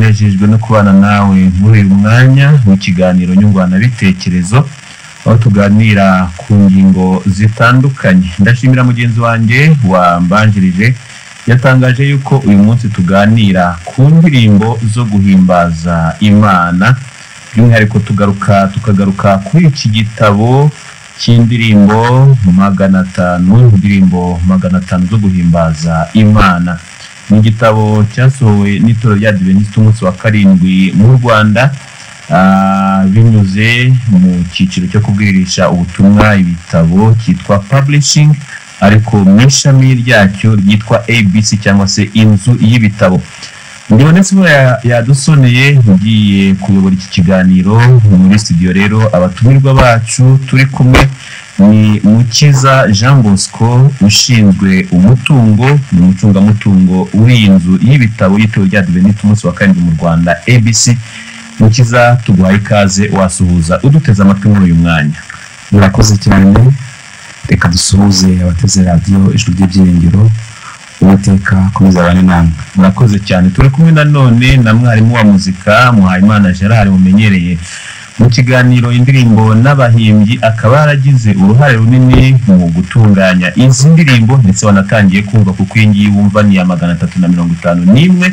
Nejejwe no kubana nawe muri uyu mwanya mu kiganiro nyunguranabitekerezo, aho tuganira ku ngingo zitandukanye. Ndashimira mugenzi wanjye wambanjirije, yatangaje yuko uyu munsi tuganira ku ndirimbo zo guhimbaza Imana. By'umwihariko tukagaruka kuri iki gitabo cy'indirimbo 500, indirimbo 500 zo guhimbaza Imana. Ni igitabo cyasohowe n'itorero rya Adventiste umunsi wa karindwi mu Rwanda, binyuze mu cyiciro cyo kubwirisha ubutumwa ibitabo cyitwa Publishing, ariko mu ishami ryacyo ryitwa ABC cyangwa se inzu y'ibitabo. Ndibonetse yadusoneye ugiye kuyobora iki kiganiro muri studio. Rero abatumirwa bacu turi kumwe ni Mukiza Jean Bosco, ushinzwe umutungo, ni umucungamutungo w'iyi nzu y'ibitabo y'itorero rya Adventiste umunsi wa karindwi mu Rwanda ABC. Mukiza, tuguhaye ikaze, wasuhuza uduteze amatwi muri uyu mwanya. Murakoze cyane. Reka dusuhuze abateze radiyo Ijwi ry'Ibyiringiro. Uwiteka akomeza abane namwe. Murakoze cyane. Turi kumwe nanone na mwarimu wa muzika Muhayimana Gerard, mumenyereye mu kiganiro indirimbo n'abahimbyi, akaba yaragize uruhare runini mu gutunganya izi ndirimbo, ndetse wanatangiye kumva kuko iyi ngiyi wumva ni iya 351,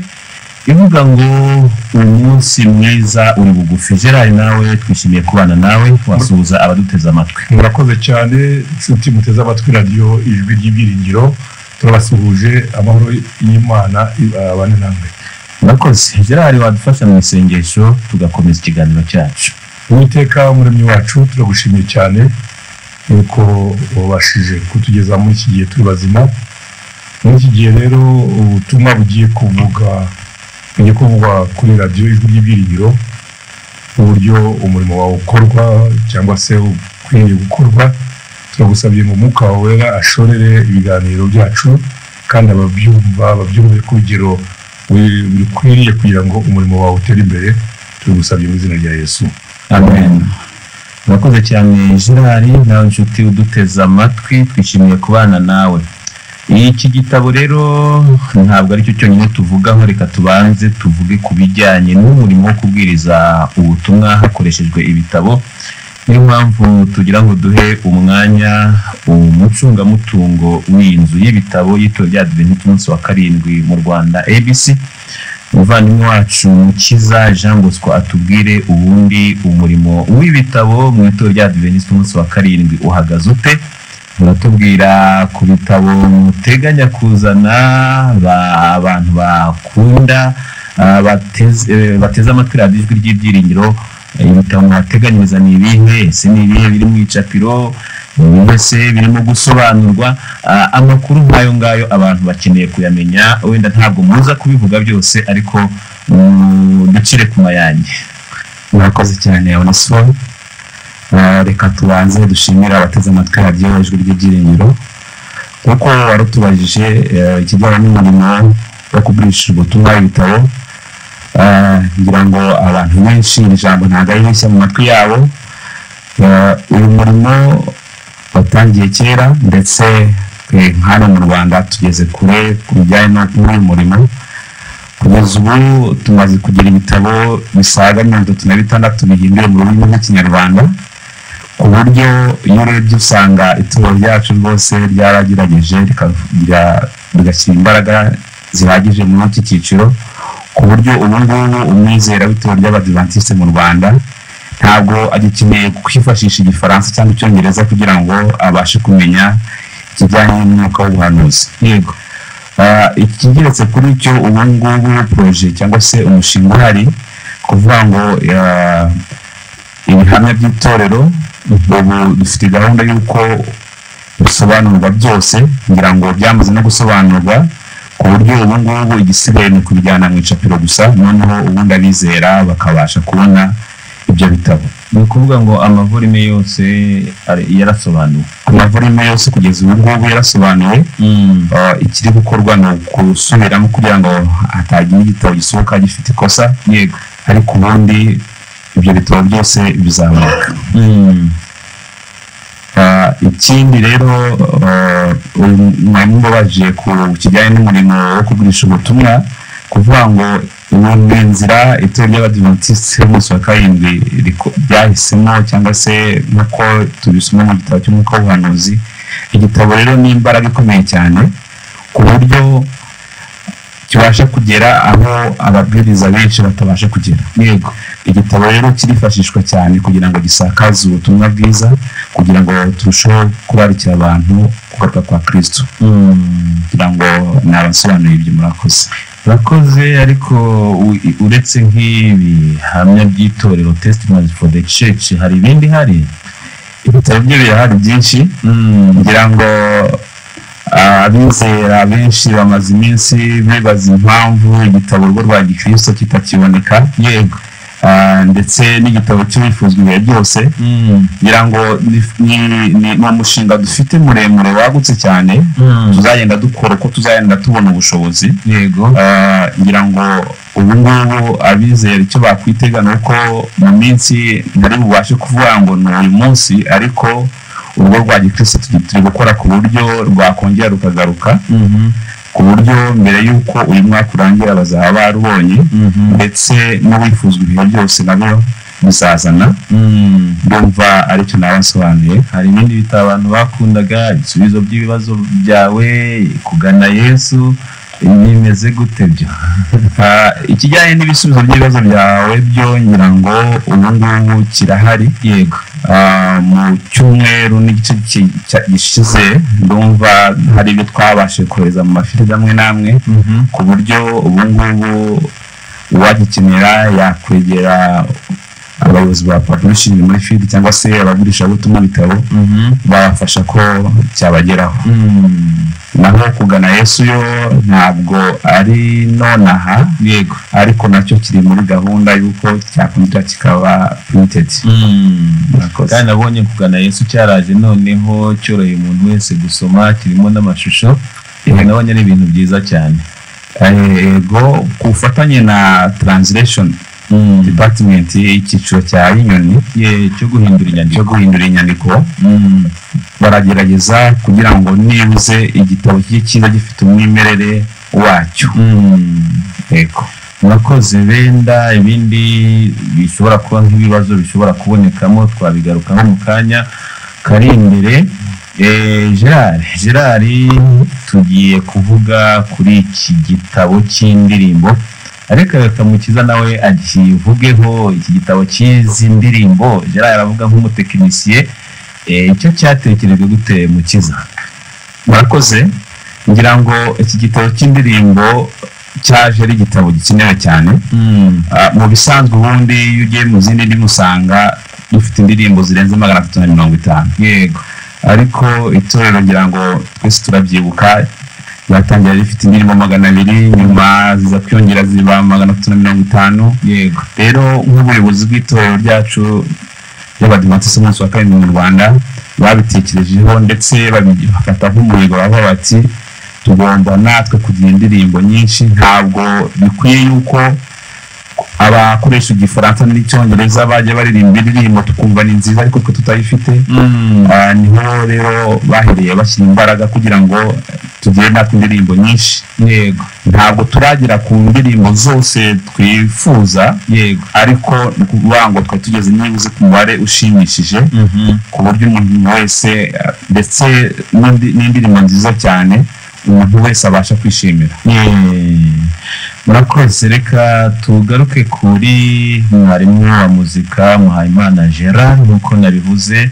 ivuga ngo umunsi mwiza uri bugufi. Gerard, nawe twishimiye kubana nawe, wasuhuza abaduteze amatwi. Murakoze cyane, inshuti muteze amatwi radiyo Ijwi ry'Ibyiringiro, turabasuhuje, amahoro y'Imana abane namwe. Murakoze. Gerard, wadufasha mu isengesho tugakomeza ikiganiro cyacu. Uwiteka umuremyi wacu, turagushimiye cyane yuko wabashije kutugeza muri iki gihe turi bazima. Muri iki gihe rero ubutumwa bugiye kuvugwa kuri radiyo Ijwi ry'Ibyiringiro, uburyo umurimo wawe ukorwa cyangwa se ukwiriye gukorwa, turagusabye ngo Umwuka wawe Wera ashorere ibiganiro byacu, kandi ababyumva babyumve ku rugero bikwiriye kugira ngo umurimo wawe utere imbere. Turagusabye mu izina rya Yesu. Amen. Murakoze cyane Gerard, nawe nshuti uduteze amatwi, twishimiye kubana nawe. Iki gitabo rero ntabwo aricyo cyonyine tuvugaho, reka tubanze tuvuge ku bijyanye n'umurimo wo kubwiriza ubutumwa hakoreshejwe ibitabo. Niyo mpamvu tugira ngo duhe umwanya umucungamutungo w'inzu y'ibitabo y'itorero rya Adventiste umunsi wa karindwi mu Rwanda ABC, umuvandimwe wacu Mukiza Jean Bosco, atubwire ubundi umurimo w'ibitabo mu itorero rya Adventiste umunsi wa karindwi uhagaze ute. Muratubwira ku bitabo muteganya kuzana, abantu bakunda bateze amatwi radiyo Ijwi ry'Ibyiringiro, ibitabo mubateganyiriza ni ibihe? Ese ni ibihe biri mu icapiro? Ibihe se birimo gusobanurwa? Amakuru nk'ayo ngayo abantu bakeneye kuyamenya. Wenda ntabwo muza kubivuga byose, ariko ducire ku mayange. Murakoze cyane Onesphore. Reka tubanze dushimire abateze amatwi radiyo Ijwi ry'Ibyiringiro. Kuko warutubajije ikijyanye n'umurimo wo kugurisha ubutumwa ibitabo, ngira ngo abantu benshi iri jambo ntabwo ari rishya mu matwi yabo. Uyu murimo watangiye kera, ndetse hano mu Rwanda tugeze kure ku bijyanye n'uyu murimo. Kugeza ubu tumaze kugira ibitabo bisaga 36 bihinduye mu rurimi rw'Ikinyarwanda, ku buryo iyo urebye usanga itorero ryacu rwose ryaragerageje rigashyira imbaraga zihagije muri iki cyiciro, ku buryo ubu ngubu umwizera w'itorero ry'Abadiventiste mu Rwanda ntabwo agikeneye kwifashisha Igifaransa cyangwa Icyongereza kugira ngo abashe kumenya ikijyanye n'umwuka w'ubuhanuzi. Yego. Ikigeretse kuri icyo, ubu ngubu projet cyangwa se umushinga uhari kuvuga ngo ibihamya by'itorero, ubu dufite gahunda y'uko bisobanurwa byose, ngira ngo byamaze no gusobanurwa, ku buryo ubu ngubu igisigaye ni ukubijyana mu icapiro gusa, noneho ubundi abizera bakabasha kubona ibyo bitabo. Ni ukuvuga ngo amavolume yose yarasobanuwe. Amavolume yose kugeza ubu ngubu yarasobanuwe. Ikiri gukorwa ni ukusubiramo kugira ngo hatagira igitabo gisohoka gifite ikosa. Yego. Ariko ubundi ibyo bitabo byose bizaboneka. Ikindi rero, mwarimu mbabaje ku kijyanye n'umurimo wo kugurisha ubutumwa, kuvuga ngo Ubu ni inzira itorero ry'Abadiventisiti b'umunsi wa karindwi ryahisemo, cyangwa se nk'uko tubisoma mu gitabo cy'umwuka w'ubuhanuzi. Igitabo rero ni imbaraga ikomeye cyane ku buryo kibasha kugera aho ababwiriza benshi batabasha kugera. Igitabo rero kirifashishwa cyane kugira ngo gisakaze ubutumwa bwiza, kugira ngo turusheho kurarikira abantu kugaruka kwa Kristo. Kugira ngo nabasobanurire ibyo, murakoze. Urakoze. Ariko uretse nk'ibihamya by'itorero, Testimonies for the Church, hari ibindi hari? Ibitabo byo birahari byinshi. Ngira ngo abizera benshi bamaze iminsi bibaza impamvu igitabo Urugo rwa Gikristo kitakiboneka. Ndetse n'igitabo cy'Uwifuzwa Ibihe Byose. Ngira ngo ni umushinga dufite muremure wagutse cyane, tuzagenda dukora uko tuzagenda tubona ubushobozi. Ngira ngo ubu ngubu abizera icyo bakwitega ni uko mu minsi ntari bubashe kuvuga ngo ni uyu munsi, ariko Urugo rwa Gikristo turi gukora ku buryo rwakongera rukagaruka, ku buryo mbere y'uko uyu mwaka urangira bazaba barubonye, ndetse n'Uwifuzwa Ibihe Byose nabyo bizazana. Ndumva aricyo naba nsobanuye. Hari ibindi bitabo abantu bakundaga, Ibisubizo by'Ibibazo Byawe, Kugana Yesu, bimeze gute byo? Ikijyanye n'Ibisubizo by'Ibibazo Byawe byo, ngira ngo ubu ngubu kirahari. Mu cyumweru n'igice gishize ndumva hari ibyo twabashije kohereza mu ma field amwe n'amwe, ku buryo ubu ngubu uwagikenera yakwegera abayobozi ba publishing muri field cyangwa se abagurishabutumwa ibitabo, babafasha ko cyabageraho. Naho Kugana Yesu yo ntabwo ari nonaha, ariko nacyo kiri muri gahunda y'uko cyakongera kikaba printed. Murakoze. Kandi nabonye Kugana Yesu cyaraje noneho cyoroheye umuntu wese gusoma, kirimo n'amashusho. Nabonye ari ibintu byiza cyane. Yego, ku bufatanye na translation department y'icyiciro cya Inyoni Cyo guhindura inyandiko. Cyo guhindura inyandiko, baragerageza kugira ngo nibuze igitabo kijye kiza gifite umwimerere wacyo. Yego. Murakoze. Benda ibindi bishobora kuba nk'ibibazo bishobora kubonekamo twabigarukaho mu kanya kari imbere. Gerard, tugiye kuvuga kuri iki gitabo cy'indirimbo, ariko reka Mukiza nawe akivugeho. Iki gitabo cy'izi ndirimbo, Gerard aravuga nk'umutekinisiye, icyo cyatekerejwe gute, Mukiza? Murakoze. Ngira ngo iki gitabo cy'indirimbo cyaje ari igitabo gikenewe cyane. Mu bisanzwe ubundi iyo ugiye mu zindi ndimi usanga dufite indirimbo zirenze 350. Ariko itorero, ngira ngo twese turabyibuka, ryatangira rifite indirimbo 200, nyuma ziza kwiyongera ziba 350. Rero nk'ubuyobozi bw'itorero ryacu ry'Abadiventisiti b'Umunsi wa Karindwi mu Rwanda, babitekerejeho ndetse babifata nk'umuhigo, baravuga bati: "Tugomba natwe kugira indirimbo nyinshi. Ntabwo bikwiye yuko abakoresha Igifaransa n'Icyongereza bajya baririmba indirimbo tukumva ni nziza, ariko twe tutayifite." Niho rero bahereye bashyira imbaraga kugira ngo tugire natwe indirimbo nyinshi. Ntabwo turagera ku ndirimbo zose twifuza, ariko ni ukuvuga ngo twari tugeze nibuze ku mubare ushimishije, ku buryo umuntu wese, ndetse n'indirimbo nziza cyane umuntu wese abasha kwishimira. Murakoze. Reka tugaruke kuri mwarimu wa muzika Muhayimana Gerard. Nk'uko nabivuze,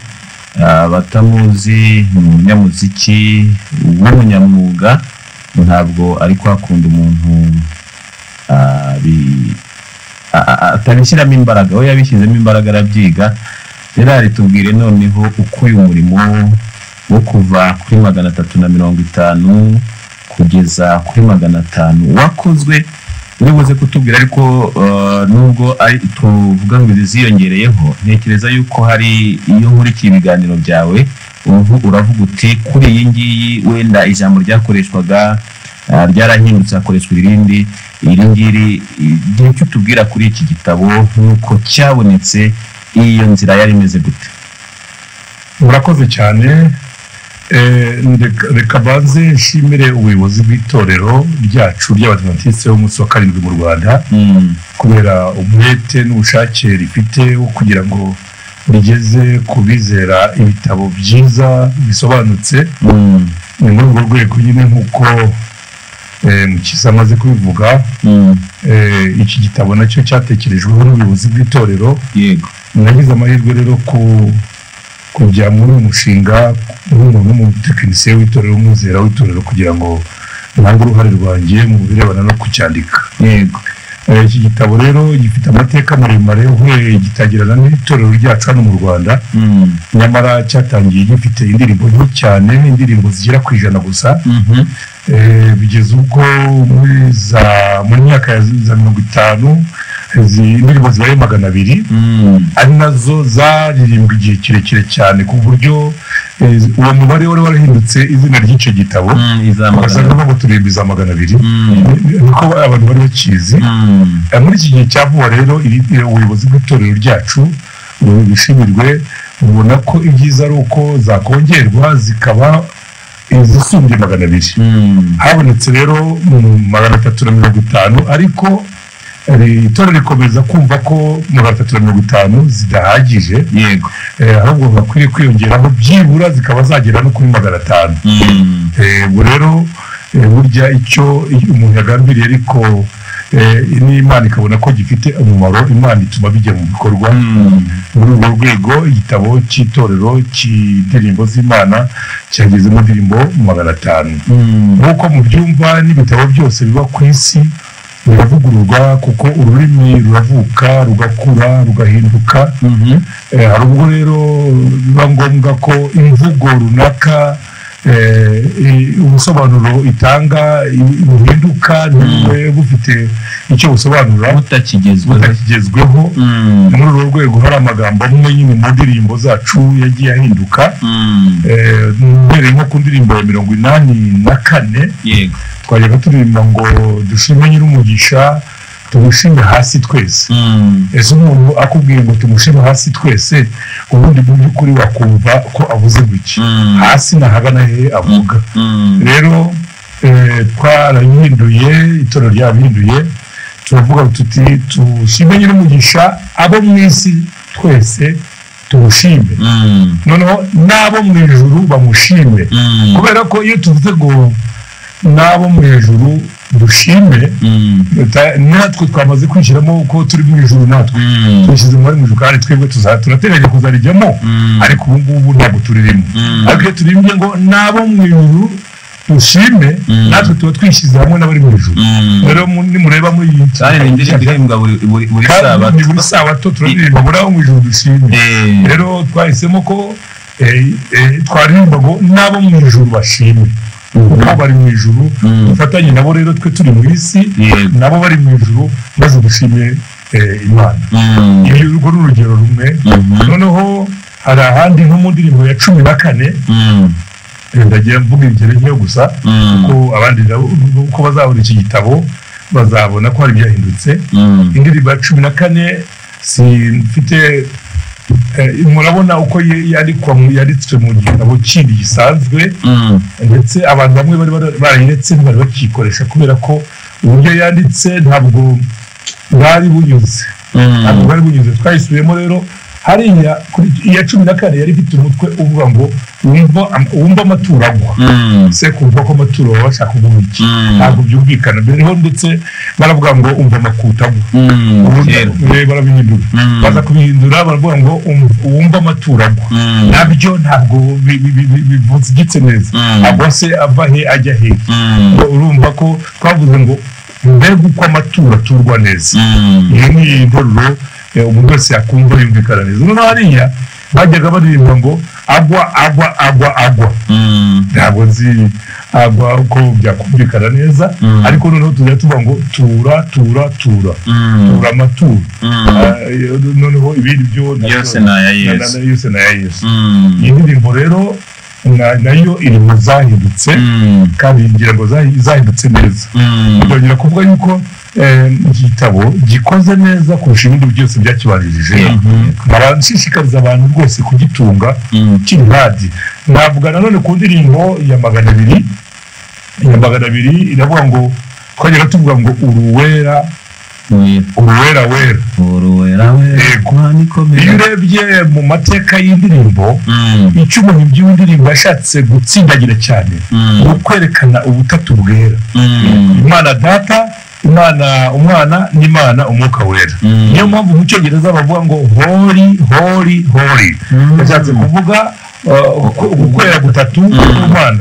abatamuzi ni umunyamuziki w'umunyamwuga. Ntabwo ari kwakunda umuntu atabishyiramo imbaraga, we yabishyizemo imbaraga arabyiga. Gerard, tubwire noneho uko uyu murimo wo kuva kuri 350 kugeza kuri 500 wakozwe. Uri buze kutubwira, ariko nubwo ari tuvuga ngo izi ziyongereyeho, ntekereza yuko hari iyo nkurikiye ibiganiro byawe uravuga uti kuri iyi ngiyi wenda ijambo ryakoreshwaga ryarahindutse hakoreshwa irindi, iri ngiri. Igihe cyo tubwira kuri iki gitabo nk'uko cyabonetse, iyo nzira yari imeze gute? Murakoze cyane. Reka banze nshimire ubuyobozi bw'itorero ryacu ry'Abadiventisite b'umunsi wa karindwi mu Rwanda, kubera umwete n'ubushake rifite wo kugira ngo rigeze ku bizera ibitabo byiza bisobanutse. Ni muri urwo rwego nyine, nk'uko Mukiza amaze kubivuga, iki gitabo nacyo cyatekerejweho n'ubuyobozi bw'itorero. Nagize amahirwe rero kujya muri uyu mushinga nk'umuntu w'umutekinisiye w'itorero, umwizera w'itorero, kugira ngo ntange uruhare rwanjye mu birebana no kucyandika. Iki gitabo rero gifite amateka maremare, uhereye gitangirana n'itorero ryacu hano mu Rwanda. Nyamara cyatangiye gifite indirimbo nke cyane, indirimbo zigera ku 100 gusa. Bigeze ubwo muri myaka ya za 50 indirimbo zibaye 200, ari nazo zaririmbwa igihe kirekire cyane, ku buryo uwo mubare wari warahindutse izina ry'icyo gitabo, ugasanga ngo turirimba iza 200, niko abantu bari bakizi. Muri iki gihe cya vuba rero, ubuyobozi bw'itorero ryacu bushimirwe, ubona ko ibyiza ari uko zakongerwa zikaba izisumbye 200. Habonetse rero 350, ariko itorero rikomeza kumva ko 350 zidahagije. Ahubwo bakwiriye kwiyongeraho byibura zikaba zagera no kuri 500. Ubwo rero burya icyo umuntu yagambiriye, ariko n'Imana ikabona ko gifite umumaro, Imana ituma bijya mu bikorwa. Muri urwo rwego igitabo cy'itorero cy'indirimbo z'Imana cyagezemo indirimbo 500. Nk'uko mubyumva, n'ibitabo byose biba ku isi biravugururwa, kuko ururimi ruravuka, rugakura, rugahinduka. Hari ubwo rero biba ngombwa ko imvugo runaka, ubusobanuro itanga buhinduka, ntibube bufite icyo busobanura, butakigezweho. Muri urwo rwego hari amagambo amwe nyine mu ndirimbo zacu yagiye ahinduka. Mbereye nko ku ndirimbo ya 84, twajyaga turirimba ngo dushime nyir'umugisha, tumushime hasi twese. Ese umuntu akubwiye ngo tumushime hasi twese, ubundi mu by'ukuri wakumva ko avuze guki? Hasi nahagana he avuga? Rero twarahinduye, itorero ryabihinduye, turavuga tuti tushime nyir'umugisha, abo mu isi twese tumushime, noneho n'abo mu ijuru bamushime. Kubera ko iyo tuvuze ngo n'abo mu ijuru dushime, natwe twamaze kwishyiramo ko turi mu ijuru, natwe twishyize mu ijuru, kandi twebwe turateganya kuzarijyamo, ariko ubu ngubu ntabwo turirimo. Ariko iyo turirimbye ngo n'abo mu ijuru dushime, natwe tuba twishyize hamwe n'abari mu ijuru. Rero nimureba muri iyi buri sabato turaririmba ngo n'abo mu ijuru dushime. Rero twahisemo ko twaririmba ngo n'abo mu ijuru bashime, kuko bari mu ijuru, dufatanye nabo. Rero twe turi mu isi, nabo bari mu ijuru, maze dushime Imana. Ibyo urwo ni urugero rumwe. Noneho hari ahandi nko mu ndirimbo ya 14, ndagira mvuga ingero nke gusa, kuko abandi uko bazabona iki gitabo bazabona ko hari ibyahindutse. Indirimbo ya 14 simfite, murabona uko yanditswe mu gitabo kindi gisanzwe, ndetse abantu bamwe bari barayiretse, ntibari bakiyikoresha, kubera ko uburyo yanditse ntabwo bwari bunyuze, ntabwo bwari bunyuze. Twayisubiyemo rero hariya iya 14 yari ifite umutwe uvuga ngo wumva amaturo agwa. Se kumva ko amaturo baba bashaka kuvuga iki? Ntabwo byumvikana. Mbere ndetse baravuga ngo umva amakuta agwa, barabihindura, baza kubihindura baravuga ngo wumva amaturo agwa. Nabyo ntabwo bivugitse neza, agwa se ava he ajya he? Urumva ko twavuze ngo mbega uko amaturo aturwa neza. Iyi ni interuro umuntu wese yakumva yumvikana neza. Noneho hariya bajyaga baririmba ngo agwa agwa agwa agwa, ntabwo nzi agwa uko byakumvikana neza, ariko noneho tujya tuvuga ngo tura tura tura tura amaturo. Noneho ibindi byo yose ni aya Yesu, yose ni aya Yesu. Iyi ndirimbo rero nayo iri mu zahindutse, kandi ngira ngo zahindutse neza. Ndongera kuvuga yuko Igitabo gikoze neza kurusha ibindi byose byakibanjirije. Nshishikariza abantu rwose kugitunga kiri hadi. Navuga nanone ku ndirimbo ya 200, ya 200 iravuga ngo twajyaga tuvuga ngo uruwera uruwera wera uruwera wera. Iyo urebye mu mateka y'indirimbo, icyo umuhimbyi w'indirimbo yashatse gutsindagira cyane ni ukwerekana ubutatu bwera, Imana Data, Imana Umwana n'Imana Umwuka Wera. Niyo mpamvu mu Cyongereza bavuga ngo holy holy holy, yashatse kuvuga ukwera gutatu kw'Imana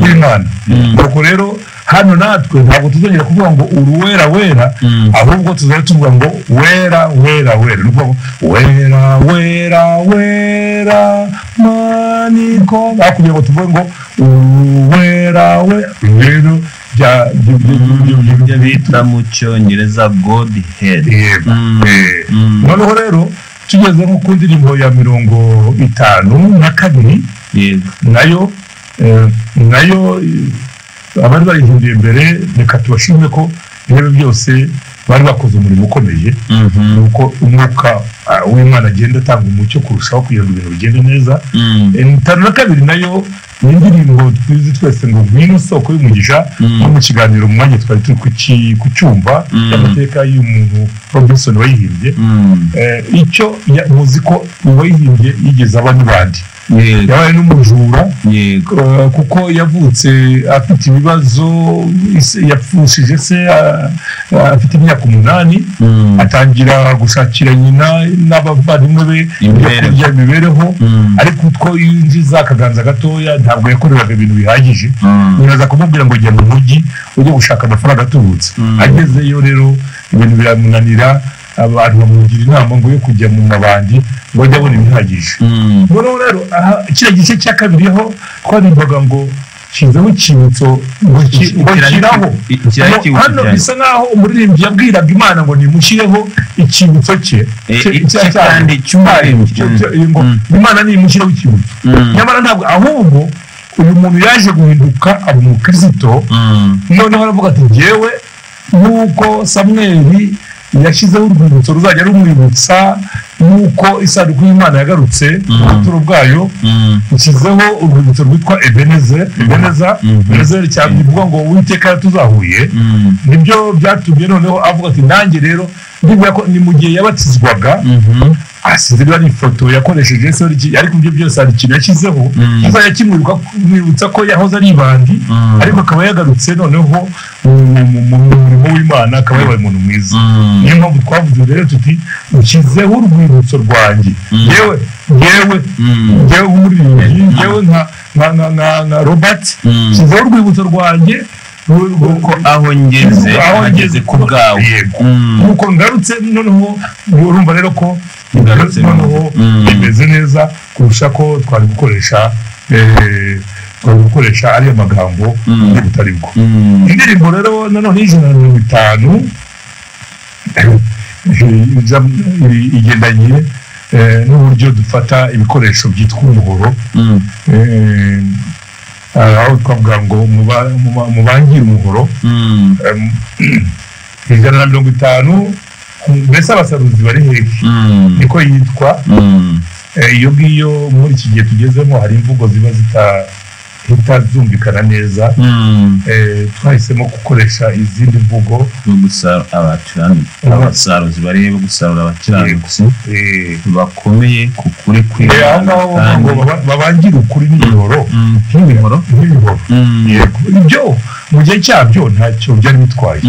kw'Imana. Nuko rero hano natwe ntabwo tuzongera kuvuga ngo uruwera wera, ahubwo tuzajya tuvuga ngo wera wera wera. Ni ukuvuga ngo wera wera wera maniko, kugira ngo tuvuge ngo uruwera wera. Rero ibyo bita mu Cyongereza Godhead. Noneho rero tugeze nko ku ndirimbo ya 52, nayo nayo abari bayihinduye mbere, reka tubashime ko ibyo byose bari bakoze umurimo ukomeye, nuko umwuka w'Imana agenda atanga umucyo kurushaho kugira ngo ibintu bigende neza. 52 nayo ni indirimbo tuzi twese ngo ngwino soko y'umugisha. No mu kiganiro mu mwanya twari turi kucyumva amateka y'umuntu Robinson wayihimbye. Icyo muzi ko uwayihimbye yigeze aba n'abandi, yabaye n'umujura, kuko yavutse afite ibibazo, yapfushije se afite imyaka 8, atangira gushakira nyina n'abavandimwe be ibyo imibereho, ariko utwo yinjiza akaganza gatoya ntabwo yakoreraga ibintu bihagije. Nyina aza kumubwira ngo jya mu mujyi ujye gushaka amafaranga atubutse. Agezeyo rero ibintu biramunanira, abantu bamugira inama ngo yo kujya mu mabandi ngo ajye abona ibihagije. Noneho rero kiriya gice cya kabiri ho twaririmbaga ngo shyizeho icyibutso ngo shyiraho. Hano bisa nkaho umuririmbyi yabwiraga Imana ngo nimushyireho icyibutso cye kandi cy'umuririmbyi, ngo Imana nimushyireho icyibutso. Nyamara ntabwo, ahubwo uyu muntu yaje guhinduka aba umukristo. Noneho aravuga ati njyewe nk'uko Samweli yashyizeho urwibutso ruzajya rumwibutsa nuko isanduku y'Imana yagarutse mu buturo bwayo, nshyizeho urwibutso rwitwa Ebeneza, Ebeneza cyangwa bivuga ngo Uwiteka yatuzahuye. Nibyo byatumye noneho avuga ati nanjye rero ndibuka ko ni mu gihe yabatizwaga, asize niba ari ifoto yakoresheje se, ariko ibyo byose hari ikintu yashyizeho kizajya kimwibutsa ko yahoze ari ibandi, ariko akaba yagarutse noneho mu murimo w'Imana, akaba yabaye umuntu mwiza. Niyo mpamvu twavuze rero tuti nshyizeho urwibutso rwanjye, yewe yewe yewe nk'umuririmbyi, yewe nka Robert, nshyizeho urwibutso rwanjye kuko aho ngeze ahageze ku bwawe, nuko ngarutse noneho. Urumva rero ko noneho bimeze neza kurusha ko twari gukoresha ariya magambo butari bwo. Indirimbo rero nanone 150 igendanye n'uburyo dufata ibikoresho byitwa umuhoro, aho twavuga ngo mubangire umuhoro. 150 mbese abasaruzi bari hehe, niko yitwa. Iyo ngiyo muri iki gihe tugezemo hari imvugo ziba zitazumvikana neza, twahisemo gukoresha izindi mvugo. Abasaruzi bari gusarura abakiranutsi bakomeye ku kuri kw'Imana, babangira ukuri n'imihoro, nk'imihoro. Ibyo mu gihe cyabyo ntacyo byari bitwaye,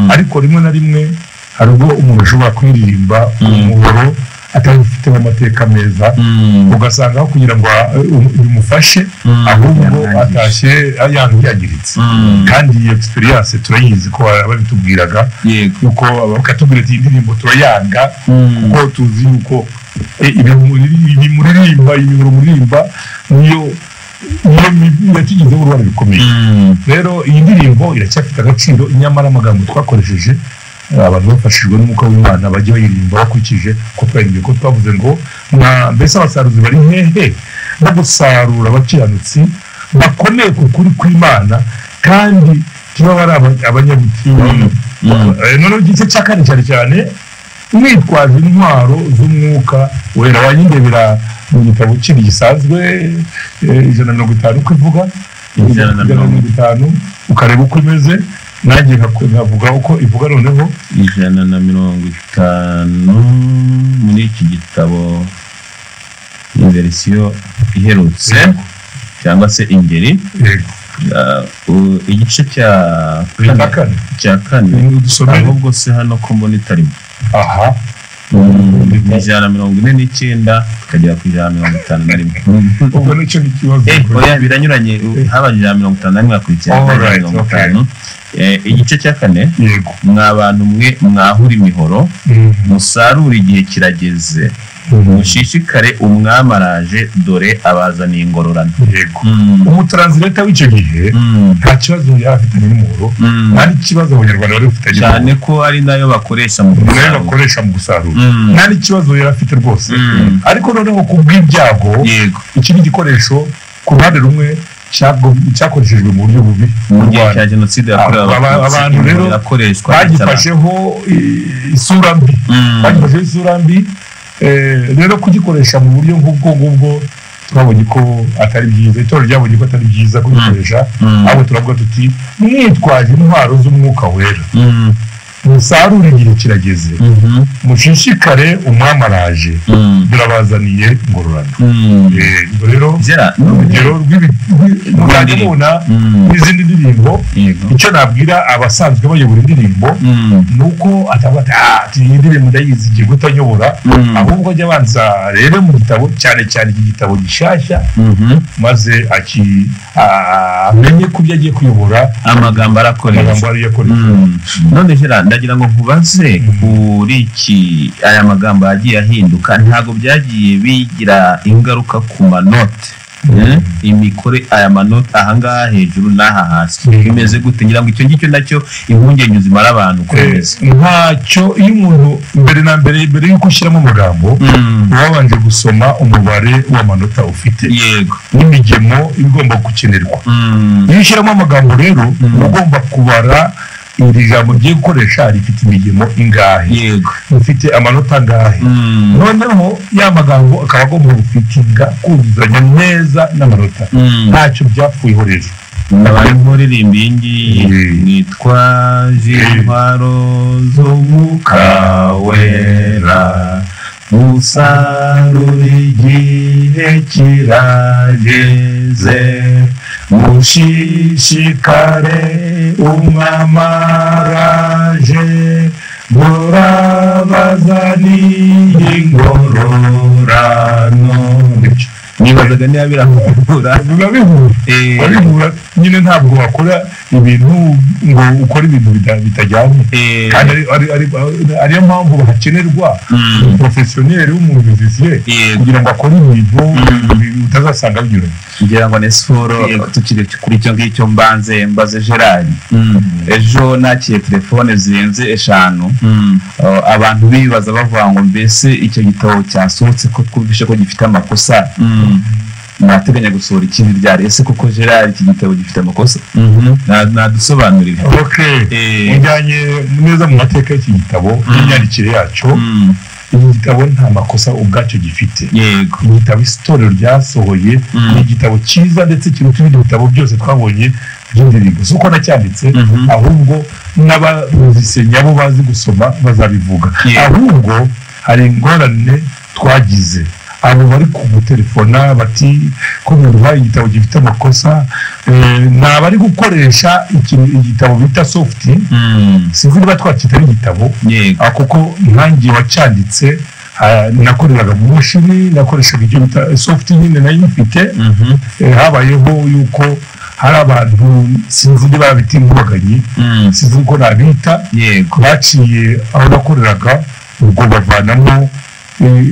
ariko rimwe na rimwe hari ubwo umuntu ashobora kuririmba umuhoro atabifitemo amateka meza, ugasanga aho kugira ngo bimufashe ahubwo atashye yangiritse. Kandi iyi experience turayizi ko ababitubwiraga, nuko bakatubwira ati indirimbo turayanga kuko tuzi yuko ibimuririmba imihoro muririmba niyo yatugizeho uruhare rukomeye. Rero iyi ndirimbo iracyafite agaciro, nyamara amagambo twakoresheje abantu bafashijwe n'umwuka w'Imana bajya bayiririmba bakurikije ko twaririmbiye, ko twavuze ngo mbese abasaruzi bari hehe bo gusarura abakiranutsi bakomeye ku kuri kw'Imana, kandi ntibaba ari abanyabuti. Noneho igice cya kane cyane cyane mwitwaje intwaro z'umwuka wera. Wanyindebera mu gitabo kindi gisanzwe 150 uko ivuga, 150 ukareba uko imeze, nanjye nkavuga uko ivuga. Noneho 150 muri iki gitabo verisiyo iherutse cyangwa se ingeri, igice cya kane, ahubwo se hano ko mbona itarimo. Aha 149 tukagera ku 151. Ubwo nicyo ni ikibazo. Oya biranyuranye, habanje 151 hakurikira 150. Igice cya kane, mwa bantu mwe mwahura imihoro, musarure igihe kirageze, mushishikare umwami araje, dore abazaniye ingororano. Yego, umutranslator w'icyo gihe nta kibazo yari afitanye n'umuhoro, nta n'ikibazo abanyarwanda bari bafitanye, cyane ko ari nayo bakoresha mu gusarura, nta n'ikibazo yari afite rwose. Ariko noneho ku bw'ibyago, iki ni igikoresho ku ruhande rumwe cyakoreshejwe mu buryo bubi mu gihe cya jenoside yakorewe abatutsi. Abantu rero bagifasheho isura mbi, bagifasheho isura mbi. Rero kugikoresha mu buryo nk'ubwo ngubwo twabonye ko atari byiza, itorero ryabonye ko atari byiza kugikoresha, ahubwo turavuga tuti mwitwaje intwaro z'umwuka wera, musarure igihe kirageze, mushishikare umwami araje, birabazaniye ingororano. Rero urugero rw'ibintu n'izindi ndirimbo, icyo nabwira abasanzwe bayobora indirimbo ni uko atavuga ati iyi ndirimbo ndayizi igiye gutanyobora, ahubwo ajya abanza rero mu gitabo, cyane cyane iki gitabo gishyashya, maze amenye ku byo agiye kuyobora, amagambo arakoresha. None Gerard, ndagira ngo nkubaze kuri iki, aya magambo yagiye ahinduka ntabwo byagiye bigira ingaruka ku manote, imikore aya manota ahangaha hejuru n'aha hasi bimeze gute? Ngira ngo icyo ngicyo nacyo impungenge zimara abantu komeza. Ntacyo, iyo umuntu mbere na mbere mbere y'uko ushyiramo amagambo wabanje gusoma umubare w'amanota ufite, yego, n'imigemo igomba gukenerwa. Iyo ushyiramo amagambo rero ugomba kubara iri jambo rigiye gukoresha rifite imigemo ingahe, yego, ufite amanota angahe. Noneho ya magambo akaba agomba gufitinga, kuzuzanya neza n'amanota. Ntacyo byapfuyeho rero. Abantu nkuririmba iyi ngiyi mwitwaje intwaro z'umwuka wera, musarure igihe kirageze, mushishikare umwami araje, murabazaniye ingororano. Nibazaga niba birahura, biba bihura nyine. Ntabwo wakora ibintu ngo ukore ibintu bitajyanye, kandi ariyo mpamvu hakenerwa umuporofesiyoneri w'umumizisiye kugira ngo akore ibintu utazasanga binyuranye. Ngira ngo ni siporo. Tukiri kuri icyo ngicyo mbanze mbaze Gerard, ejo nakiye telefone zirenze 5, abantu bibaza bavuga ngo mbese icyo gitabo cyasohotse ko twumvishe ko gifite amakosa, murateganya gusohora ikindi ryari? Ese koko Gerard iki gitabo gifite amakosa? Nadusobanurire. Ujyanye neza mu mateka y'iki gitabo n'imyandikire yacyo. Iki gitabo nta makosa ubwacyo gifite. Yego, igitabo itorero ryasohoye ni igitabo cyiza ndetse kiruta ibindi bitabo byose twabonye by'indirimbo. Si uko nacyanditse, ahubwo n'abamuzise nyabo bazi gusoma bazabivuga. Ahubwo hari ingorane twagize, abo bari kugutelefona bati ko muduhaye igitabo gifite amakosa, ni abari gukoresha igitabo bita soft, sinzi niba twacyita ari igitabo, kuko nkangiye wacyanditse nakoreraga mu mashini, nakoreshaga icyo bita soft nyine nayo mfite. Habayeho yuko hari abantu sinzi niba babita inkubaganyi, sinzi uko nabita, baciye aho nakoreraga, ubwo bavanamo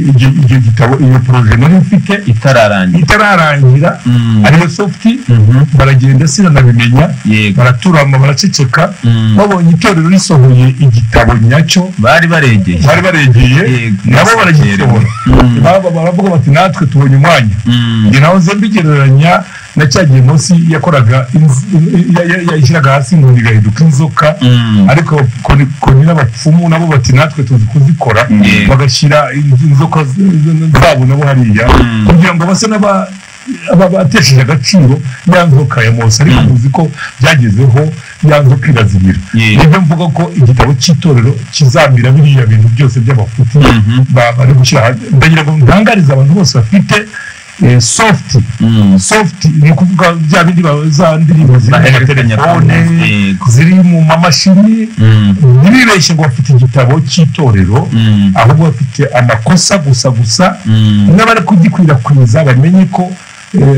icyo gitabo, iyo poroje nari mfite itararangira, ariyo soft, baragenda sinanabimenya, baraturama, baraceceka. Babonye itorero risohoye igitabo nyacyo bari baregeye nabo baragisohora, baravuga bati natwe tubonye umwanya. Njye nahoze mbigereranya Na cya gihe Mose yakoraga, yashyiraga hasi inkoni igahinduka inzoka, ariko koni n'abapfumu nabo bati: "Natwe tuzi kuzikora." Bagashyira inzoka zabo nabo hariya kugira ngo base n'aba batesheje agaciro ya nzoka ya Mose, ariko muzi ko byagezeho ya nzoka irazimira. Nibyo mvuga ko igitabo cy'itorero kizamira biriya bintu byose by'amafuti bari gushyira hanze. Ndagira ngo ntangarize abantu bose bafite soft, soft ni ukuvuga bya bindi za ndirimbo ziri mu Bahererekanya matelefone, ziri mu mamashini, ntibibeshye ngo bafite igitabo cy'itorero, ahubwo bafite amakosa gusa gusa. N'abari kugikwirakwiza bamenye ko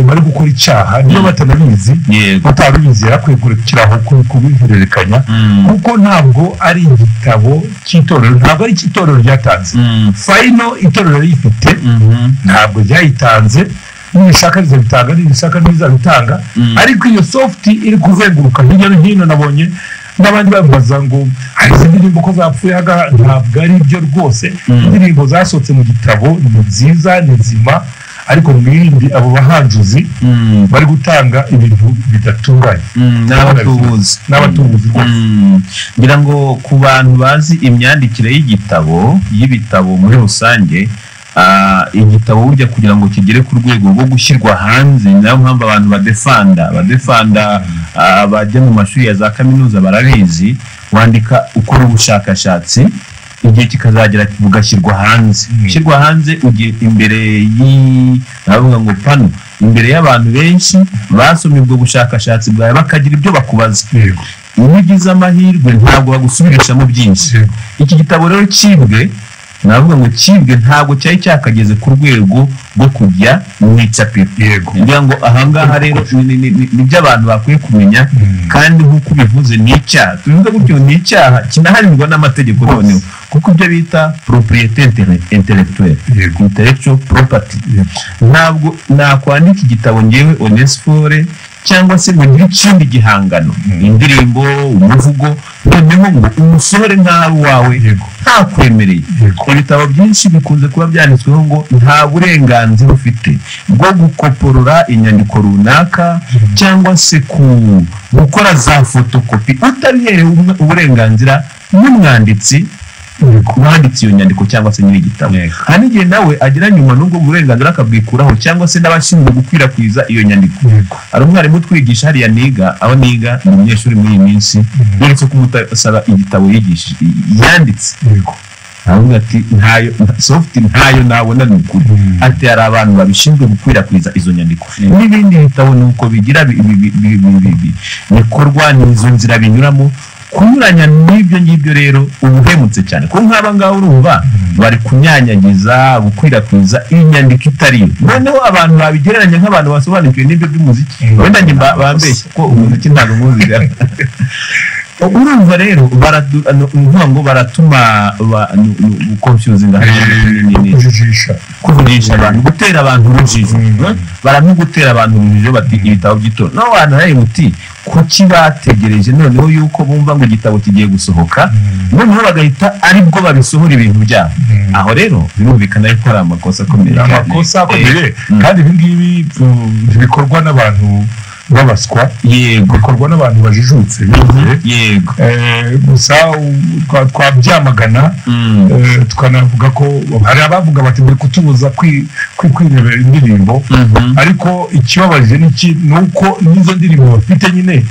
bari gukora icyaha niyo batanabizi. Batabizi yarakwiye kurekeraho kubihererekanya, kuko ntabwo ari igitabo cy'itorero, ntabwo ari icy'itorero ryatanze. Final itorero riyifite, ntabwo ryayitanze. Nibishaka rizabitanga, nibishaka ntibizabitanga. Ariko iyo soft iri kuzenguruka hirya no hino, nabonye n'abandi babaza ngo hari izi ndirimbo ko zapfuye aha. Ntabwo ari byo rwose. Indirimbo zasohotse mu gitabo ni nziza, ni nzima, ariko mwirinde abo bahanjuzi bari gutanga ibintu bidatunganye. N'abatubuzi. N'abatubuzi rwose. Ngira ngo ku bantu bazi imyandikire y'igitabo, y'ibitabo muri rusange, igitabo burya kugira ngo kigere ku rwego rwo gushyirwa hanze, niyo mpamvu abantu badefanda, bajya mu mashuri ya za kaminuza barabizi, wandika ukora ubushakashatsi, igihe kikazagera bugashyirwa hanze. Gushyirwa hanze, ugiye imbere navuga ngo pano, imbere y'abantu benshi basomye ubwo bushakashatsi bwawe, bakagira ibyo bakubaza. Iyo ugize amahirwe ntabwo bagusubirishamo byinshi. Iki gitabo rero cyibwe, navuga ngo cyibwe, ntabwo cyari cyakageze ku rwego rwo kujya mu icapiro. Ngira ngo ahangaha rero ni byo abantu bakwiye kumenya. Kandi nk'uko ubivuze, ni icyaha, tubivuge gutyo, ni icyaha kinahanirwa n'amategeko noneho, kuko ibyo bita propriété intellectuelle, intellectual property, ntabwo nakwandika igitabo ngewe Onesphore cyangwa se ngo ngire ikindi gihangano, indirimbo, umuvugo, noneho ngo umusohore nk'aho wawe ntakwemereye. Ibitabo byinshi bikunze kuba byanditsweho ngo nta burenganzira ufite bwo gukoporora inyandiko runaka cyangwa se ku gukora za fotokopi utabiherewe uburenganzira n'umwanditsi wanditse iyo nyandiko cyangwa se nyiri igitabo. Hari n'igihe nawe agira nyuma n'ubwo burenganzira akabwikuraho, cyangwa se n'abashinzwe gukwirakwiza iyo nyandiko. Hari umwarimu utwigisha hariya niga, aho niga ni umunyeshuri muri iyi minsi, yeretse ko umusaba igitabo yigishije, yanditse, aravuga ati: "Ntayo soft, ntayo nabona, ni ukuri." Ati: "Hari abantu babishinzwe gukwirakwiza izo nyandiko n'ibindi bitabo." Ni uko bigira bikorwa, ni izo nzira binyuramo. Kunyuranya n'ibyo ngibyo rero uba uhemutse cyane, kuko nk'aba ngaba urumva bari kunyanyagiza, gukwirakwiza inyandiko itari yo. Noneho abantu babigereranya nk'abantu basobanukiwe n'ibyo by'umuziki, wenda njye bambeshye ko umuziki ntabwo muzi. Urumva rero ni ukuvuga ngo baratuma confusinga, Kujijisha. Kujijisha abantu, gutera abantu urujijo. Barimo gutera abantu urujijo bati ibitabo by'itora. No wantu nawe uti: "Kuki bategereje noneho yuko bumva ngo igitabo kigiye gusohoka, noneho bagahita aribwo babisohora ibintu byabo?" Aho rero birumvikana yuko ari amakosa akomeye Ni cyane. amakosa akomeye. Kandi ibi ngibi ntibikorwa n'abantu babaswa, bikorwa n'abantu bajijutse, bize. Gusa twabyamagana, tukanavuga ko hari abavuga bati: "Muri kutubuza kwirebera indirimbo." Ariko ikibabaje ni iki? Ni uko n'izo ndirimbo bafite nyine,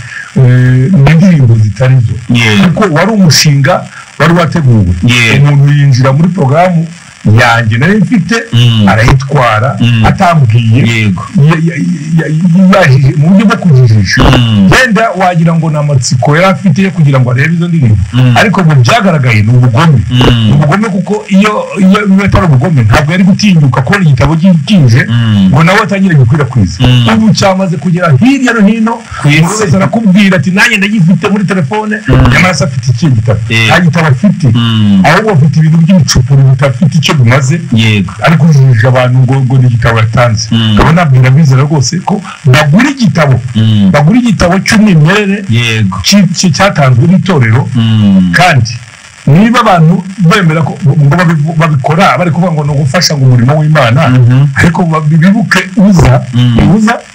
ni indirimbo zitari zo, kuko wari umushinga wari wateguwe. Umuntu yinjira muri porogaramu yanjye nari mfite, arayitwara atambwiye, yajije mu buryo bwo kujijisha. Yenda wagira ngo ni amatsiko yari afite yo kugira ngo arebe izo ndirimbo, ariko mu byagaragaye ni ubugome. Ni ubugome, kuko iyo biba atari ubugome ntabwo yari gutinyuka kubona igitabo kinje ngo nawe atangire gukwirakwiza. Ubu cyamaze kugera hirya no hino. Ku isi. Umuntu wese arakubwira ati: "Nanjye ndagifite muri telefone." Nyamara se afite ikihe gitabo? Nta gitabo afite, ahubwo afite ibintu by'ibicupuri bidafite icyo bimaze, ariko ujijisha abantu ngo ni igitabo yatanze. Nkaba nabwira abizera rwose ko bagura igitabo, bagura igitabo cy'umwimerere cyatanzwe n'itorero, kandi Niba abantu bemera ko ngo babikora bari kuvuga ngo ni ugufasha ngo umurimo w'Imana, ariko bibuke Uza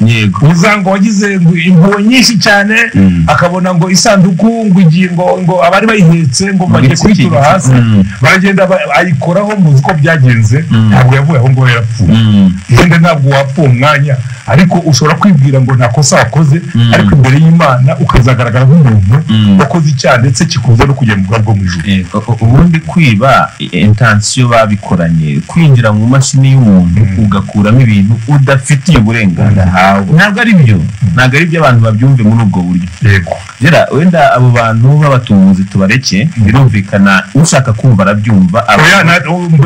yego Uza ngo wagize impuhwe nyinshi cyane, akabona ngo isanduku ngo igiye ngo abari bayihetse ngo bagiye kuyitura hasi, baragenda ayikoraho, muzi ko byagenze, ntabwo yavuye aho ngo yarapfuye. Yenda ntabwo wapfa umwanya, ariko ushobora kwibwira ngo nta kosa wakoze, ariko imbere y'Imana ukazagaragara nk'umuntu wakoze icyaha ndetse kikuza no kujya mu bwami bwo mu ijuru. Ubundi kwiba intensiyo babikoranye, kwinjira mu mashini y'umuntu ugakuramo ibintu udafitiye uburenganzira, ntabwo ari byo, ntabwo ari byo abantu babyumve muri ubwo buryo. Yego Gera wenda abo bantu b'abatubuzi tubareke, birumvikana ushaka kumva arabyumva.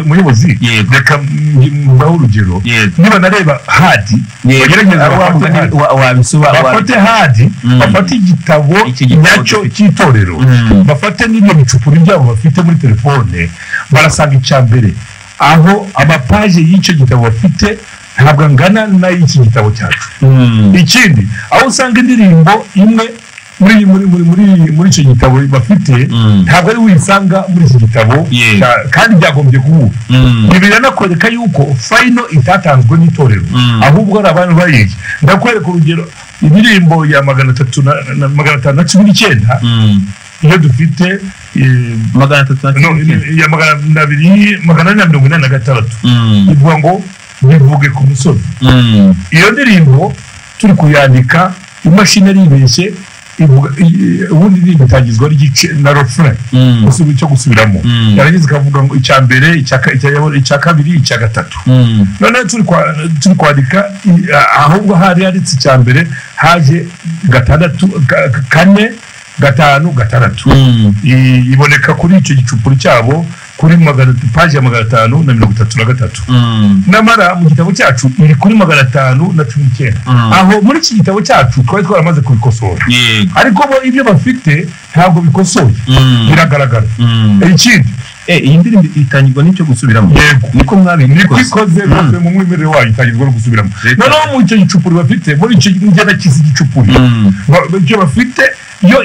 Muyobozi, reka mbahe urugero. Niba nareba Hadi, bafate Hadi, bafate igitabo nyacyo cy'itorero, bafate n'ibyo bicupuri byabo bafite muri telefone, barasanga icya mbere aho amapaje y'icyo gitabo bafite ntabwo angana n'ay'iki gitabo cyacu. Ikindi aho usanga indirimbo imwe muri muri muri muri muri icyo gitabo bafite ntabwo ari wisanga muri iki gitabo, kandi byagombye guhura. Ibi biranakwereka yuko fayino itatanzwe n'itorero, ahubwo ari abantu bayiye. Ndakwereka urugero, indirimbo ya 319 iyo dufite 319 ya 286 ivuga ngo bivuge ku musozi. Iyo ndirimbo turi kuyandika imashini aribeshye, ubundi indirimbo itangizwa n'igice na refrain cyo gusubiramo, yarangiza ikavuga ngo icya mbere, icya kabiri, icya gatatu. Noneho turi kwandika ahubwo hari handitse icya mbere haje 6 4 5 6, iboneka kuri icyo gicupuri cyabo kuri paji ya 533. Namara mu gitabo cyacu iri kuri 519. Aho muri iki gitabo cyacu twari twaramaze kubikosora, ariko bo ibyo bafite ntabwo bikosoye, biragaragara. Ikindi iyi ndirimbo itangirwa n'icyo gusubiramo. Niko mwabikoze rwose mu mwimerere wayo itangirwa no gusubiramo. Noneho mu icyo gicupuri bafite, muri icyo ngena cy'isi gicupuri ibyo bafite yo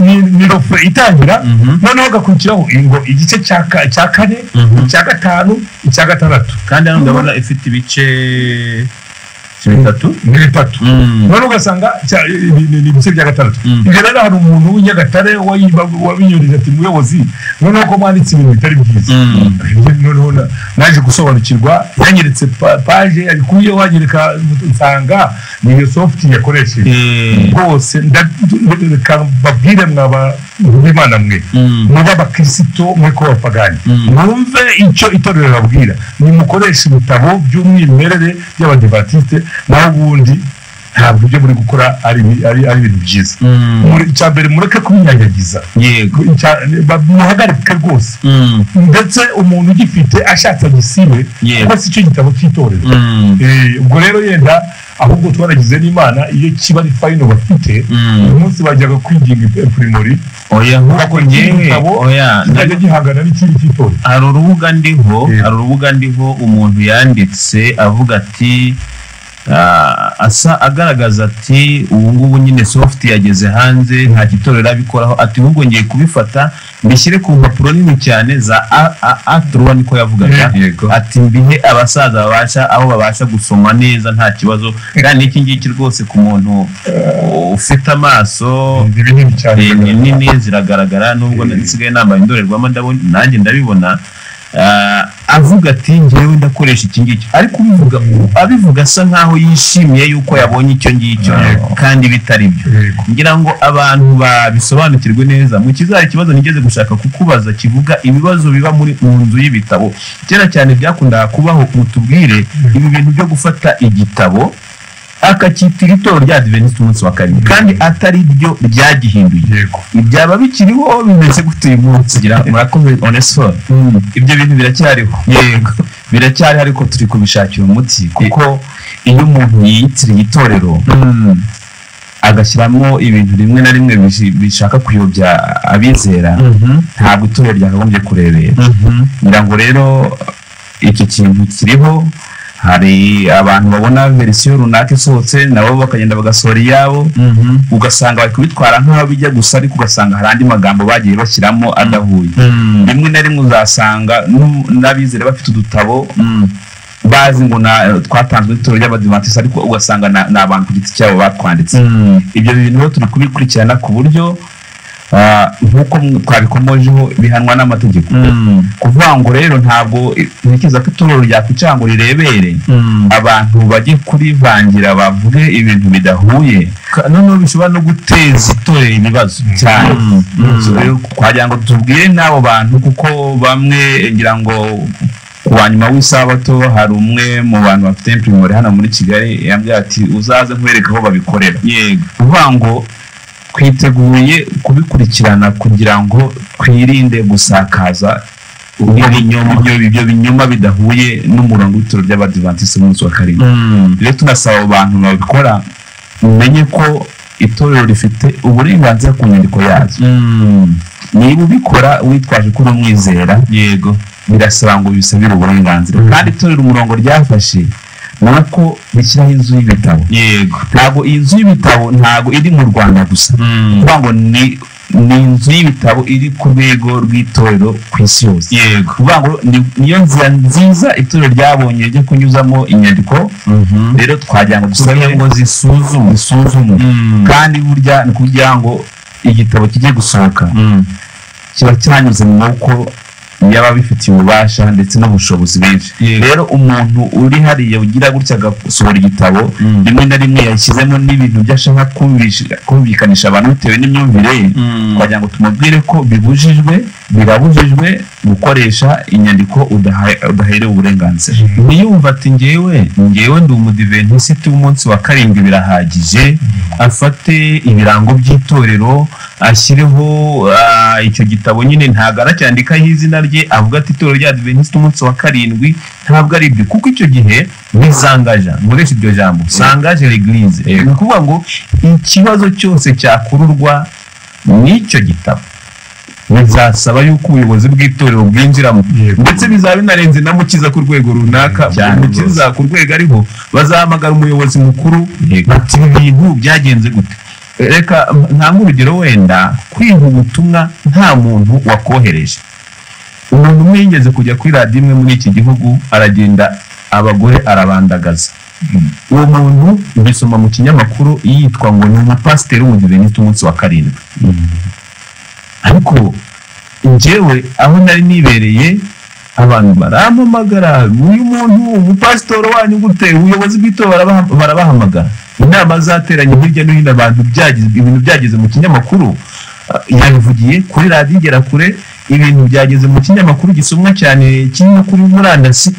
ni rofre itangira, noneho gakurikiraho ingo igice cya 4, icya 5, icya 6, kandi hano ndabona ifite ibice 3 ni 3. Noneho ugasanga ni ibice bya 6. Ibyo rero hari umuntu w'Inyagatare wabinyurije ati muyobozi, noneho ko mwanditse ibintu bitari byiza. Noneho naje gusobanukirwa, yanyeretse paje abikuyeho, anyereka nsanga ni iyo soft yakoresheje. Rwose reka babwire mwaba b'Imana mwe, muba abakristo mwe ko bapagani, mwumve icyo itorero babwira, nimukoreshe ibitabo by'umwimerere by'abadivatiste, naho ubundi ntabwo ibyo muri gukora ari ibintu byiza. Icya mbere mureke kubinyanyagiza, muhagarike rwose, ndetse umuntu ugifite ashatse agisibe, kuko si cyo gitabo cy'itorero. Ubwo rero yenda ahubwo twaragize n'Imana, iyo kiba ari fayino bafite uyu munsi bajyaga kwinginga imprimerie, oya nkuko ngewe oya kikajya gihangana n'ikindi cy'itorero. Hari urubuga ndiho umuntu yanditse avuga ati asa agaragaza ati ubu ngubu nyine soft yageze hanze nta gitorero abikoraho, ati ahubwo ngiye kubifata mbishyire ku mpapuro nini cyane za A3 niko yavugaga, ati mbihe abasaza babasha aho babasha gusoma neza nta kibazo. Kandi iki ngiki rwose ku muntu ufite amaso nini ziragaragara, nubwo nsigaye nambaye indorerwamo ndabona nanjye ndabibona. Avuga ati ngewe ndakoresha iki ngiki, ariko abivuga asa nkaho yishimiye yuko yabonye icyo ngicyo kandi bitari byo. Ngira ngo abantu babisobanukirwe neza. Mu kizari ikibazo nigeze gushaka kukubaza kivuga ibibazo biba muri mu nzu y'ibitabo kera cyane byakundaga kubaho, mutubwire ibi bintu byo gufata igitabo akacyitira itorero rya Adventiste umunsi wa karindwi kandi atari byo ryagihinduye, ibyaba bikiriho bimeze gute uyu munsi? Murakoze Onesphore, ibyo bintu biracyariho. Yego biracyari, ariko turi kubishakira umuti, kuko iyo umuntu yiyitiriye itorero agashyiramo ibintu rimwe na rimwe bishaka kuyobya abizera, ntabwo itorero ryakagombye kurebera. Ngira ngo rero icyo kintu kiriho. Hari abantu babona verisiyo runaka isohotse, nabo bakagenda bagasohora iyabo, ugasanga bari kubitwara nk'aho bijya gusa, ariko ugasanga hari andi magambo bagiye bashyiramo adahuye. Rimwe na rimwe uzasanga n'abizera bafite udutabo bazi ngo twatanzwe n'itorero ry'Abadivantisiti, ariko ugasanga ni abantu ku giti cyabo batwanditse. Ibyo bintu rero turi kubikurikirana ku buryo nk'uko twabikomojeho bihanwa n'amategeko. Kuvuga ngo rero ntabwo ntekereza ko itorero ryakwicara ngo rirebere abantu bajye kurivangira bavuge ibintu bidahuye, Noneho bishobora no guteza itorero ibibazo cyane. So, twagira ngo tubwire n'abo bantu, kuko bamwe ngira ngo ku wa nyuma w'isabato hari umwe mu bantu bafite imprimerie hano muri Kigali yambwiye ati uzaze nkwereke aho babikorera. Kuvuga ngo twiteguye kubikurikirana kugira ngo twirinde gusakaza ibyo binyoma bidahuye n'umurongo w'itorero ry'Abadivantisiti umunsi wa karindwi. Rero tunasaba abo bantu babikora, mumenye ko itorero rifite uburenganzira ku nyandiko yazo. Niba ubikora witwaje ko uri umwizera, birasaba ngo bisabire uburenganzira. Kandi itorero umurongo ryafashe ni uko rishyiraho inzu y'ibitabo. Ntabwo iyi nzu y'ibitabo ntabwo iri mu Rwanda gusa. Kuvuga ngo ni inzu y'ibitabo iri ku rwego rw'itorero ku isi yose. Kuvuga ngo niyo nzira nziza itorero ryabonye ryo kunyuzamo inyandiko. Rero twagira ngo dusabe ngo zisuzume. Kandi burya ni kugira ngo igitabo kijye gusohoka kiba cyanyuze mu maboko y'ababifitiye ububasha ndetse n'ubushobozi benshi. Rero umuntu uri hariya ugira gutya agasohora igitabo, rimwe na rimwe yashyizemo n'ibintu by'ashaka kumvikanisha abantu bitewe n'imyumvire ye, twagira ngo tumubwire ko birabujijwe gukoresha inyandiko udaherewe uburenganzira. Niyumva ati ngewe ndi umudiventisiti w'umunsi wa karindwi birahagije, afate ibirango by'itorero ashyireho icyo gitabo nyine, ntabwo aracyandikaho izina rye, avuga ati itorero rya Adventiste umunsi wa karindwi, ntabwo ari ibyo, kuko icyo gihe bizangaja, nkoresha iryo jambo sangaje l'église. Ni ukuvuga ngo ikibazo cyose cyakururwa n'icyo gitabo bizasaba yuko ubuyobozi bw'itorero bwinjiramo, ndetse bizaba binarenze na Mukiza ku rwego runaka. Mukiza ku rwego ariho bazahamagara umuyobozi mukuru bati ibi bintu byagenze gute. Reka ntange urugero, wenda kwiha ubutumwa nta muntu wakohereje. Umuntu umwe yigeze kujya kuri radiyo imwe muri iki gihugu, aragenda abagore arabandagaza. Uwo muntu mbisoma mu kinyamakuru yitwa ngo ni umupasiteri w'umudiventisiti umunsi wa karindwi. Ariko njyewe aho nari nibereye abantu barampamagara, uyu muntu umupasitoro wanyu gute, ubuyobozi bw'itorero barabahamagara. Inama zateranye hirya no hino, abantu ibintu byageze mu kinyamakuru, yabivugiye kuri radiyo igera kure, ibintu byageze mu kinyamakuru gisomwa cyane kiri kuri murandasi.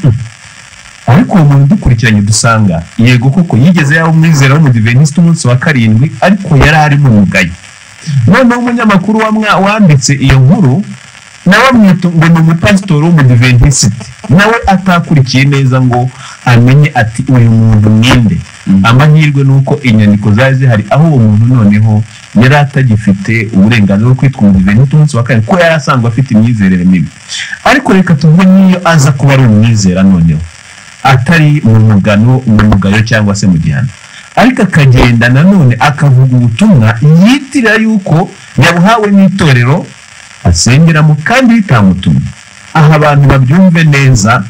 Ariko uwo muntu dukurikiranye dusanga yego koko yigeze yaba umwizera w'umudiventisiti umunsi wa karindwi, ariko yari ari mu mugayo. Noneho umunyamakuru wanditse iyo nkuru nawe amwita ngo ni umupasitori w'umudiventisiti, nawe atakurikiye neza ngo amenye ati uyu muntu ninde. Amahirwe ni uko inyandiko zari zihari, aho uwo muntu noneho yari atagifite uburenganzira bwo kwitwa umudiventisiti umunsi wa karindwi, kuko yari asanzwe afite imyizerere mibi. Ariko reka tuvuge n'iyo aza kuba ari umwizera noneho atari mu mugano, mu mugayo cyangwa se mu gihano, ariko akagenda nanone akavuga ubutumwa yitira yuko yabuhawe n'itorero asengeramo kandi ritamutumye. Aha abantu babyumve neza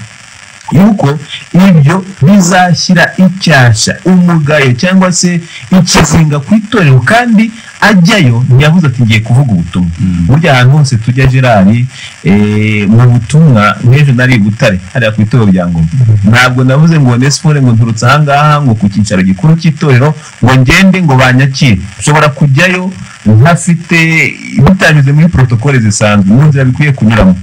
yuko ibyo bizashyira icyasha, umugayo cyangwa se ikizinga ku itorero, kandi ajyayo ntiyavuze ati ngiye kuvuga ubutumwa. Burya ahantu hose tujya Gerard, mu butumwa nk'ejo nari i Butare hariya ku itorero rya Ngoma, ntabwo navuze ngo Onesphore ngo nturutse aha ngaha ngo ku cyicaro gikuru cy'itorero ngo ngende ngo banyakire. Nshobora kujyayo ntafite, bitanyuze muri protokole zisanzwe, mu nzira bikwiye kunyuramo,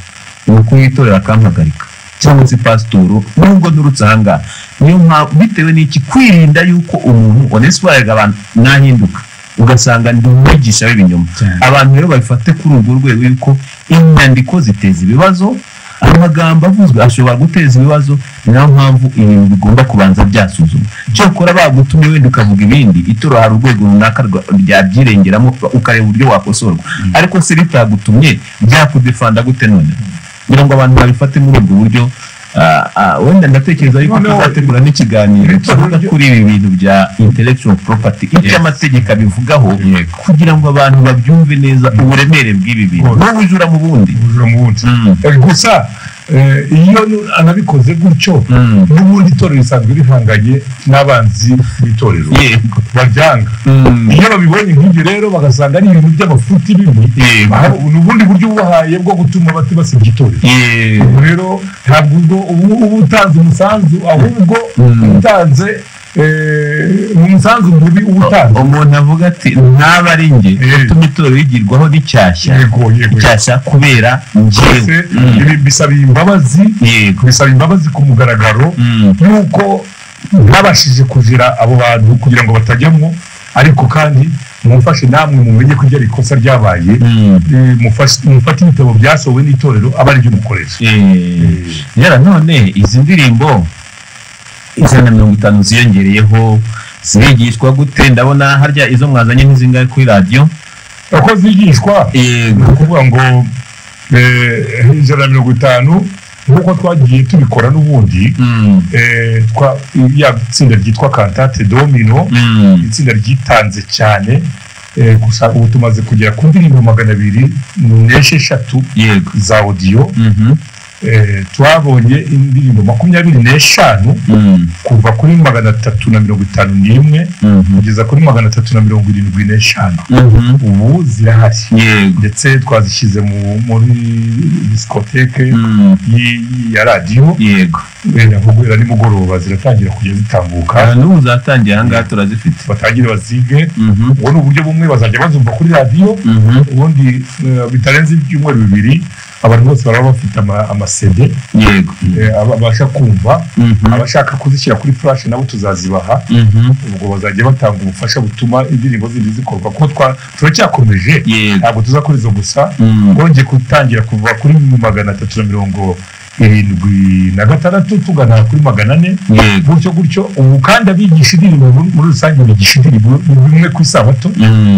umukuru w'itorero akampagarika cyangwa se pasitoro nubwo nturutse aha ngaha. Niyo mpamvu bitewe n'iki, kwirinda yuko umuntu Onesphore abantu nahinduka ugasanga ndi umwigisha w'ibinyoma. Abantu rero babifate kuri urwo rwego yuko inyandiko ziteza ibibazo, amagambo avuzwe ashobora guteza ibibazo. Niyo mpamvu ibintu bigomba kubanza byasuzumwa. Cyokora bagutumye wenda ukavuga ibindi, itorero hari urwego runaka ryabyirengeramo ukareba uburyo wakosorwa. Ariko se ritagutumye byakudefanda gute none? Kugira ngo abantu babifate muri ubwo buryo, Wenda ndatekereza yuko Noneho- tuzategura n'ikiganiro kivuga kuri ibi bintu bya intellectual property, icyo amategeko abivugaho, kugira ngo abantu babyumve neza uburemere bw'ibi bintu Rwose. n'ubujura mu bundi. Ubujura mu bundi. Gusa iyo anabikoze gutyo, n'ubundi itorero risanzwe rihanganye n'abanzi b'itorero baryanga. Iyo babibonye nk'ibyo rero, bagasanga ari ibintu by'amafuti bibi, ni ubundi buryo bubahaye bwo gutuma basebya itorero. Ubwo rero ntabwo ubwo uba utanze umusanzu, ahubwo utanze umusanzu mubi uba utanze. Umuntu avuga ati ntaba ari njye utuma itorero rigirwaho n'icyashya, Yego. icyashya kubera njyewe. Mbese ibi bisaba imbabazi, bisaba imbabazi ku mugaragaro yuko ntabashije kugira abo bantu kugira ngo batajyamo, ariko kandi mumfashe namwe mumenye ko iryo ari ikosa ryabaye. Mufate ibitabo byasohowe n'itorero aba aribyo mukoresha. Yara none izi ndirimbo 150 ziyongereyeho zirigishwa gute? Ndabona harya izo mwazanye ntizingahe kuri radiyo? Uko zigishwa, ni ukuvuga ngo 150, nk'uko twagiye tubikora n'ubundi, ya tsinda ryitwa Cantate Domino, itsinda ryitanze cyane, gusa ubu tumaze kugera ku ndirimbo 206 za audio. Twabonye indirimbo 25 kuva kuri 351 kugeza kuri 375. Ubu zirahari, ndetse twazishyize muri discothèque ya radiyo. Wenda nko guhera nimugoroba ziratangira kujya zitambuka. N'ubu zatangiye, ahangaha turazifite. Batangire bazige. Ubwo ni uburyo bumwe bazajya bazumva kuri radiyo. Ubundi bitarenze ibyumweru 2 abantu bose baraba bafite ama CD abasha kumva. Abashaka kuzishyira kuri flash nabo tuzazibaha. Ubwo bazajya batanga ubufasha butuma indirimbo zindi zikorwa, kuko turacyakomeje, ntabwo tuzakora izo gusa. Twongeye gutangira kuva kuri 376 tugana kuri 400, gutyo gutyo. Ubu kandi abigisha indirimbo muri rusange bigisha indirimbo rimwe ku isabato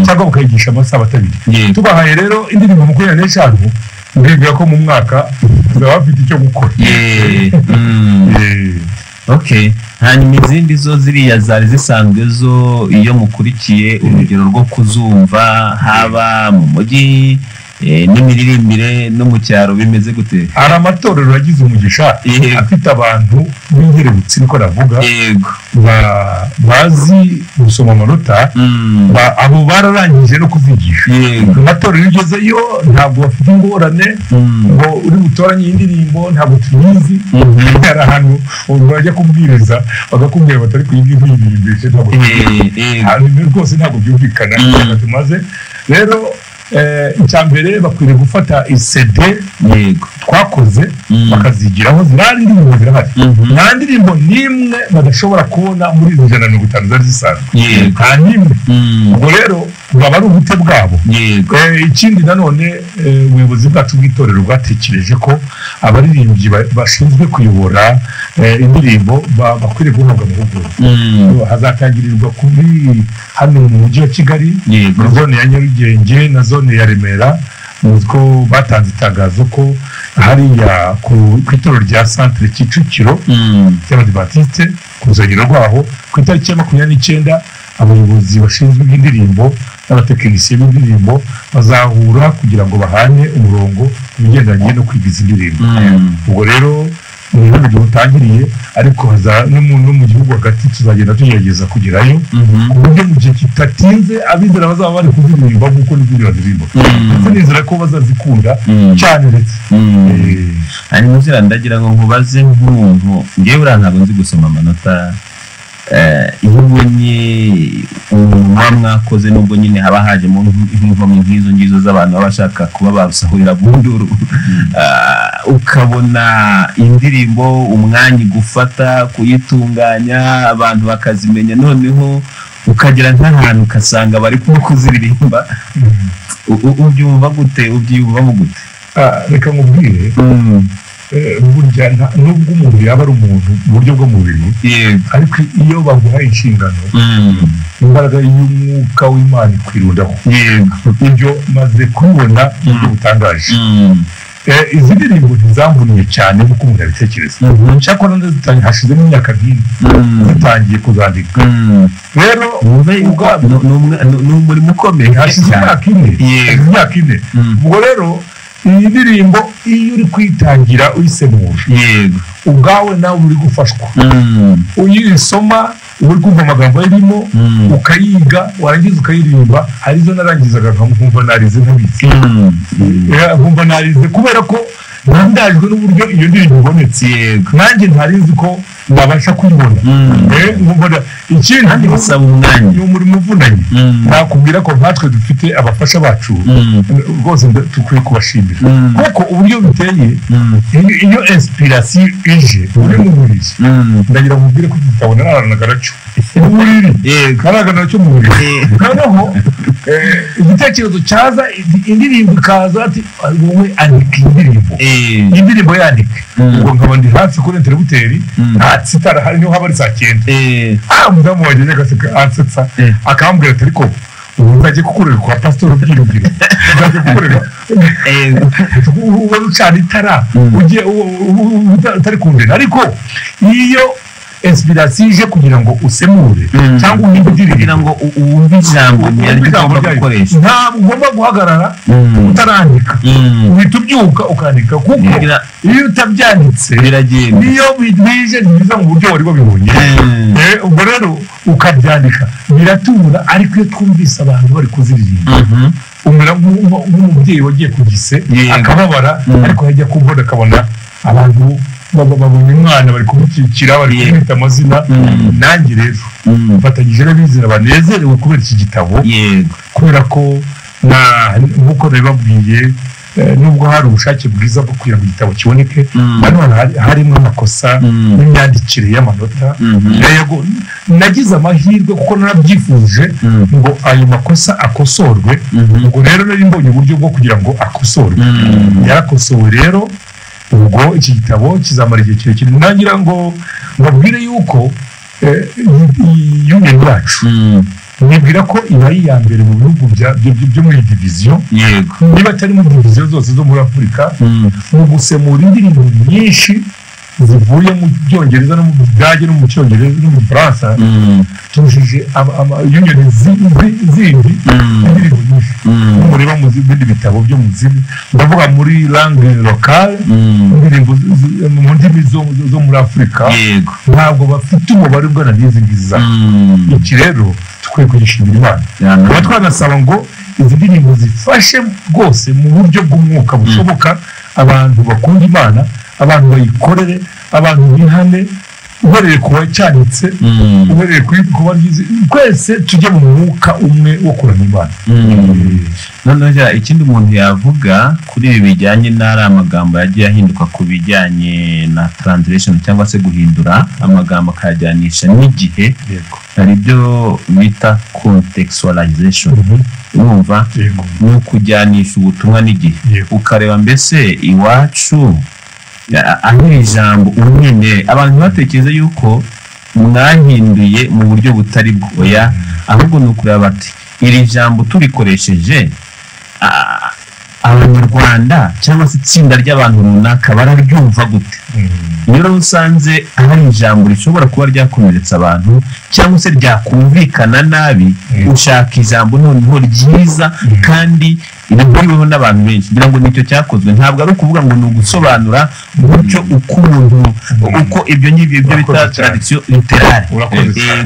cyangwa bakayigisha amasabato abiri. Tubahaye rero indirimbo 25, mbibwira ko mu mwaka tuzaba bafite icyo gukora. Okay, hanyuma izindi zo ziriya zari zisanzwe zo, iyo mukurikiye urugero rwo kuzumva haba mu mujyi n'imiririmbire no mu cyaro bimeze gute? Hari amatorero yagize umugisha, afite abantu b'inkerebutsi, niko navuga, bazi gusoma amanota. Abo bararangije no kuzigisha. Mu matorero iyo ugezeyo ntabwo bafite ingorane ngo uri butoranye iyi ndirimbo ntabwo tuyizi. Hari ahantu bajya kubwiriza bakakubwira batari kuyiga ntuyiririmbishe, ntabwo tuyizi. Hanyuma rwose ntabwo byumvikana. Ntabwo tumaze rero, icya mbere bakwiriye gufata iCD twakoze bakazigiraho. Ziriya ndirimbo zirahari, nta ndirimbo n'imwe badashobora kubona muri izi 150 zari zisanzwe, nta n'imwe. Ubwo rero bwaba ari ubute bwabo. Ikindi nanone, ubuyobozi bwacu bw'itorero bwatekereje ko abaririmbyi bashinzwe kuyobora indirimbo bakwiriye guhabwa amahugurwa. Hazatangirirwa kuri hano mu mujyi wa Kigali, muri zone ya Nyarugenge na zone ya Remera. Muzi ko batanze itangazo ko hariya ku itorero rya Centre Kicukiro ry'Abadivantisite, ku rusengero rwaho, ku itariki ya 29, abayobozi bashinzwe iby'indirimbo n'abatekinisiye b'indirimbo bazahura kugira ngo bahane umurongo ku bigendanye no kwiga izi ndirimbo. Ubwo rero mu bihugu butangiriye, ariko no mu gihugu hagati tuzagenda tugerageza kugerayo, ku buryo mu gihe kidatinze abizera bazaba bari kuziririmba nk'uko n'izindi baziririmba, ndetse nizera ko bazazikunda cyane ndetse. Hanyuma uzira ndagira ngo nkubaze nk'umuntu, ngewe buriya ntabwo nzi gusoma amanota, iyo ubonye umuntu muba mwakoze, nubwo nyine haba hajemo nk'inkomyi nk'izo ngizo z'abantu baba bashaka kuba barusahurira bunduru, ukabona indirimbo umwanya igufata kuyitunganya, abantu bakazimenya, noneho ukagera nk'ahantu ugasanga bari kumwe kuziririmba, ubyumva gute, ubyiyumvamo gute? Reka nkubwire, burya nubwo umuntu yaba ari umuntu mu buryo bw'umubiri, ariko iyo baguhaye inshingano, imbaraga y'umwuka w'Imana ikwirundaho. Ibyo maze kubibona mu buryo butangaje. Izi ndirimbo ntizamvuniye cyane nk'uko umuntu yabitekereza. Cyakora ndazitangiye hashizemo imyaka nk'ine zitangiye kuzandika. Rero ni umurimo ukomeye. Hashize imyaka 4. Imyaka 4. Ubwo rero iyi ndirimbo iyo uri kwitangira uyisemura, yego, ubwawe nawe uri gufashwa. Uyisoma uri kumva amagambo arimo, ukayiga, warangiza ukayiririmba. Hari izo narangizaga nkumva narize ntabizi, nkumva narize kubera ko ntandajwe n'uburyo iyo ndirimbo ibonetse. Nanjye ntari nzi ko nabasha kuyibona. Ikindi bisaba umwanya, ni umurimo uvunanye. Nakubwira ko nkatwe dufite abafasha bacu rwose dukwiye kubashimira, kuko uburyo biteye iyo inspiration ije uri mu buriri, ndagira ngo ubwire ko igitabo nararanaga nacyo mu buriri, nararanaga nacyo mu buriri. Noneho igitekerezo cyaza, indirimbo ikaza, ati wowe andika indirimbo, indirimbo yandike. Ubwo nkaba ndi hafi kuri inteributeri, nta hari niho haba ari saa 9. Umudamu wanjye agaseka ansetsa, akambwira ati ariko ubu nzajye kukorera kwa pasitori Byiringiro, nzajye kukorera ubona ucana itara ugiye utari kundena. Ariko iyo inspiration ije kugira ngo usemure cyangwa uhimbe indirimbo, kugira ngo wumve ijambo nyaryo ugomba gukoresha, ntabwo ugomba guhagarara utarandika. Uhita ubyuka ukandika, kuko iyo utabyanditse biragenda, niyo bije ntibiza mu buryo wari wabibonye. Ubwo rero ukabyandika biratura. Ariko iyo twumvise abantu bari kuziririmba, umera nk'umubyeyi wagiye ku gise akababara, ariko yajya kubona akabona abantu babonye umwana bari kumukikira, bari kumwita amazina. Nanjye rero mfatanyije n'abizera banezerewe kubera iki gitabo, kubera ko nk'uko nabibabwiye, nubwo hari ubushake bwiza bwo kugira ngo igitabo kiboneke, nanone harimo amakosa n'imyandikire y'amanota. Nagize amahirwe kuko narabyifuje ngo ayo makosa akosorwe. Ubwo rero nari mbonye uburyo bwo kugira ngo akosorwe, yarakosowe. Rero ubwo iki gitabo kizamara igihe kirekire. Nangira ngo mbabwire yuko union yacu nibwira ko iba ari iya mbere mu bihugu byo muri diviziyo, niba atari mu diviziyo zose zo muri Afurika, mu gusemura indirimbo nyinshi zivuye mu Byongereza no mu Budage no mu Cyongereza no mu Faransa. Turushije union zindi indirimbo nyinshi. Mureba mu bindi bitabo byo mu zindi, ndavuga muri langue locale, indirimbo mu ndimi zo muri Afurika, ntabwo bafite umubare ungana n'izi ngizi zacu. Iki rero tukwiye kugishimira Imana. Tuba twanasaba ngo izi ndirimbo zifashe rwose mu buryo bw'umwuka bushoboka abantu bakunda Imana, abantu bayikorere, abantu bihane, uhereye ku wacyanditse, uhereye ku baryizi, twese tujye mu mwuka umwe wo kuramya Imana. Noneho ikindi umuntu yavuga kuri ibi bijyanye n'ari amagambo yagiye ahinduka ku bijyanye na translation cyangwa se guhindura amagambo akayajyanisha n'igihe, hari ibyo bita contextualization. Urumva ni ukujyanisha ubutumwa n'igihe, ukareba mbese iwacu aho ijambo umwene. Abantu batekereza yuko mwahinduye mu buryo butari bwo, oya, ahubwo ni ukureba bati iri jambo turikoresheje Abanyarwanda cyangwa se itsinda ry'abantu runaka bararyumva gute. Iyo rero usanze hari ijambo rishobora kuba ryakomeretsa abantu cyangwa se ryakumvikana nabi, ushaka ijambo noneho ryiza kandi rihuriweho n'abantu benshi. Ngira ngo nicyo cyakozwe. Ntabwo ari ukuvuga ngo ni ugusobanura gutyo uko umuntu uko ibyo ngibyo ibyo bita traduction littérale,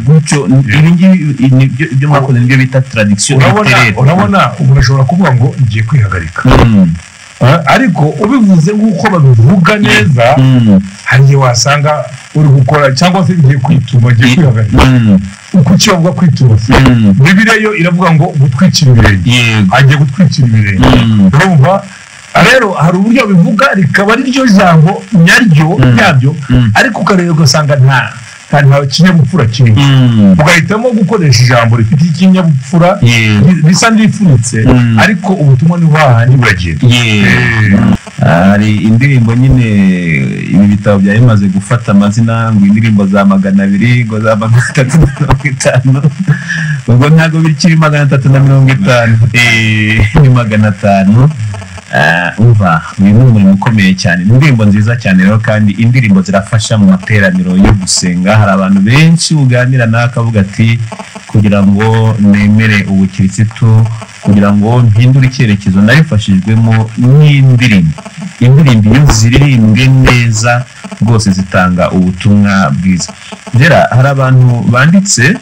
gutyo ibi ngibi ibyo mwakoze nibyo bita traduction littérale. Urabona umuntu ashobora kuvuga ngo ngiye kwihagarika, ariko ubivuze nk'uko babivuga neza, hari igihe wasanga uri gukora cyangwa se ngiye kwituma, ngiye kwihagarika. Kuki bavuga kwituma? Bibiliya yo iravuga ngo gutwikira ibirenge, agiye gutwikira ibirenge. Urumva rero hari uburyo bivuga rikaba ari ryo jambo nyaryo ryabyo, ariko ukareba ugasanga nta kinyabupfura kirimo, ugahitamo gukoresha ijambo rifite ikinyabupfura risa n'irifunitse, ariko ubutumwa ni hahandi buragenda. Hari indirimbo nyine ibi bitabo byari bimaze gufata amazina ngo indirimbo za 200 ngo za 350, ubwo ntabwo bikiri 350, ni 500. Umva, uyu ni umurimo ukomeye cyane, ni indirimbo nziza cyane rero, kandi indirimbo zirafasha mu materaniro yo gusenga. Hari abantu benshi uganira nawe akavuga ati kugira ngo nemere ubukirisitu, kugira ngo mpindure icyerekezo, nabifashijwemo n'indirimbo. Indirimbo iyo ziririmbwe neza rwose zitanga ubutumwa bwiza. Gera, hari abantu banditse,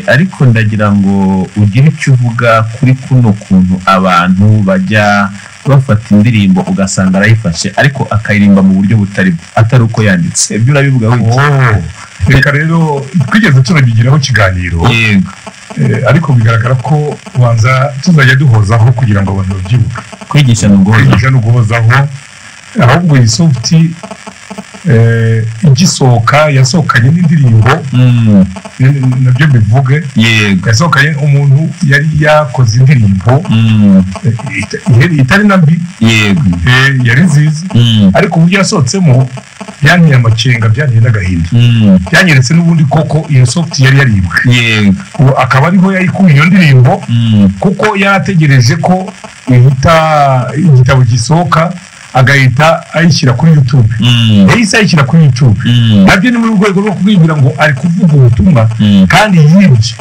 ariko ndagira ngo ugire icyo uvuga kuri kuno kuntu abantu bajya bafata indirimbo ugasanga arayifashe ariko akayiririmba mu buryo butari bwo, atari uko yanditse. Ibyo urabivuga wiki? Reka rero twigeze tunabigiraho ikiganiro. Yego. Ariko bigaragara ko ubanza tuzajya duhozaho kugira ngo abantu babyibuke. Kwigisha ni uguhozaho. Kwigisha ni uguhozaho. Ahubwo iyi soft igisohoka yasohokanye n'indirimbo, nabyo bivuge. Yego. Yasohokanye, umuntu yari yakoze indirimbo itari na mbi. Yego. Yari nziza, ariko uburyo yasohotsemo byanteye amakenga, byanteye n'agahinda, byanyeretse n'ubundi koko iyo soft yari yaribwe. Yego. Ubu akaba ariho yayikuye iyo ndirimbo, kuko yari ategereje ko ihita igitabo gisohoka agahita ayishyira kuri YouTube. Yahise ayishyira kuri YouTube, nabyo ni mu rwego rwo kubibwira ngo ari kuvuga ubutumwa kandi yibye.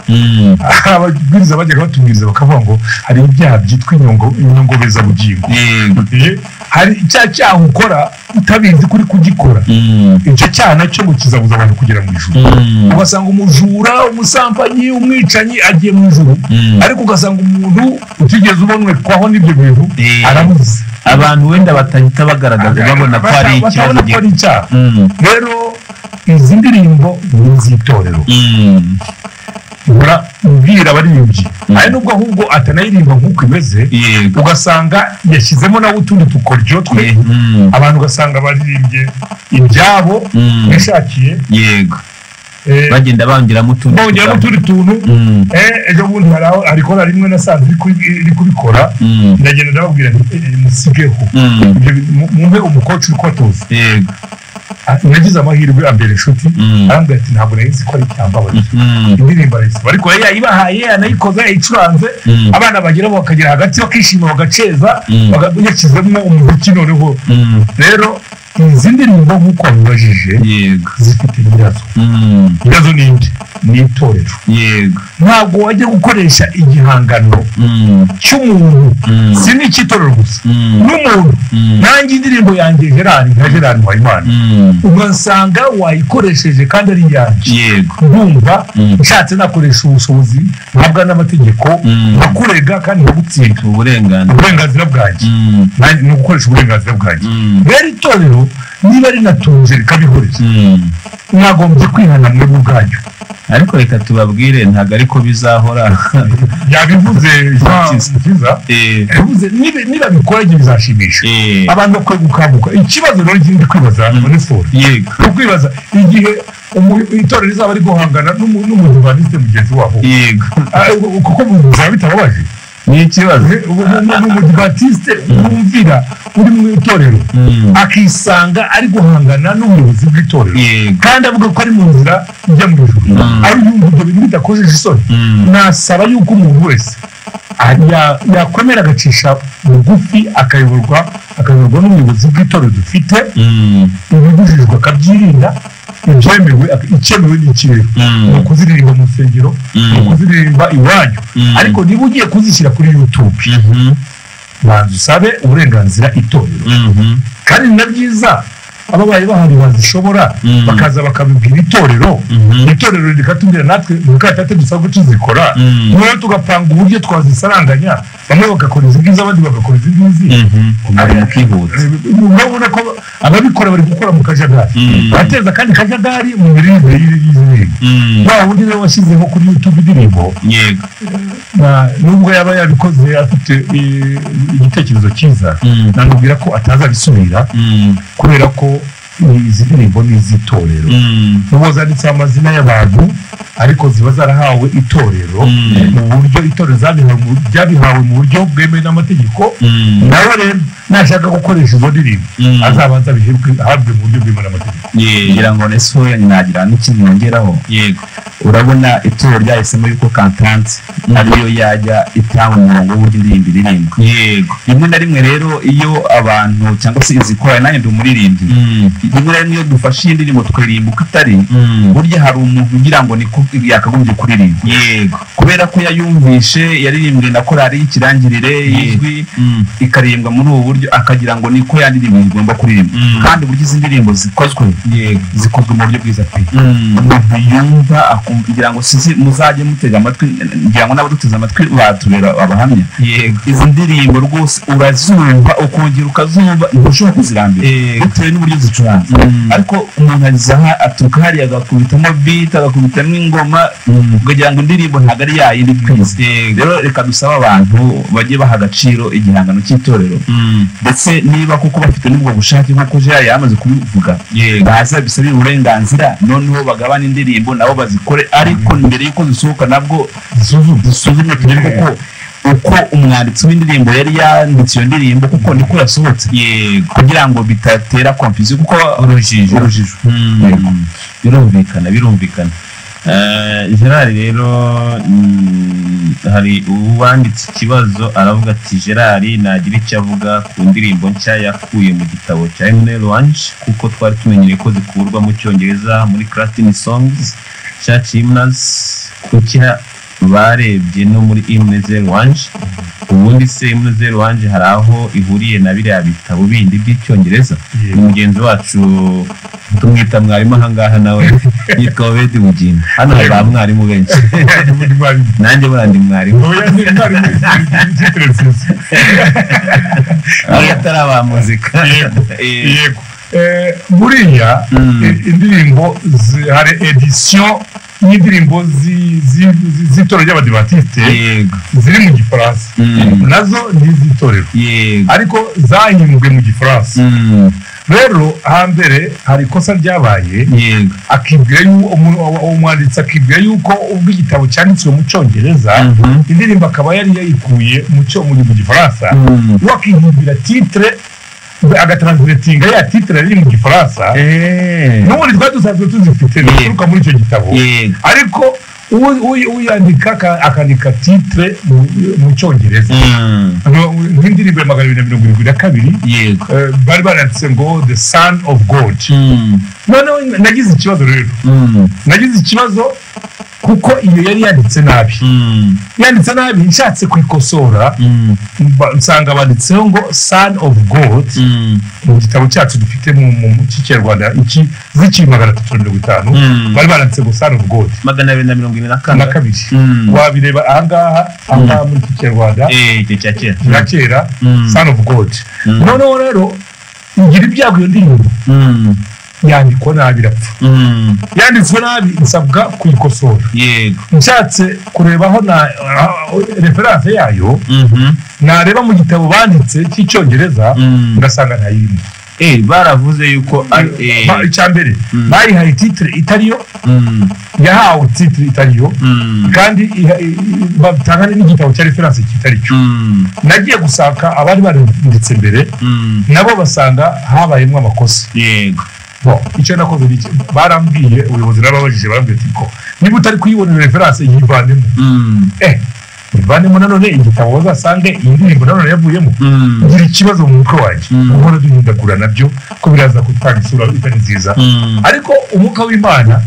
Ababwiriza bajyaga batubwiriza bakavuga ngo hari ibyaha byitwa inyongobezabugingo. Yego. Hari cya cyaha ukora utabizi kuri kugikora, icyo cyaha nacyo ngo kizabuza abantu kugera mu ijuru. Ugasanga umujura, umusambanyi, umwicanyi agiye mu ijuru, ariko ugasanga umuntu utigeze ubonekwaho n'ibyo bintu arabuze. Abantu wenda batahita bagaragaza babona ko ari ikibazo. Batabona ko ari icyaha. Rero izi ndirimbo ni iz'itorero. Nkora mbwira abaririmbyi, ari nubwo ahubwo atanayirimba nk'uko imeze, Yego. ugasanga yashyizemo nawe utundi tukoryo twe, abantu ugasanga baririmbye ibyabo bishakiye. Yego. Bagenda bongeramo utundi bongeramo utundi tuntu. Ejo bundi hari aho hari korali rimwe nasanze iri kubikora, ndagenda ndababwira nti musigeho ibyo mumpe umukoci uri kubatoza. Yego. Nagize amahirwe ambera inshuti, arambwira ati ntabwo nari nzi ko ari icyambabaje. Indirimbo arayisiba, ariko yari yayibahaye, yanayikoze, yayicuranze, abana bagera bakagera hagati bakishima, bagaceza, yashyizemo umuziki noneho. Rero izi ndirimbo nk'uko wabibajije, Yego. zifite nyirazo. Nyirazo ni inde? Ni itorero. Yego. Ntabwo wajya gukoresha igihangano cy'umuntu, si n'icy'itorero gusa, n'umuntu. Nanjye indirimbo yanjye Gerard, nka Gerard Muhayimana, ugasanga wayikoresheje kandi ari iyanjye, Yego. ndumva nshatse nakoresha ubushobozi mpabwa n'amategeko, nkakurega kandi nkagutsinda. Uburenganzira. Uburenganzira bwanjye. Nanjye ni ugukoresha uburenganzira bwanjye. Rero itorero niba rinatunze rikabihoreza, mwagombye kwihana mwebwe ubwanyu. Ariko reka tubabwire, ntabwo ariko bizahora. Yabivuze Jean Mukiza, yabivuze niba bikora ibyo bizashimisha abantu bakwiye gukanguka. Ikibazo rero ndi kwibaza muri foro, Yego. ni ukwibaza igihe itorero rizaba riri guhangana n'umudivantisite mugenzi wabo. Yego. Kuko bizaba bitababaje. Ni ikibazo. Umudivantisite wumvira uri mu itorero akisanga ari guhangana n'ubuyobozi bw'itorero, Yego. kandi avuga ko ari mu nzira ijya mu ijuru, ari yumva ibyo bintu bidakojeje isoni. Nasaba yuko umuntu wese yakwemera agacisha bugufi, akayoborwa n'ubuyobozi bw'itorero dufite, ibibujijwe akabyirinda, ibyemewe, icyemewe ni iki rero? Ni ukuziririmba mu nsengero, ni ukuziririmba iwanyu. Ariko niba ugiye kuzishyira kuri YouTube, banza usabe uburenganzira itorero. Kandi ni na byiza ababaye bahari bazishobora, bakaza bakabibwira itorero, itorero rikatubwira natwe mukatate dusanzwe tuzikora, noneho tugapanga uburyo twazisaranganya, bamwe bagakora izi ngizi, abandi bagakora izi ngizi. Umurimo ukihuta. Urabona ko ababikora bari gukora mu kajagari, bateza kandi kajagari mu miririmbire y'izi ndirimbo. Wa wundi rero washyizeho kuri YouTube indirimbo, Yego. nubwo yaba yabikoze afite igitekerezo cyiza, namubwira ko atazabisubira, kubera ko izi ndirimbo ni iz'itorero. Nubwo zanditseho amazina y'abantu, ariko ziba zarahawe itorero mu buryo itorero ryabihawe mu buryo bwemewe n'amategeko. Nawe rero nashaka gukoresha izo ndirimbo, azabanza ahabwe mu buryo bwemewe n'amategeko. Ngira ngo ese nagira n'ikindi nongeraho. Yego. Urabona itorero ryahisemo yuko cantante ariyo yajya itanga umurongo w'uburyo indirimbo iririmbwa. Rimwe na rimwe rero iyo abantu cyangwa se izi korali, nanjye ndi umuririmbyi, rimwe na rimwe iyo dufashe iyi ndirimbo tukaririmba uko itari, burya hari umuntu ugira ngo niko yakagombye kuririmba, kubera ko yayumvishe yaririmbwe na korali y'ikirangirire y'ijwi, ikaririmbwa muri ubu buryo, akagira ngo niko ya ndirimbo igomba kuririmba. Kandi uburyo izi ndirimbo zikozwe, zikozwe mu buryo bwiza pe. Umuntu yumva akumva, ngira ngo sinzi muzajye mutega amatwi, ngira ngo n'abaduteze amatwi batubera abahamya. Izi ndirimbo rwose urazumva ukongera ukazumva, ntushobora kuzirambira bitewe n'uburyo zicuranze. Ariko umuntu aza aturuka hariya agakubitamo beat, agakubitamo ingoma, ukagira ngo indirimbo ntabwo ari yayindi twize. Rero reka dusabe abantu bajye baha agaciro igihangano cy'itorero, ndetse niba kuko bafite n'ubwo bushake nk'uko Gerard yamaze kubivuga, baza bisabire uburenganzira, noneho bagabane indirimbo nabo bazikore, ariko mbere y'uko zisohoka nabwo zisuzumwe, turebe koko uko umwanditsi w'indirimbo yari yanditse iyo ndirimbo kuko niko yasohotse, kugira ngo bitatera confusion, kuko urujijo. Urujijo. Birumvikana, birumvikana. Gerard rero, hari uwanditse ikibazo aravuga ati Gerard nagira icyo avuga ku ndirimbo nshya yakuye mu gitabo cya Emmanuel Louange, kuko twari tumenyereye ko zikurwa mu Cyongereza muri Christian Songs, Church Hymns, kuki barebye no muri Hymns Louange? Ubundi se Hymns Louange hari aho ihuriye na biriya bitabo bindi by'Icyongereza? Ni mugenzi wacu tumwita mwarimu ahangaha, nawe yitwa Obedi Bugingo. Hano hari ba mwarimu benshi, nanjye buriya ndi mwarimu aho atari aba muzika. Yego. Buriya indirimbo hari édition y'indirimbo z'itorero ry'Abadivatiste ziri mu Gifaransa, nazo ni iz'itorero, ariko zahimbwe mu Gifaransa. Rero hambere hari ikosa ryabaye, akibwira yuko umwanditsi akibwira yuko ubwo igitabo cyanditswe mu Cyongereza, indirimbo akaba yari yayikuye mu cyo mu Gifaransa, we akihimbira titre, agatranslatinga ya titre yari mu Gifaransa. N'ubundi twari dusanzwe tuzifite zituruka muri icyo gitabo, ariko uyandika akandika titre mu Cyongereza, nk'indirimbo ya 272, bari baranditse ngo "The Son of God". Noneho nagize ikibazo rero, nagize ikibazo kuko iyo yari yanditse nabi, yanditse nabi. Nshatse kuyikosora, nsanga banditseho ngo "Son of God" mu gitabo cyacu dufite mu cy'Ikinyarwanda iki zikiri 350, bari baranditse ngo "Son of God". 272. Na kabiri. Wabireba ahangaha, ahangaha muri iki Kinyarwanda Icyo cya kera. Cya kera, "Son of God". Noneho rero igira ibyago, iyo ndirimbo yandikwa nabi, irapfa. Yanditswe nabi, nsabwa kuyikosora. Nshatse kurebaho na référence yayo, nareba mu gitabo banditse cy'Icyongereza, ngasanga ntayirimo. Baravuze yuko ari Icya mbere, bayihaye titre itariyo, yahawe titre itariyo, kandi batanga n'igitabo cya référence kitari cyo. Nagiye gusaka abari baranditse mbere, nabo basanga habayemo amakosa. Bon, icyo nakoze ni iki? Barambwiye, ubuyobozi narababajije, barambwiye ati ko niba utari kuyibonera référence, yivanemo. Ivanemo nanone igitabo bazasange iyi ndirimbo nanone yavuyemo. Ngira ikibazo mu mutwe wanjye, guhora duhindagura nabyo ko biraza gutanga isura itari nziza. Ariko umwuka w'Imana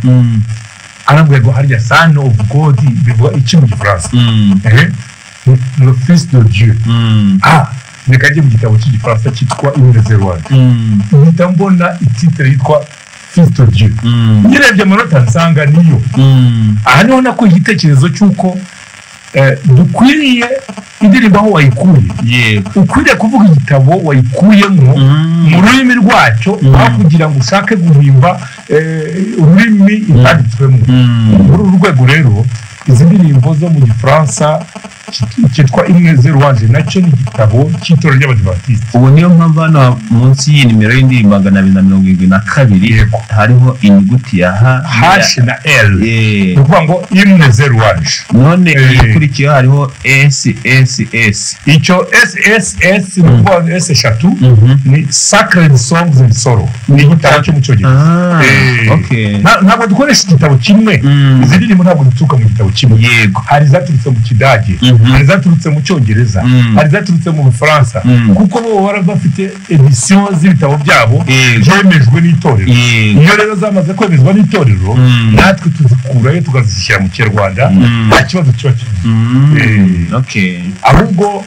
arambwira ngo harya "Son of God" bivuga iki mu Gifaransa? Le Fils de Dieu. Ah, reka njye mu gitabo cy'Igifaransa cyitwa Hymnes Rwanda, mpita mbona ititre yitwa "Fils de Dieu". Nyirebye amanota nsanga niyo. Aha niho nakuye igitekerezo cy'uko dukwiriye indirimbo aho wayikuye, ukwiriye kuvuga igitabo wayikuyemo mu rurimi rwacyo, aho kugira ngo ushake guhimba ururimi itanditswemo. Muri uru rwego rero izi ndirimbo zo mu Gifaransa Cyitwa Hymnes et Louanges, nacyo ni igitabo cy'itorero ry'Abadivantisite. Ubu niyo mpamvu hano munsi y'iyi nimero y'indirimbo 272 Yego. hariho inyuguti ya H H na L, Eh, ni ukuvuga ngo Hymnes et Louanges. None Eh. ikurikiyeho hariho S S S. Icyo SSS ni ukuvuga ngo S eshatu ni Sacred Songs and Sorrow, ni igitabo cyo mu Cyongereza. Ah, Eh. okay. Ntabwo dukoresha igitabo kimwe. Izi ndirimbo ntabwo zituruka mu gitabo kimwe. Hari izaturutse mu Kidage, hari izaturutse mu Cyongereza, hari izaturutse mu Bufaransa, kuko bo baba bafite édition z'ibitabo byabo byemejwe n'itorero. Iyo rero zamaze kwemezwa n'itorero, natwe tuzikurayo tukazishyira mu Kinyarwanda, nta kibazo kiba kirimo. Eh. Ahubwo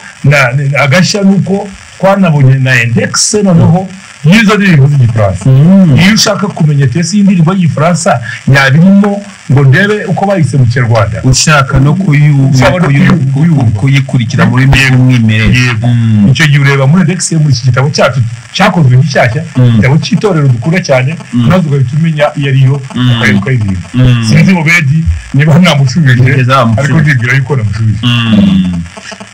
agashya ni uko twanabonye na index noneho y'izo ndirimbo z'Igifaransa. Iyo ushaka kumenya tesi y'indirimbo y'Igifaransa yabirimo, ngo ndebe uko bayise mu Kinyarwanda. Ushaka no Ushaka no kuyumva. kuyikurikira mu rurimi rw'umwimerere. Yego. Icyo gihe ureba muri index yo muri iki gitabo cyacu cyakozwe gishyashya, igitabo cy'itorero dukunda cyane, maze ugahita umenya iyo ariyo, ukareba ukayiririmba. Sinzi Mubedi niba namushubije, Nigeze wamushubije. ariko ndibwira yuko namushubije.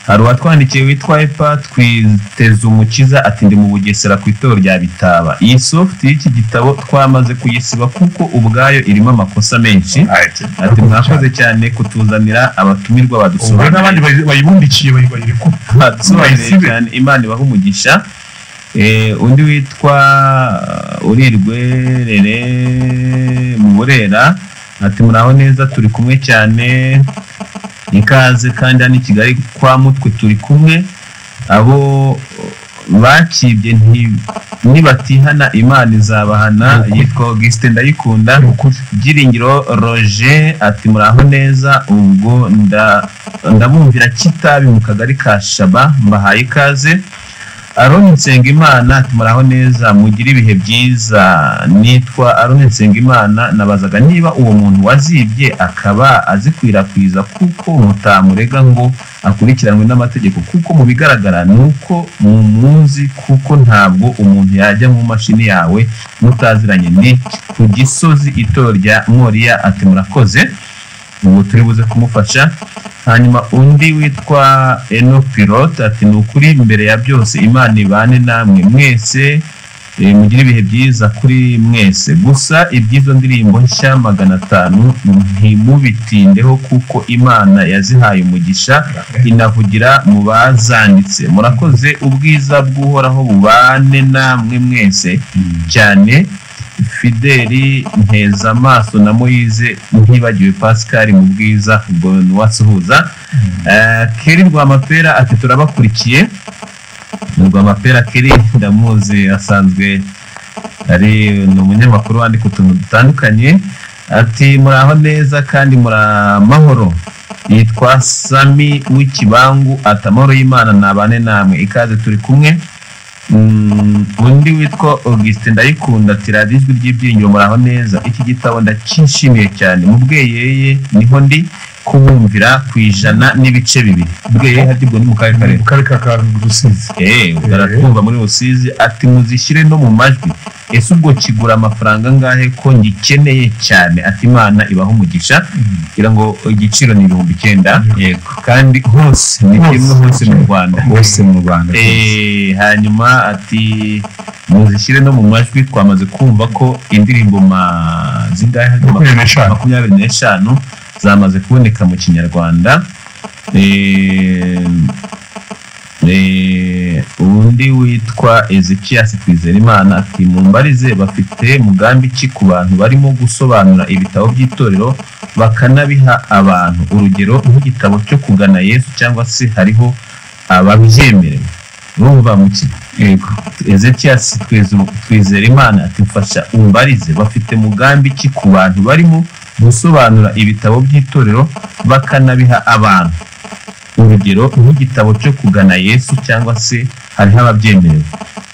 Hari uwatwandikiye witwa Epa Twiteze Umukiza, ati: "Ndi mu Bugesera ku itorero rya Bitaba. Iyi soft y'iki gitabo twamaze kuyisiba kuko ubwayo irimo amakosa menshi." Ati: "Mwakoze cyane kutuzanira abatumirwa Ubwo n'abandi badusobanuriye." Bayibundikiye bayirekura. Badusobanuriye Bayisibe. cyane, Imana ibahe umugisha. Undi witwa Urirwerere mu Burera ati: "Muraho neza, turi kumwe cyane, ikaze kandi hano i Kigali kwa Mutwe turi kumwe. Abo bakibye nibatihana Imana izabahana." Ni ukuri. Yitwa Augustin Ndayikunda. Ni ukuri. Byiringiro Roger ati: "Muraho neza, ubwo ndabumvira Kitabi mu kagari ka Shaba, mbahaye ikaze." Aroni Nsengimana ati: "Muraho neza, mugire ibihe byiza, nitwa Aroni Nsengimana. Nabazaga niba uwo muntu wazibye akaba azikwirakwiza kuko mutamurega ngo akurikiranwe n'amategeko, kuko mu bigaragara ni uko mumuzi, kuko ntabwo umuntu yajya mu mashini yawe mutaziranye. Ni ku Gisozi, itorero rya Moriya." Ati: "Murakoze." Ubu turi buze kumufasha. Hanyuma undi witwa Eno Pilote ati: "Ni ukuri, mbere ya byose Imana ibane namwe mwese, mugire ibihe byiza kuri mwese. Gusa iby'izo ndirimbo nshya 500 ntimubitindeho kuko Imana yazihaye umugisha, inavugira mu bazanditse. Murakoze, ubwiza bw'Uhoraho bubane namwe mwese cyane. Fideli Ntezamaso na Moyize, ntibagiwe Pascal mu bwiza." Ubwo wasuhuza. Keri Rwamapera ati: "Turabakurikiye." Rwamapera Keri ndamuzi, asanzwe ari ni umunyamakuru wandika utuntu dutandukanye. Ati: "Muraho neza kandi muramahoro." Yitwa Sami w'Ikibangu, ati: "Amahoro y'Imana nabane namwe, ikaze turi kumwe." Undi witwa Augustin Ndayikunda ati: "Radiyo Ijwi ry'Ibyiringiro, muraho neza, iki gitabo ndacyishimiye cyane. Mu Bweyeye niho ndi kubumvira ku 100.2." Bweyeye harya ubwo ni mu karere Mu karere ka Rusizi. Ubwo aratwumva muri Rusizi. Ati: "Muzishyire no mu majwi. Ese ubwo kigura amafaranga angahe ko ngikeneye cyane?" Ati: "Imana ibaha umugisha." Kugira ngo igiciro ni 9000. Yego. Kandi hose ni kimwe, hose mu Rwanda. Hose mu Rwanda. Hanyuma ati: "Muzishyire no mu majwi." Twamaze kumva ko indirimbo zingahe? 25. 25 zamaze kuboneka mu Kinyarwanda. Undi witwa Ezekias Twizerimana ati: "Mumbarize, bafite mugambi ki ku bantu barimo gusobanura ibitabo by'itorero bakanabiha abantu, urugero nk'igitabo cyo Kugana Yesu, cyangwa se hariho ababyemerewe?" Urumva muki? Yego. Ezekias Twizerimana ati: "Mfasha umbarize, bafite mugambi ki ku bantu barimo gusobanura ibitabo by'itorero bakanabiha abantu, urugero nk'igitabo cyo Kugana Yesu, cyangwa se hariho ababyemerewe?"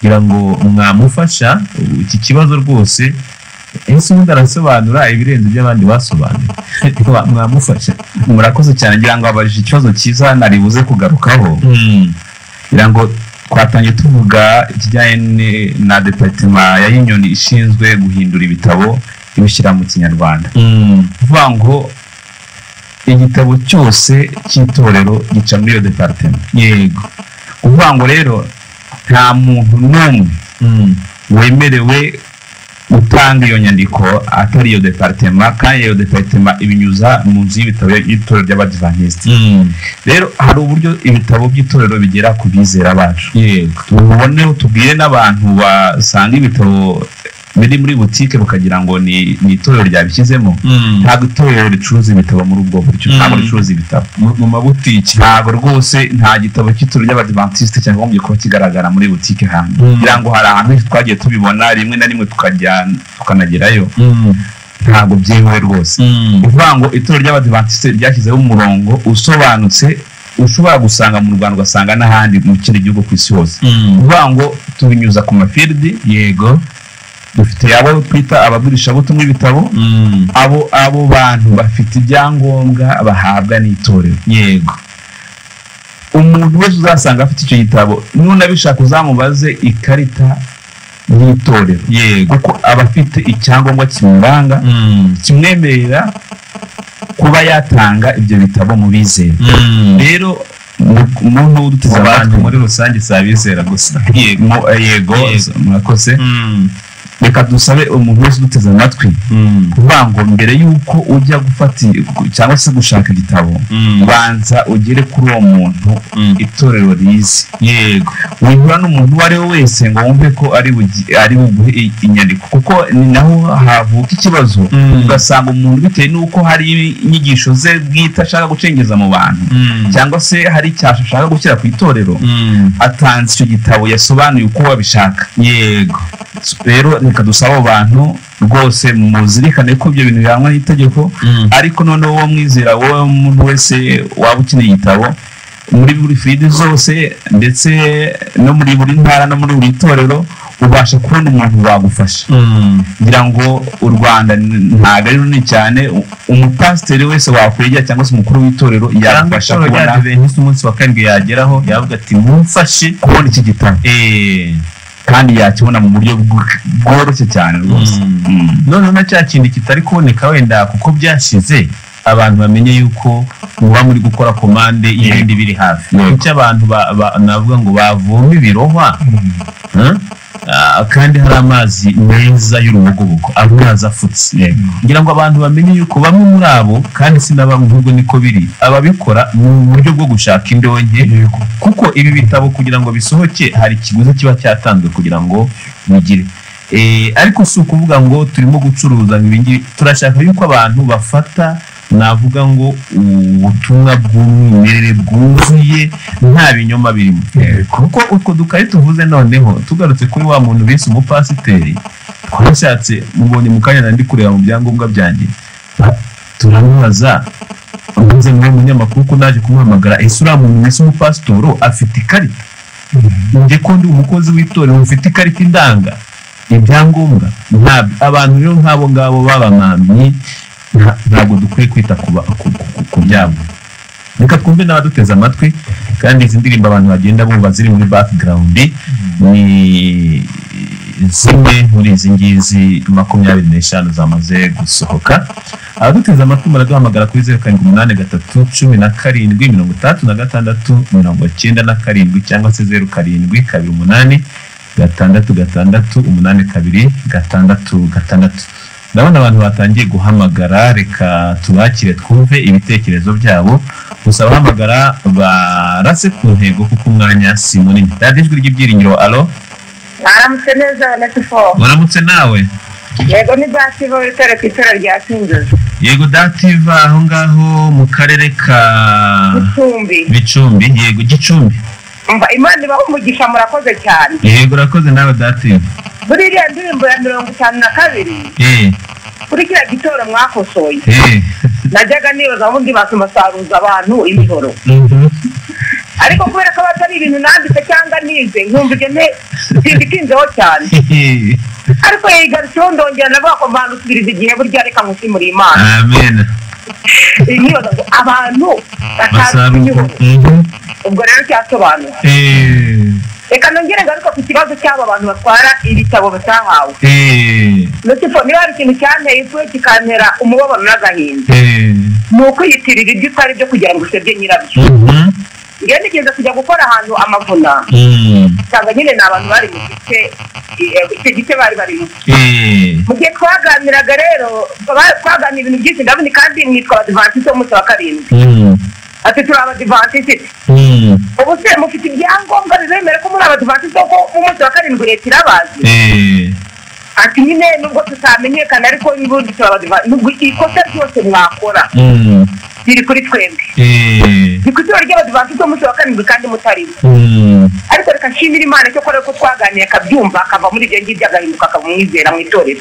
Kugira ngo mwamufasha iki kibazo rwose. Ese ubundi arasobanura ibirenze iby'abandi basobanuye? Mwamufasha. Murakoze cyane, ngira ngo abajije ikibazo cyiza nari buze kugarukaho. Ngira ngo twatangiye tuvuga ikijyanye na département ya Union ishinzwe guhindura ibitabo ibishyira mu Kinyarwanda, kuvuga ngo Igitabo cyose cy'itorero gica muri iyo departement. Yego. Kuvuga ngo rero nta muntu n'umwe wemerewe gutanga iyo nyandiko atari iyo departement, kandi iyo departement ibinyuza mu nzu y'ibitabo y'itorero ry'Abadivantisiti. Rero hari uburyo ibitabo by'itorero bigera ku bizera bacu. Yego. Tubone tubwire n'abantu basanga ibitabo biri muri butike bakagira ngo ni itorero ryabishyizemo. Ntabwo itorero ricuruza ibitabo muri ubwo buryo, ntabwo ricuruza ibitabo mu mabutike, ntabwo rwose. Nta gitabo cy'itorero ry'Abadivantisite cyagombye kuba kigaragara muri butike hantu, kugira ngo hari ahantu henshi twagiye tubibona, rimwe na rimwe tukajya tukanagerayo, ntabwo byemewe rwose. Ukuvuga ngo itorero ry'Abadivantisite ryashyizeho umurongo usobanutse ushobora gusanga mu Rwanda, ugasanga n'ahandi mu kindi gihugu ku isi hose. Ukuvuga ngo tubinyuza ku mafiridi. Yego. Dufite abo twita abagurishabutumwa ibitabo. Abo bantu bafite ibyangombwa bahabwa n'itorero. Yego. Umuntu wese uzasanga afite icyo gitabo, nunabishaka uzamubaze ikarita y'itorero. Yego. Kuko aba afite icyangombwa kimuranga, kimwemerera kuba yatanga ibyo bitabo mu bizera. Rero umuntu uduteze abantu muri rusange si abizera gusa. Yego, murakoze. Reka dusabe umuntu wese uduteze amatwi kuvuga ngo mbere y'uko ujya gufata cyangwa se gushaka igitabo, banza ugere kuri uwo muntu itorero rizi. Yego. Wihura n'umuntu uwo ari we wese ngo wumve ko ari buguhe inyandiko, kuko ni naho havuka ikibazo. Ugasanga umuntu bitewe n'uko hari inyigisho ze bwite ashaka gucengeza mu bantu, cyangwa se hari icyasha ashaka gushyira ku itorero, atanze icyo gitabo yasobanuye uko wabishaka. Yego. Rero reka dusaba abo bantu rwose muzirikane ko ibyo bintu bihanwa n'itegeko, ariko noneho wowe mwizera, wowe umuntu wese waba ukeneye igitabo muri buri firidi zose, ndetse no muri buri ntara no muri buri torero, ubasha kubona umuntu wagufasha. Ngira ngo u Rwanda ntabwo ari runini cyane, umupasiteri wese wakwegera cyangwa se umukuru w'itorero yagufasha kubona. Umunsi wa karindwi yageraho yavuga ati mumfashe kubona iki gitabo, kandi yakibona mu buryo bworoshye cyane rwose. Noneho na cya kintu kitari kuboneka wenda kuko byashize, abantu bamenye yuko muba muri gukora komande y'ibindi biri hafi. Kuki abantu navuga ngo bavoma ibirohwa, kandi hari amazi meza y'urubogobogo, amazi afutse. Ngira ngo abantu bamenye yuko bamwe muri abo, kandi sinabamwe niko biri, ababikora mu buryo bwo gushaka indonke, kuko ibi bitabo kugira ngo bisohoke hari ikiguzi kiba cyatanzwe kugira ngo bigire. Ariko si ukuvuga ngo turimo gucuruza ibi ngibi, turashaka yuko abantu bafata navuga ngo ubutumwa bw'umwimerere bwuzuye nta binyoma birimo. Kuko utwo dukari tuvuze noneho tugarutse kuri wa muntu bise umupasiteri, twashatse mubonye mu kanya nandi kureba mu byangombwa byanjye, turamubaza mvuze muri munyamakuru ko naje kumuhamagara, ese uriya muntu bise umupasitoro afite ikarita? Njye ko ndi umukozi w'itorero mfite ikarita indanga ibyangombwa ntabyo. Abantu rero nk'abo ngabo babamamyi ntabwo dukwiye kwita ku byabo. Reka twumve n'abaduteze amatwi, kandi izi ndirimbo abantu bagenda bumva ziri muri background ni zimwe muri izi ngizi 25 zamaze gusohoka. Abaduteze amatwi muraduhamagara kuri 0783 17 66 97 cyangwa se 0728 6 6 82 6 6. Ndabona abantu batangiye guhamagara, reka tubakire twumve ibitekerezo byabo. Gusa abahamagara barase ku ntego kuko umwanya si munini. Radiyo Ijwi ry'Ibyiringiro, alo. Mwaramutse neza Onesiforo. Mwaramutse nawe. Yego, ni Dativa w'itorero ku itorero rya Singiza. Yego Dativa, aho ngaho mu karere ka Gicumbi. Bicumbi, yego Gicumbi. Imana ibahe umugisha, murakoze cyane. Yego urakoze nawe Dativa. Muri iriya ndirimbo ya 52 kuri kiriya gitoro mwakosoye, najyaga nibaza ubundi basaruza abantu imihoro, ariko kubera ko batari ibintu nanditse cyangwa nize nkumva ibyo simbitinzeho cyane, ariko yigarutseho ndongera navuga ko mbanza usubiriza igihe burya reka nkusimure Imana. Amen. Nibaza ngo abantu basaruza imihoro, ubwo rero cyasobanura. Reka nongere ngaruka ku kibazo cy'aba bantu batwara ibitabo batahawe. Niba hari ikintu cyanteye ipfuye kikantera umubabaro n'agahinda, Ni ukwiyitirira ibyo utari byo kugira ngo usebye nyirabyo. Iyo nigeze kujya gukora ahantu amavuna, usanga nyine ni abantu bari mu gice, icyo gice bari barimo. Mu gihe twaganiraga rero, twaganira ibintu byinshi, ndabona kandi mwitwa abadivantisite b'umunsi wa karindwi. Ati turi abadivantisite. Ubu se mufite ibyangombwa bibemera ko muri abadivantisite ko umunsi wa karindwi leta irabazi? Ati nyine nubwo tutamenyekana ariko n'ubundi turi abadivantisite, ikosa ryose mwakora riri kuri twebwe. Ni ku itorero ry'abadivantisite b'umunsi wa karindwi kandi mutarimo. Ariko reka nshimire Imana cyo ko twaganiye akabyumva, akava muri ibyo ngibyo agahinduka akaba umwizera mu itorero.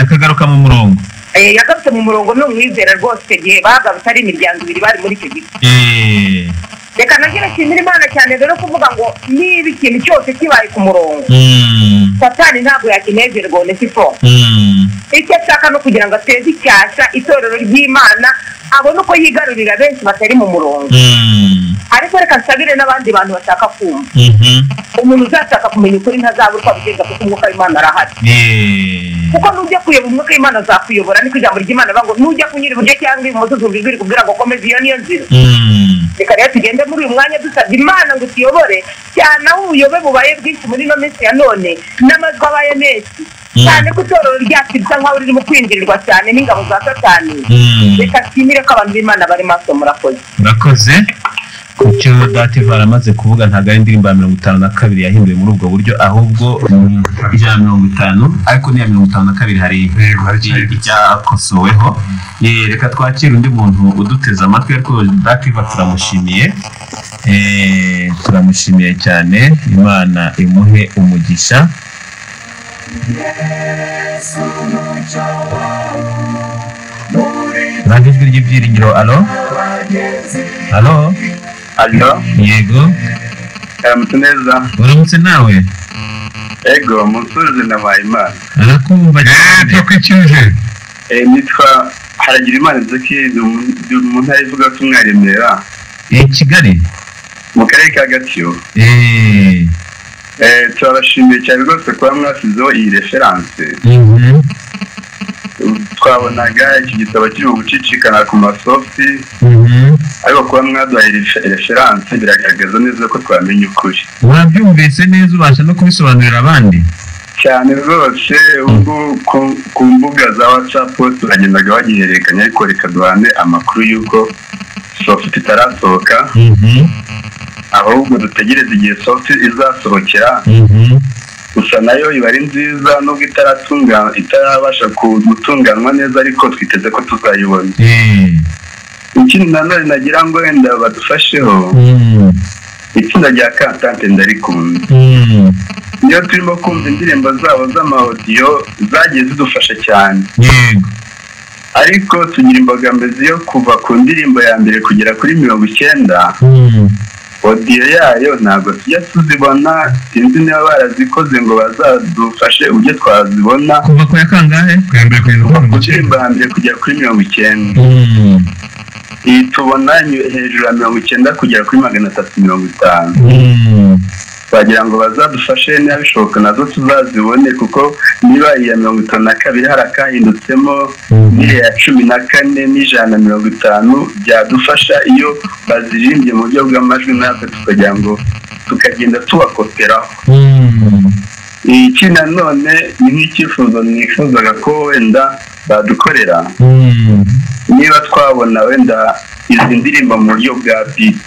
Akagaruka mu murongo. Yagarutse mu murongo ni umwizera rwose, igihe bagarutse ari imiryango ibiri bari muri icyo gihe. Reka nongere nshimire Imana cyane rero kuvuga ngo niba ikintu cyose kibaye ku murongo, Satani ntabwo yakinezerwa Onesiforo. Icyo ashaka no kugira ngo ateze icyasha itorero ry'Imana, abone uko yigarurira benshi batari mu murongo. Ariko reka nsabire n'abandi bantu bashaka kumva. Umuntu uzashaka kumenya ukuri ntazabura uko abigenza kuko umwuka w'Imana arahari. Kuko nujya kuyoba umwuka w'Imana azakuyobora, niko ijambo ry'Imana rivuga ngo nujya kunyura iburyo cyangwa ibumoso uzumva ijwi rikubwira ngo komeza iyo niyo nzira. Reka rero tugende muri uyu mwanya dusabye Imana ngo ituyobore, cyane aho ubuyobe bubaye bwinshi muri ino minsi ya none, n'amajwi abaye menshi. Cyane ko itorero ryacu risa nkaho ririmo kwinjirirwa cyane n'ingabo za Satani. Reka nshimire ko abantu b'Imana bari maso. Murakoze. Murakoze. Ku cyo Dativa aramaze kuvuga, ntabwo ari indirimbo ya 52 yahinduwe muri ubwo buryo, ahubwo ijana 50, ariko n'iya 52 hari icyakosoweho. Reka twakire undi muntu uduteze amatwi, ariko Dativa turamushimiye. Turamushimiye cyane, Imana imuhe umugisha. Radiyo Ijwi ry'Ibyiringiro. Alo? Alo? Alo? Yego. Aramutse neza. Uramutse nawe? Ego, musubize na Mpayimana. Arakumva cyane. Twakwikije. Nitwa Haragirimana Ezekiel, ndi mu ntara ivugabutumwa ya Remera. Kigali? Mu karere ka Gatsibo. Turabashimiye cyane rwose kuba mwasizeho iyi referanse. Twabonaga iki gitabo kiri gucicikana ku masofi, ariko kuba mwaduhaye referanse biragaragaza neza ko twamenye ukuri. Wabyumvise neza, ubasha no kubisobanurira abandi cyane rwose. Ubwo ku mbuga za WhatsApp turagendaga bagihererekanya, ariko reka duhane amakuru y'uko soft itarasohoka, ahubwo dutegereze igihe soft izasohokera. Gusa nayo iba ari nziza nubwo itarabasha gutunganywa neza, ariko twiteze ko tuzayibona. Ikindi nanone nagira ngo wenda badufasheho, itsinda rya Kantante ndarikunda. Niyo turimo kumva indirimbo zabo z'amaudiyo zagiye zidufasha cyane. Ariko tugira imbogamizi yo kuva ku ndirimbo ya mbere kugera kuri 90. Audio yayo ntabwo tujya tuzibona, sinzi niba barazikoze ngo bazadufashe uburyo twazibona. Kuva ku ya kangahe? Ku ndirimbo ya mbere kugera kuri 90. Iyi tubona hejuru ya 90 kugera kuri 350. Bagira ngo bazadufashe niba bishoboka nazo tuzazibone, kuko niba iya 52 hari akahindutsemo, n'iya 14 n'ijana 50 byadufasha iyo bazirimbye mu buryo bw'amajwi, natwe tukagira ngo tukagenda tubakoperaho. Iki nanone ni nk'icyifuzo nifuzaga ko wenda badukorera, niba twabona wenda izi ndirimbo mu buryo bwa beat.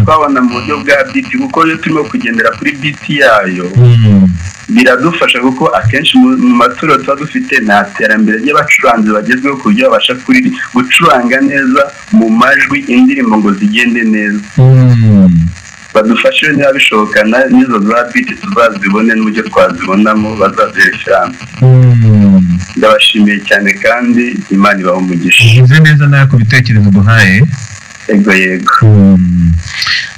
Twabona mu buryo bwa beat, kuko iyo turimo kugendera kuri beat yayo biradufasha, kuko akenshi mu maturo tuba dufite nta terambere ry'abacuranzi bagezweho ku buryo babasha gucuranga neza mu majwi indirimbo ngo zigende neza. Badufashe niba bishoboka n'izo za beat tuzazibone n'uburyo twazibonamo bazadureferanse. Ndabashimiye cyane kandi Imana ibahe umugisha. Uvuze neza nawe ku bitekerezo duhaye. Yego yego.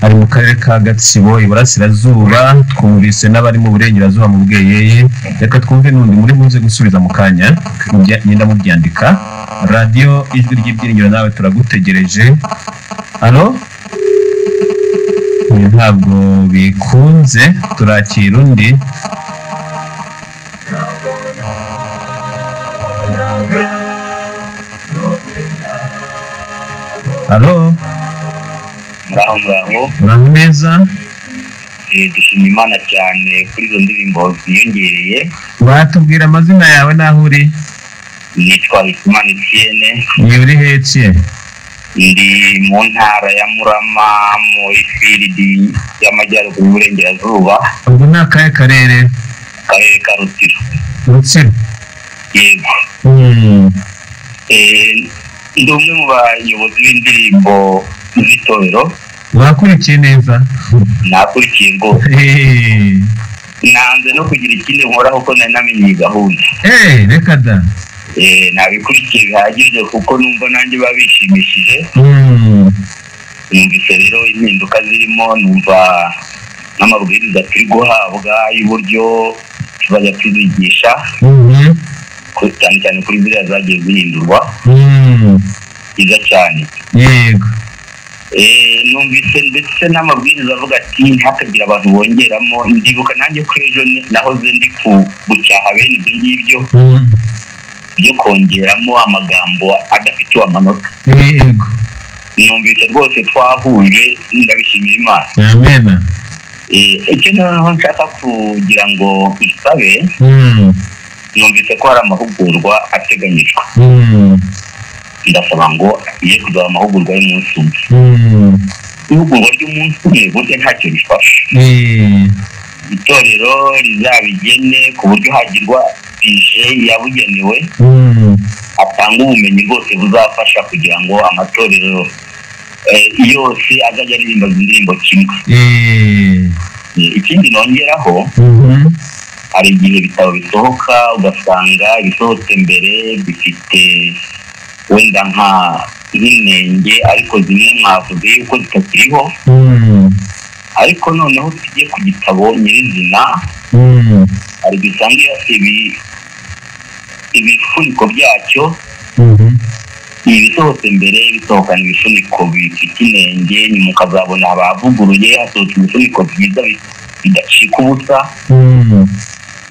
Ari mu karere ka Gatsibo iburasirazuba, twumvise n'abari mu burengerazuba mu Bweyeye. Reka twumve n'undi muri buze gusubiza mu kanya, ngenda mubyandika. Radiyo Ijwi ry'Ibyiringiro nawe turagutegereje. Alo? Ntabwo bikunze, turakira undi. Halo, muraho muraho neza. Dushima Imana cyane kuri izo ndirimbo ziyongereye. Watubwira amazina yawe n'aho uri? Nitwa Hitimana Etienne. Ni uri heciye? Ndi mu ntara ya Murama muri firidi y'amajyaruguru y'uburengerazuba. Ubwo ni akahe karere? Akarere ka Rutsiro. Rutsiro? Yego. Ndi umwe mu bayobozi b'indirimbo z'itorero. Wakurikiye neza? Nakurikiye rwose. Nanze no kugira ikindi nkora kuko nari namenye iyi gahunda. Reka da. Nabikurikiye bihagije kuko numva nanjye babishimishije. Numvise rero impinduka zirimo, numva n'amabwiriza turi guhabwa y'uburyo tuzajya tuzigisha, cyane cyane kuri ziriya zagiye zihindurwa. Byiza cyane. Yego. Numvise ndetse n'amabwiriza avuga ati ntihakagire abantu bongeramo. Ndibuka nanjye ko ejo nahoze ndi gucyaha bene ibyo ngibyo byo kongeramo amagambo adafite amanota. Yego. Numvise rwose twahuje, ndabishimira Imana. Amen. Icyo noneho nshaka kugira ngo nsabe, numvise ko hari amahugurwa ateganyijwe. Ndasaba ngo iye kuzaba amahugurwa y'umunsi umwe. Ihugurwa ry'umunsi umwe burya ntacyo rifasha. Itorero rizabigene ku buryo hagirwa bije yabugenewe, atanga ubumenyi bwose buzafasha kugira ngo amatorero yose azajya aririmba indirimbo kimwe. Ikindi nongeraho, hari igihe ibitabo bisohoka ugasanga ibisohotse mbere bifite wenda nka nk'inenge, ariko zimwe mwavuze yuko zitakiriho. Ariko noneho tujye ku gitabo nyirizina, hari gisanga ibifuniko byacyo, ibisohotse mbere bisohokana ibifuniko bifite inenge, nyuma ukazabona abavuguruye hasohotse ibifuniko byiza bidacika ubusa.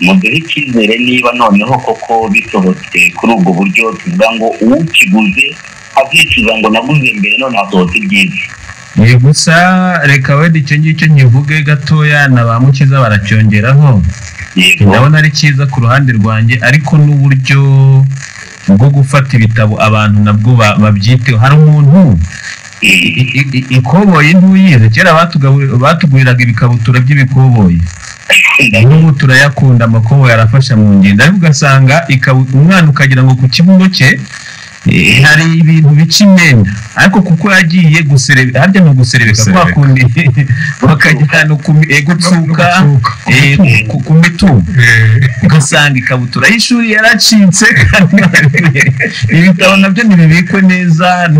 Muduhe icyizere niba noneho koko bisohotse kuri ubwo buryo, tuvuga ngo uwukiguze azicuza ngo naguze mbere none hasohotse ibyiza. Gusa reka wenda icyo ngicyo nkivuge gatoya, na ba Mukiza baracyongeraho. Ndabona ari cyiza ku ruhande rwanjye, ariko n'uburyo bwo gufata ibitabo abantu nabwo babyiteho. Hari umuntu ikoboyi ntuyize, kera batuguriraga ibikabutura by'ibikoboyi, n'ubu turayakunda, amakoboyi arafasha mu ngendo, ariko ugasanga umwana ukagira ngo ku kibuno cye hari ibintu bica imyenda, ariko kuko yagiye guserebeka, harya ni uguserebeka kwa kundi bakajyana gutsuka ku mitungo, ugasanga ikabutura y'ishuri yaracitse. Ibitabo nabyo ntibibikwe neza,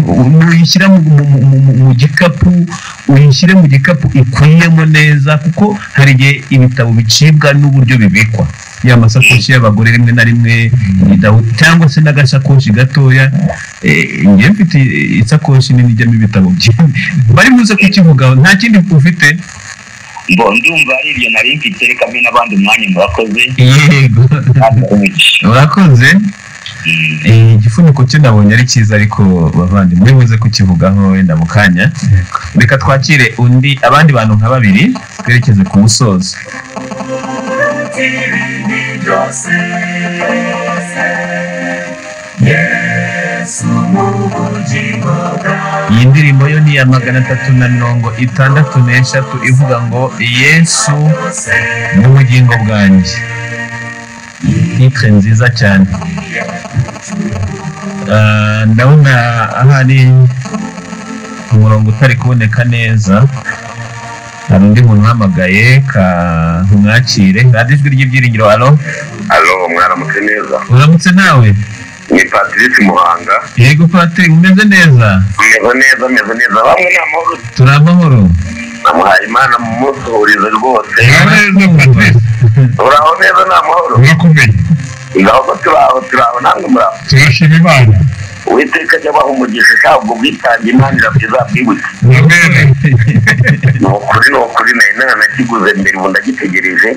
uyishyira mu gikapu, uyishyire mu gikapu ikwiyemo neza, kuko hari igihe ibitabo bicibwa n'uburyo bibikwa. Ya masakoshi y'abagore rimwe na rimwe cyangwa se n'agasakoshi gatoya. Njye mfite isakoshi nini ijyamo ibitabo byinshi. Bari buze kukivugaho, nta kindi ufite? Ndumva ari ibyo nari mfite, reka mbe n'abandi umwanya. Murakoze. Yego, urakoze. Igifuniko cyo nabonye ari cyiza, ariko bavandimwe buze kukivugaho wenda mu kanya. Reka twakire undi, abandi bantu nka babiri twerekeze ku musozo. Iyi ndirimbo yo ni iya 363 ivuga ngo Yesu n'ubugingo bwanjye. Titre nziza cyane. Ndabona ahari umurongo utari kuboneka neza, hari undi muntu uhamagaye, ka mwakire. Radiyo Ijwi ry'Ibyiringiro. Alo, alo, mwaramutse neza. Uramutse nawe? Ni Patrice Muhanga. Yego Patrick, umeze neza? Meze neza, meze neza. Bamwe ni amahoro. Turi amahoro. Namuhaye Imana mumusuhurize rwose. Uraho neza, ni amahoro. Urakomeye. Ngaho turaho, turaho namwe muraho. Turashima Imana. Uwiteka ajya abaha umugisha, ntabwo ubwitange Imana irabyo izabwibutse. Amen. Ni ukuri nari naranakiguze mbere, ubu ndagitegereje.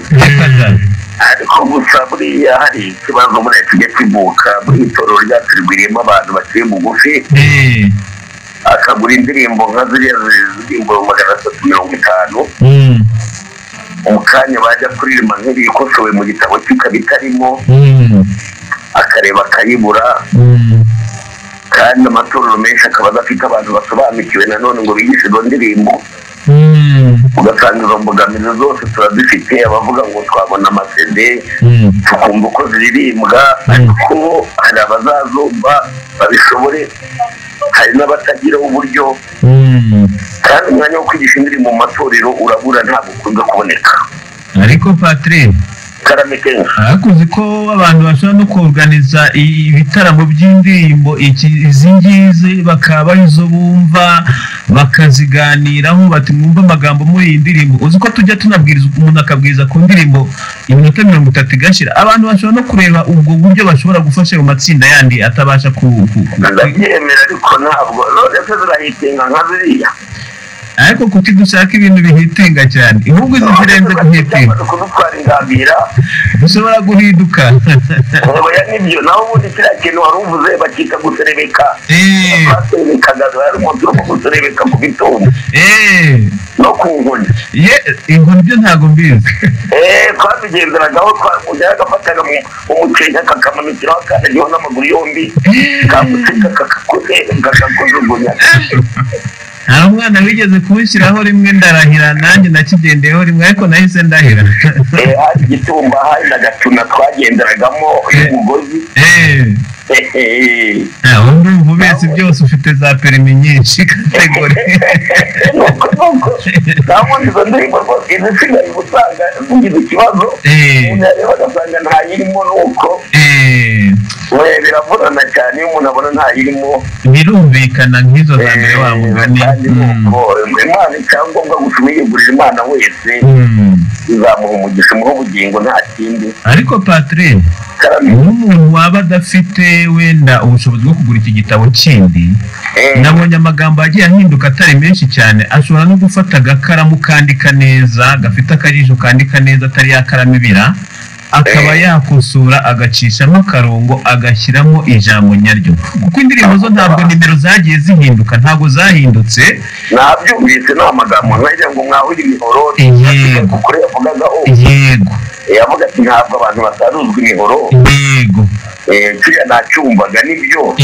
Ariko gusa buriya hari ikibazo buriya kijya kivuka muri itorero ryacu rigwiriyemo abantu baciye bugufi, akagura indirimbo nka ziriya ziririmbo 350, mu kanya bajya kuririmba nk'iri ikosowe mu gitabo kikaba itarimo, akareba akayibura. Kandi amatorero menshi akaba adafite abantu basobanukiwe nanone ngo bigishe izo ndirimbo. Ugasanga izo mbogamizi zose turazifite, abavuga ngo twabona amasede tukumva uko ziririmbwa, ariko hari abazazumva babishobore, hari n'abatagira uburyo. Kandi umwanya wo kwigisha indirimbo mu matorero urabura, ntabwo ukunze kuboneka. Ariko Patrick, ariko uzi ko abantu bashobora no kuorganiza ibitaramo by'indirimbo izi ngizi, bakaba arizo bumva bakaziganiraho, bati mwumve amagambo muri iyi ndirimbo. Uzi ko tujya tunabwiriza, umuntu akabwiriza ku ndirimbo iminota 30 igashira. Abantu bashobora no kureba ubwo buryo bashobora gufasha mu matsinda yandi atabasha ku ndabyemera, ariko ntabwo none se zirahitinga nka ziriya. Ariko kuki dushaka ibintu bihitinga cyane? Ahubwo izi zirenze guhitinga, dushobora guhinduka. Oya nibyo, naho ubundi kiriya kintu wari uvuze bakita guserebeka. Baserebekaga, hari umuntu urimo guserebeka ku bitumba no ku nkoni. Inkoni byo ntabwo mbizi. Twabigenderagaho, yagafataga umukenke akakamanukiraho akandagiyeho n'amaguru yombi, kamuseka kakakujugunya. Nta mwana wigeze kuwushyiraho rimwe, ndarahira nanjye nakigendeyeho rimwe, ariko nahise ndahira. Hari igitumba, hari na gatuna twagenderagamo y'umugozi. Ndumva ubetse byose, ufite za perimi nyinshi kategori. Nuko ntabwo izo ndirimbo rwose izisigaye usanga zigize ikibazo, umuntu yareba agasanga ntayirimo. Nuko biravunana cyane iyo umuntu abona ntayirimo. Birumvikana nk'izo za mbere wa mugani. Imana icyangombwa gusa umwiyegurira Imana wese izamuha umugisha, umuha ubugingo, nta kindi. Ariko Patrick, nk'umuntu waba adafite wenda ubushobozi bwo kugura iki gitabo kindi, nabonye amagambo agiye ahinduka atari menshi cyane, ashobora no gufata agakaramu kandika neza, gafite akajisho kandika neza, atari yakaramu ibira, akaba yakosora agacishamo akarongo agashyiramo ijambo nyaryo. Kuko indirimbo zo ntabwo nimero zagiye zihinduka, ntabwo zahindutse. Nabyumvise ni amagambo nkajya ngo mwahuri imihoro, kuko yavugagaho. Yego. Yavuga ati ntabwo abantu basaruzwa imihoro. Yego. Kiriya nacyumvaga nibyo.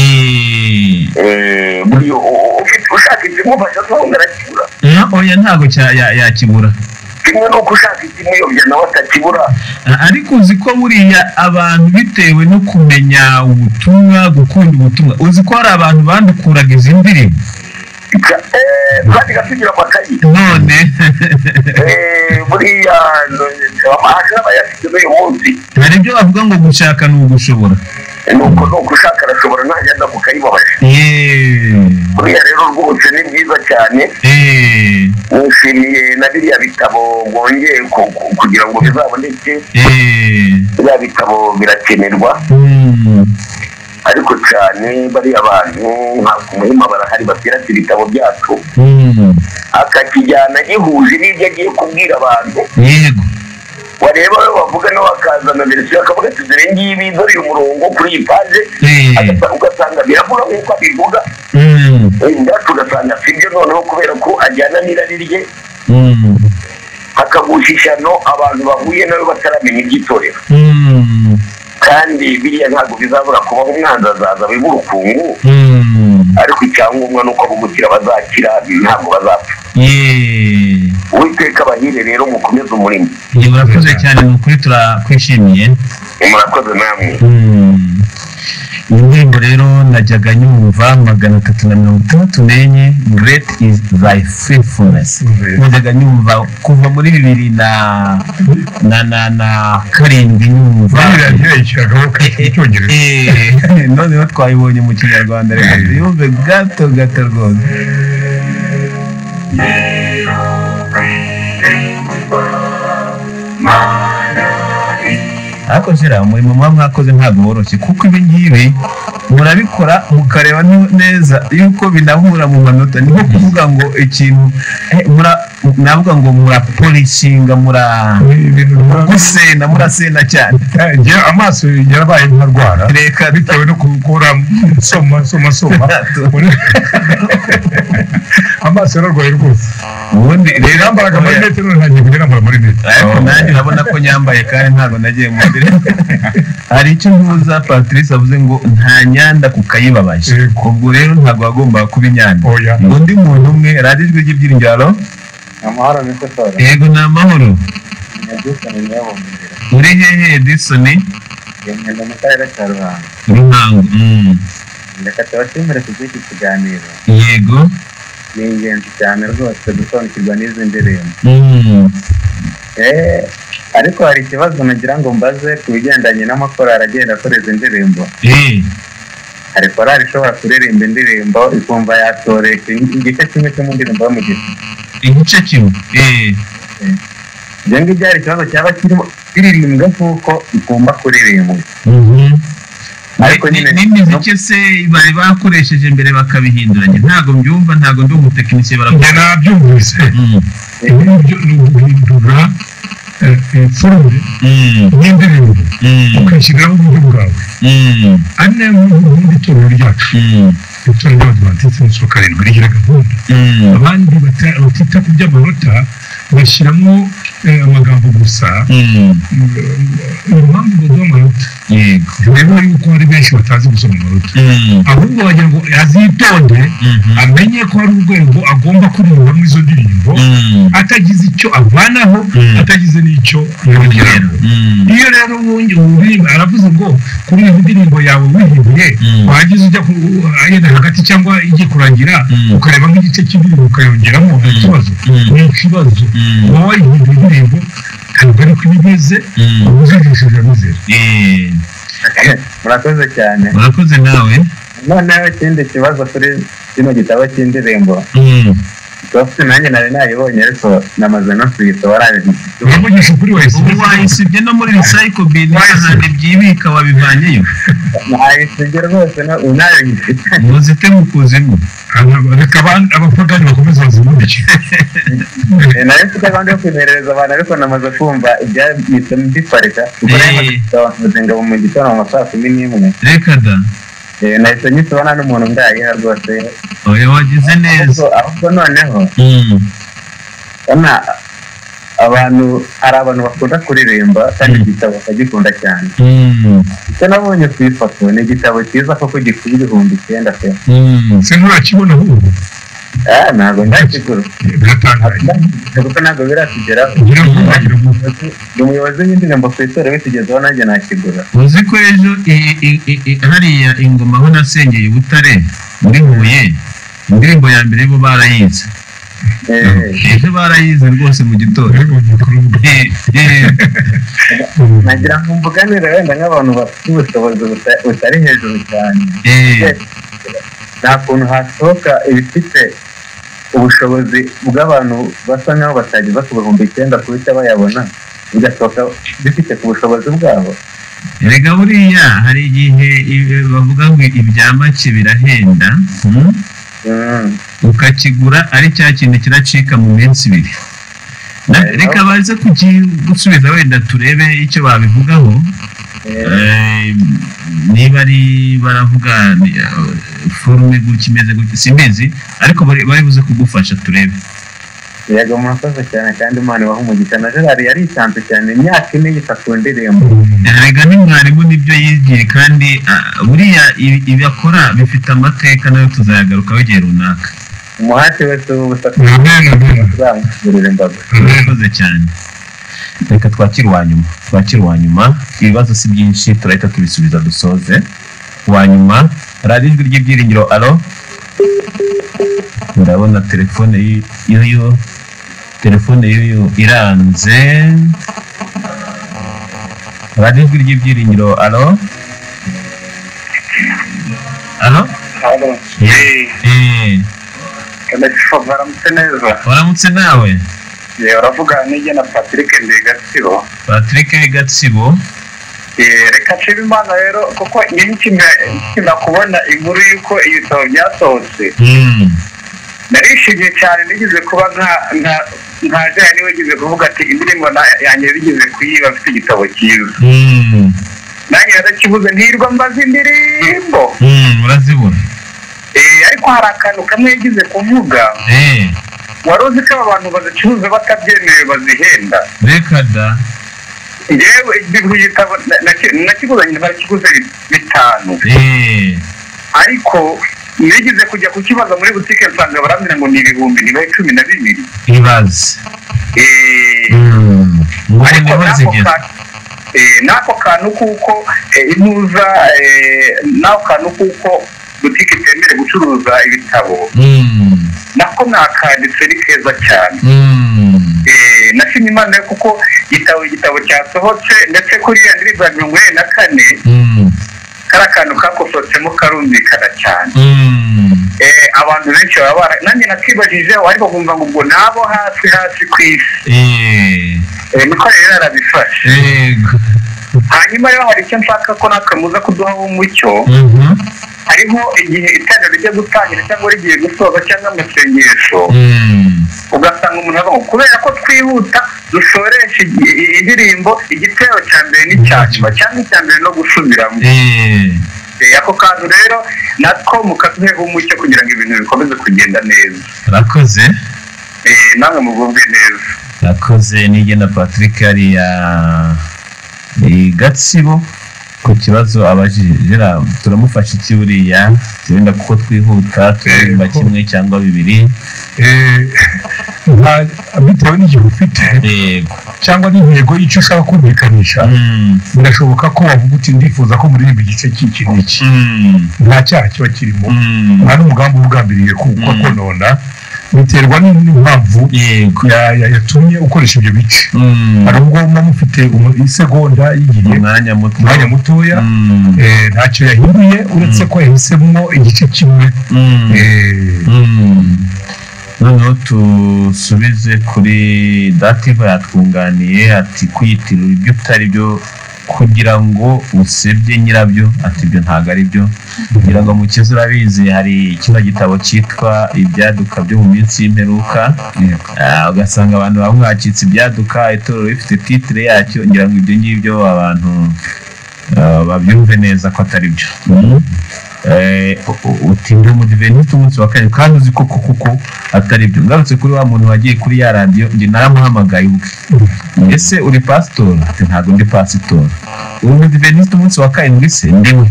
Buriya ushaka ikimufasha ntabwo arakibura. Oya ntabwo yakibura. Kimwe nuko ushaka ikimuyobya nawe atakibura. Ariko uzi ko buriya abantu bitewe no kumenya ubutumwa, gukunda ubutumwa, uzi ko hari abantu bandukuraga izi ndirimbo. Twajyaga tugira amakayi. None buriya hari n'abayafite n'uyu munsi. Hari ibyo bavuga ngo gushaka ni ugushobora. Nuko ushaka arashobora, ntajya aza kukayibabaje. Buriya rero rwose ni byiza cyane. Nishimiye na biriya bitabo bwongeye kugira ngo bizaboneke. Biriya bitabo birakenerwa. Ariko cyane bariya bantu nka ku Muhima barahari batera ibitabo byacu, akakijyana gihuje n'ibyo agiye kubwira abantu. Yego. Wareba we bavuga nawe akazana verisiyo akavuga ati dore ngibi, dore uyu murongo kuri iyi paje, ugasanga biravuga nk'uko abivuga. Ibyacu ugasanga sibyo, noneho kubera ko ajyana n'irari rye, hakagusha ishyano abantu bahuye nawe bataramenya iby'itorero. Kandi biriya ntabwo bizabura kubaho, umwanzi azaza wibura urukungu, ariko icyangombwa ni uko abugukira bazakira, ntabwo bazapfa. Uwiteka abahire rero, mukomeze umurimo. Murakoze cyane, ni ukuri turakwishimiye. Murakoze namwe. Iyi ndirimbo rero najyaga nyumva 364, Great is thy faithfulness. Najyaga nyumva kuva muri 2007 nyumva. Noneho twayibonye mu Kinyarwanda, reka tuyumve gato gato rwose. Ariko zira umurimo muba mwakoze ntabwo woroshye, kuko ibi ngibi murabikora mukareba neza yuko binahura mu manota. Ni nko kuvuga ngo ikintu Navuga ngo murapolishinga, muragusenda, murasenda cyane. Amaso yarabaye nkarwara bitewe no gukora soma soma soma, amaso yararwaye rwose. Ubundi rero nambaraga amarinete, none ntangiye kujya nambara amarinete. Ariko nanjye urabona ko nyambaye kandi ntabwo nagiye mu mbere. Hari icyo ntuza Patrice avuze ngo nta nyanda kukayibabaje, ubwo rero ntabwo wagombaga kuba inyanda. Undi muntu umwe, radiyo Ijwi ry'Ibyiringiro. Amahoro mikosora. Yego ni amahoro. Uri hehe Edison? Ngenda mu karere ka Ruhango. Ruhango. Reka tubashimire ku bw'iki kiganiro. Yego. Ni ingenzi cyane rwose gusobanukirwa n'izi ndirimbo. Ariko hari ikibazo nagira ngo mbaze ku bigendanye n'amakorali agenda akora izi ndirimbo. Hari korali ishobora kuririmba indirimbo ikumva yatoreka igice kimwe cyo mu ndirimbo yo mu giti. Igice kimwe? Ibyo ngibyo hari ikibazo cyaba kirimo biririmbwa nk'uko igomba kuririmbwa. Ariko n'imiziki se bari bakoresheje mbere bakabihinduranya, ntabwo mbyumva, ntabwo ndi umutekinisiye. Baravuga nabyumvise, ibyo ni uguhindura forume y'indirimbo ukayishyiriraho uburyo bwawe. Ari nayo mpamvu ubundi itorero ryacu, itorero ry'Abadivantisiti umunsi wa karindwi, rigira gahunda. Abandi batita ku by'amanota bashyiramo amagambo gusa. Impamvu baduha amanota ntireba yuko hari benshi batazi gusoma amanota, ahubwo bagira ngo azitonde amenye ko hari urwego agomba kuririmbamo izo ndirimbo, atagize icyo avanaho, atagize n'icyo yongeraho. Iyo rero wongeye aravuze ngo kuririmba indirimbo yawe wihimbiye, wagize ujya yenda hagati cyangwa igiye kurangira ukareba nk'igice cy'indirimbo ukayongeramo, nta kibazo. Ni ikibazo uba wayihinduye indirimbo, ntabwo ariko iba imeze, ubujijishije amizero. Murakoze cyane. Murakoze nawe. Noneho ikindi kibazo kuri kino gitabo cy'indirimbo, Sofi nanjye nari nayibonye ariko namaze no kuyisoma. Uravugisha ukuri, wayisibye? Ubu wayisibye no muri recycle bin n'ahandi byibika wabivanyeyo? Nayisibye rwose, nayo nyifite. Muzite mu kuzimu. Reka abapagani bakomeze bazimurike. Nari mfite gahunda yo kwimerereza abantu, ariko namaze kumva ibyahise mbiparika kuko nari ngabo mu gitondo mu ma saa 11. Reka da. Nahise nyisubona n'umuntu ndayiha rwose. Oya wagize neza. Ahubwo noneho abantu, hari abantu bakunda kuririmba kandi igitabo bakagikunda cyane. Icyo nabonye ku ifoto ni igitabo cyiza koko gikwiye 9000 pe. Se nturakibona ahubwo? Ntabwo ndakigura. Biratangaje. Kuko ntabwo biratugeraho. Ni umuyobozi w'indirimbo ku itorero bitugezeho, nanjye nakigura. Uzi ko ejo hariya ingoma aho nasengeye i Butare muri Huye, indirimbo ya mbere bo barayize. Ejo barayize rwose mu gitondo. Nagira ngo mvuganire wenda nk'abantu bafite ubushobozi butari hejuru cyane. Nta kuntu hasohoka ibifite ubushobozi bw'abantu basa nkaho batageza ku 9000 kubita bayabona, bigasohoka bifite ku bushobozi bwabo. Erega buriya hari igihe bavuga ngo ibya make birahenda, ukakigura ari cya kintu kiracika mu minsi ibiri. Reka baze kugisubiza wenda turebe icyo babivugaho. Niba ari baravuga forume gutya imeze gutya simbizi, ariko bari buze kugufasha turebe. Yego murakoze cyane kandi Imana ibahe umugisha. Na Gerard yaritanze cyane imyaka ine yita ku ndirimbo. Erega ni mwarimu nibyo yigiye, kandi buriya ibi akora bifite amateka, nayo tuzayagarukaho igihe runaka. Umuhate wese w'ubusa tuzamugurira imbago. Murakoze cyane. Reka twakire uwa nyuma, twakire uwa nyuma. Ibibazo si byinshi, turahita tubisubiza dusoze. Uwa nyuma, radiyo Ijwi ry'Ibyiringiro. Alo, ndabona telefone y'uyu, telefone y'uyu iranze. Radiyo Ijwi ry'Ibyiringiro. Alo, alo. Waramutse neza. Waramutse nawe. Uravuga nijye na Patrick Gatsibo. Patrick Gatsibo. Reka nshime Imana rero kuko nkimara kubona inkuru y'uko ibitabo byasohotse, narishimye cyane. Nigeze kuba nka Ntaje niwe wigeze kuvuga ati indirimbo yanjye bigeze kuyiba mfite igitabo cyiza. Nanjye narakibuze ntirwa mbaza indirimbo. Urazibura. Ariko hari akantu kamwe yagize kuvuga. Wari uzi ko abantu bazicuruza batabyemerewe bazihenda. Reka da. Yewe igitabo nakiguze nyine barakiguze 5. Ariko nigeze kujya kukibaza muri butike nsanga barambwira ngo ni 12,000. Ibaze. Nako kantu kuko intuza nako kantu kuko butike itemere gucuruza ibitabo. Nako nakanditse ni keza cyane. Nashimye Imana kuko igitabo cyasohotse ndetse kuri ya ndirimbo ya 44 kari akantu kakosotsemo karumvikana cyane. Abantu benshi baba nanjye nakibajije ariko kumva ngo ubwo nabo hasi hasi ku isi. Niko rero arabifashe. Hanyuma rero hari icyo nshaka ko natwe muza kuduhaho umucyo. Hariho igihe itorero rijya gutangira cyangwa rigiye gusoza cyangwa amasengesho, ugasanga umuntu avuga kubera ko twihuta dushoresha indirimbo igitero cya mbere n'icya nyuma cyangwa icya mbere no gusubiramo. Ako kantu rero natwo mukaduheho umucyo kugira ngo ibintu bikomeze kugenda neza. Urakoze. Namwe mugubwe neza. Urakoze. Nigena Patrick hariya Gatsibo ku kibazo abajije. Turamufasha iki buriya wenda kuko twihuta turirimba kimwe cyangwa bibiri bitewe n'igihe ufite cyangwa n'intego y'icyo ushaka kumvikanisha. Birashoboka ko wavuga uti ndifuza ko muririmba igice cy'iki n'iki, nta cyaha kiba kirimo, nta n'umugambi ugambiriye kuko konona, biterwa n'impamvu yatumye ukoresha ibyo bice. Hari ubwo muba mufite isegonda y'igihe, umwanya mutoya, ntacyo yahinduye uretse ko yahisemo igice kimwe. Noneho tusubize kuri Dativa yatwunganiye ati kwiyitirira ibyo utari byo kugira ngo usebye nyirabyo, ati ibyo ntabwo ari byo. Kugira ngo mukize urabizi hari kino gitabo cyitwa ibyaduka byo mu minsi y'imperuka, ugasanga abantu bamwe bacitse ibyaduka, itorero rifite titire yacyo. Ngira ngo ibyo ngibyo abantu babyumve neza ko atari byo. Uti ndi umudiventiste umunsi wa kane kandi uzi koko kuko atari byo. Ngarutse kuri wa muntu wagiye kuri ya radiyo, njye naramuhamagaye ubwe. Ese uri pasitori? Ati ntabwo ndi pasitori. Uri umudiventiste umunsi wa karindwi se? Ndiwe.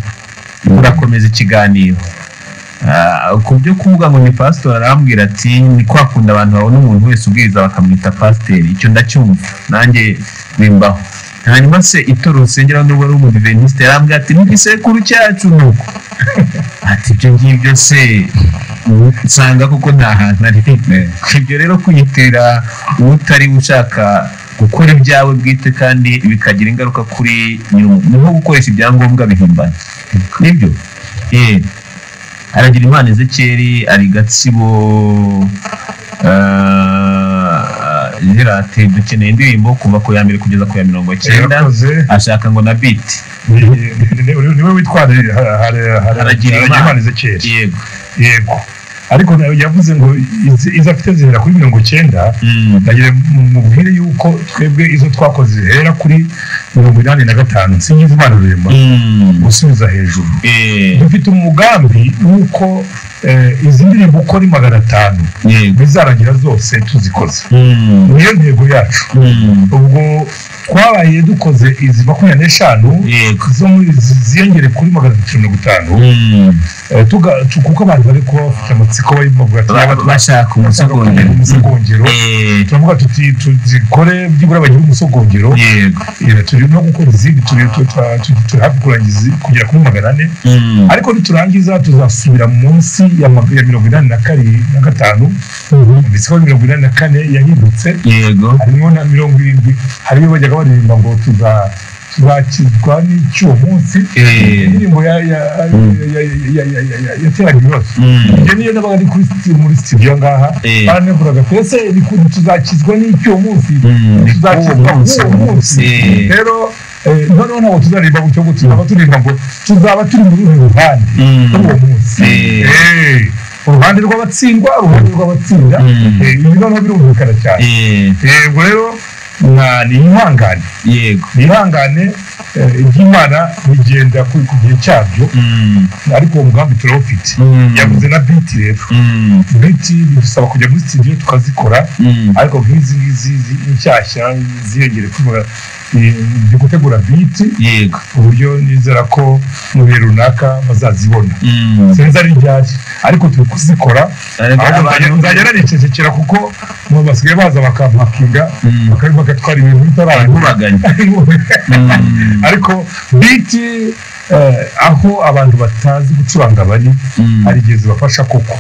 Urakomeza ikiganiro. Ku byo kuvuga ngo ni pasitori arambwira ati ni kwa kundi abantu babona umuntu wese ubwiriza bakamwita pasiteri, icyo ndacyumva nanjye bimbaho. Hanyuma se itorero usengera nubwo ari umudiventiste yarambwira ati n'igisekuru cyacu nuko. Ati ibyo ngibyo se nsanga kuko nta hantu ari. Ibyo rero kwiyitira utari ushaka gukora ibyawe bwite kandi bikagira ingaruka kuri nyuma, ni nko gukoresha ibyangombwa bihimbana. Nibyo. Aragira Imana Ezekiel ari Gatsibo. Ati dukeneye indirimbo kuva ku ya mbere kugeza ku ya 90, ashaka ngo na beat. Niwe witwa Haragira Imana Ezekiel. Yego. Yego. Ariko yavuze ngo izo afite zihera kuri 90, ndagira mubwire yuko twebwe izo twakoze zihera kuri 85 nsingiza Imana rurema gusubiza hejuru. Dufite umugambi wuko izi ndirimbo uko ari 500 bizarangira zose tuzikoze. Niyo ntego yacu. Ubwo twabaye dukoze izi 25 zo muri ziyongere kuri 350, kuko abantu bari kuba bafite amatsiko bavuga ati bashaka umusogongero, turavuga tuti tuzikore byibura bagire umusogongero. Turi no gukora izindi, turi hafi kurangiza kugera kuri 400, ariko niturangiza tuzasubira munsi ya 85, mbese ko 84 yahindutse. Harimo na 70, hariyo bajyaga baririmba ngo tuzakizwa n'icyuwo munsi, indirimbo yateraga ibibazo. Ibyo niyo nabaga ari muri studio ngaha baraneguraga ese tuzakizwa n'icyuwo munsi, tuzakizwa uwo munsi. Rero noneho ntabwo tuzaririmba gutyo ngo tuzaba turirimba ngo tuzaba turi muri uru ruhande uwo munsi. Uruhande rw'abatsindwa, uruhande rw'abatsinda, ibi noneho birumvikana cyane. Yego rero nihangane, yego nihangane, iby'Imana bigenda ku gihe cyabyo, ariko uwo mugambi turawufite. Yavuze na beat rero, beat bidusaba kujya muri studio tukazikora, ariko nk'izi ngizi nshyashya ziyongere kuvuga ndi gutegura beat, yego uburyo nizera ko mu bihe runaka bazazibona. Sinzi ari ryari, ariko turi kuzikora. Nzajya nanicecekera kuko basigaye baza bakampakinga, bagatwara ibintu bitaranguraganya. Ariko beat aho abantu batazi gucuranga bari, hari igihe zibafasha koko.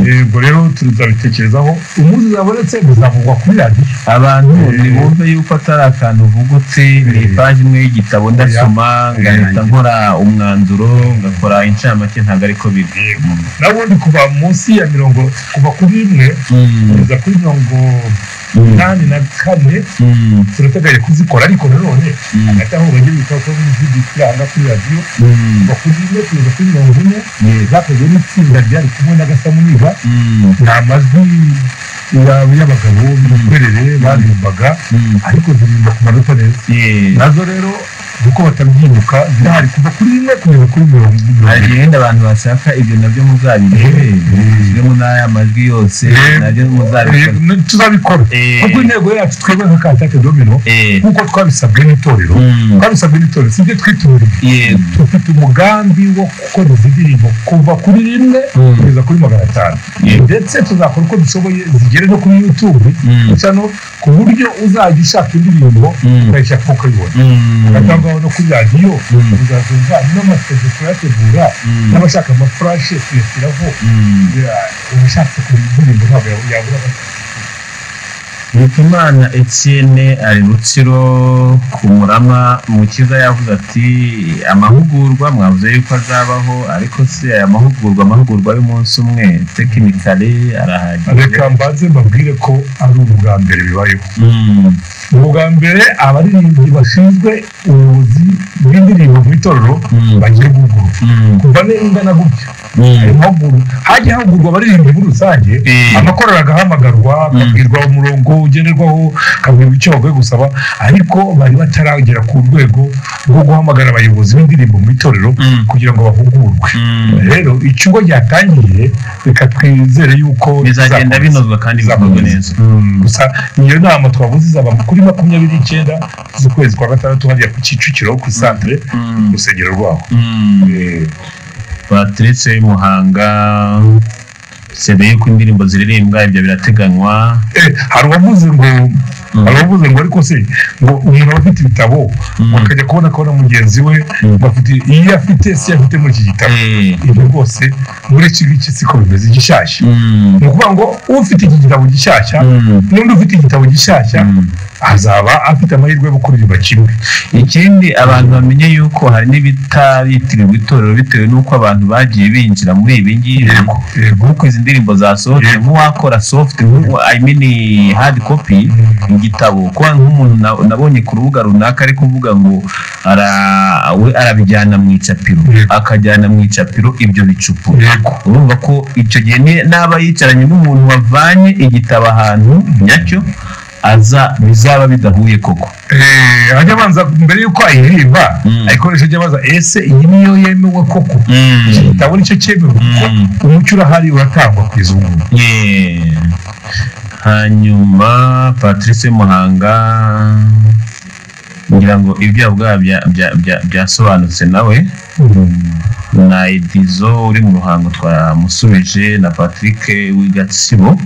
Yego rero tuzabitekerezaho, umunsi zabonetse bizavugwa kuri radiyo. Abantu nibumve yuko atari akantu uvuga uti ni ipaji imwe y'igitabo ndasoma ngahita nkora umwanzuro ngakora incamake, ntabwo ariko biri. Nabundi kuva munsi ya 40, kuva kuri 1 kugeza kuri 84 turateganya kuzikora, ariko nanone hagati aho bagira ibitabo by'ibiranga kuri radiyo, kuva kuri 1 kugeza kuri 40 zakozwe n'itsinda ryari kumwe na Gasamuniga. Ni amajwi y'abagabo b'imikwerere baririmbaga, ariko ziririmba ku manota neza. Nazo rero kuko batabyibuka zirahari kuva kuri 1 kugeza kuri 40. Hari ibindi abantu bashaka ibyo nabyo muzabirebe, mushyiremo n'aya majwi yose nabyo muzabikora. Tuzabikora kuko intego yacu twebwe nka Cantaque Domino, nk'uko twabisabwe n'itorero, si ibyo twituririye. Dufite umugambi wo gukora izi ndirimbo kuva kuri 1 kugeza kuri 500, ndetse tuzakora uko dushoboye zigere no kuri YouTube channel, ku buryo uzajya ushaka indirimbo ukayishaka ukayibona. Agatanga no kuri radiyo uzazumva n'amategeko turayategura, n'abashaka amafurashe tuyashyiraho. Ubashatse kureba indirimbo ntabwo yabura. Hitimana Etienne ari Rutsiro ku Murama. Mukiza yavuze ati amahugurwa mwavuze yuko azabaho, ariko se aya mahugurwa y'umunsi umwe tekinikali arahagije? Reka mbanze mbabwire ko ari ubwa mbere bibayeho. Ubwa mbere abaririmbyi bashinzwe ubuyobozi bw'indirimbo mu itorero bagiye guhugurwa kuva n'ingana gutya. Hajya hahugurwa abaririmbyi muri rusange, amakorali agahamagarwa, akabwirwa umurongo ugenderwaho, akabwirwa icyo bakwiye gusaba, ariko bari bataragera ku rwego rwo guhamagara abayobozi b'indirimbo mu itorero kugira ngo bahugurwe. Rero ikigo cyatangiye, reka twizere yuko bizagenda binozwa kandi bikorwa neza. Gusa iyo nama twavuze izaba kuri 29 z'ukwezi kwa 6 hariya ku Kicukiro ku centre ku rusengero rwaho. Patrice Muhanga sebe yuko indirimbo ziririmbwa ibyo birateganywa. Hari uwavuze ngo ariko se ngo umuntu aba afite ibitabo akajya kubona ko na mugenzi we bafite iyo afite si afite muri iki gitabo. Ibyo rwose muri iki ngiki siko bimeze gishyashya. Ni ukuvuga ngo ufite iki gitabo gishyashya n'undi ufite igitabo gishyashya azaba afite amahirwe yo kuririmba kimwe. Ikindi abantu bamenye yuko hari n'ibitaritirirwa itorero bitewe n'uko abantu bagiye binjira muri ibi ngibi, nk'uko izi ndirimbo zasohotse, nk'uwakora soft, I mean hard copy igitabo, kuba nk'umuntu nabonye ku rubuga runaka ari kuvuga ngo we arabijyana mu icapiro, akajyana mu icapiro ibyo bicupu. Urumva ko icyo gihe naba yicaranye n'umuntu wavanye igitabo ahantu nyacyo, aza bizaba bidahuye koko. Ajya abanza mbere yuko ayiririmba ayikoresha, ajya abanza ese iyi niyo yemewe koko, iki gitabo nicyo cyemewe kuko umucyo urahari uratangwa ku izungu. Hanyuma Patrice Muhanga ngira ngo ibyo yavuga byasobanutse nawe, na Edizo uri mu Ruhango twamusubije, na Patrick w'Igatsibo.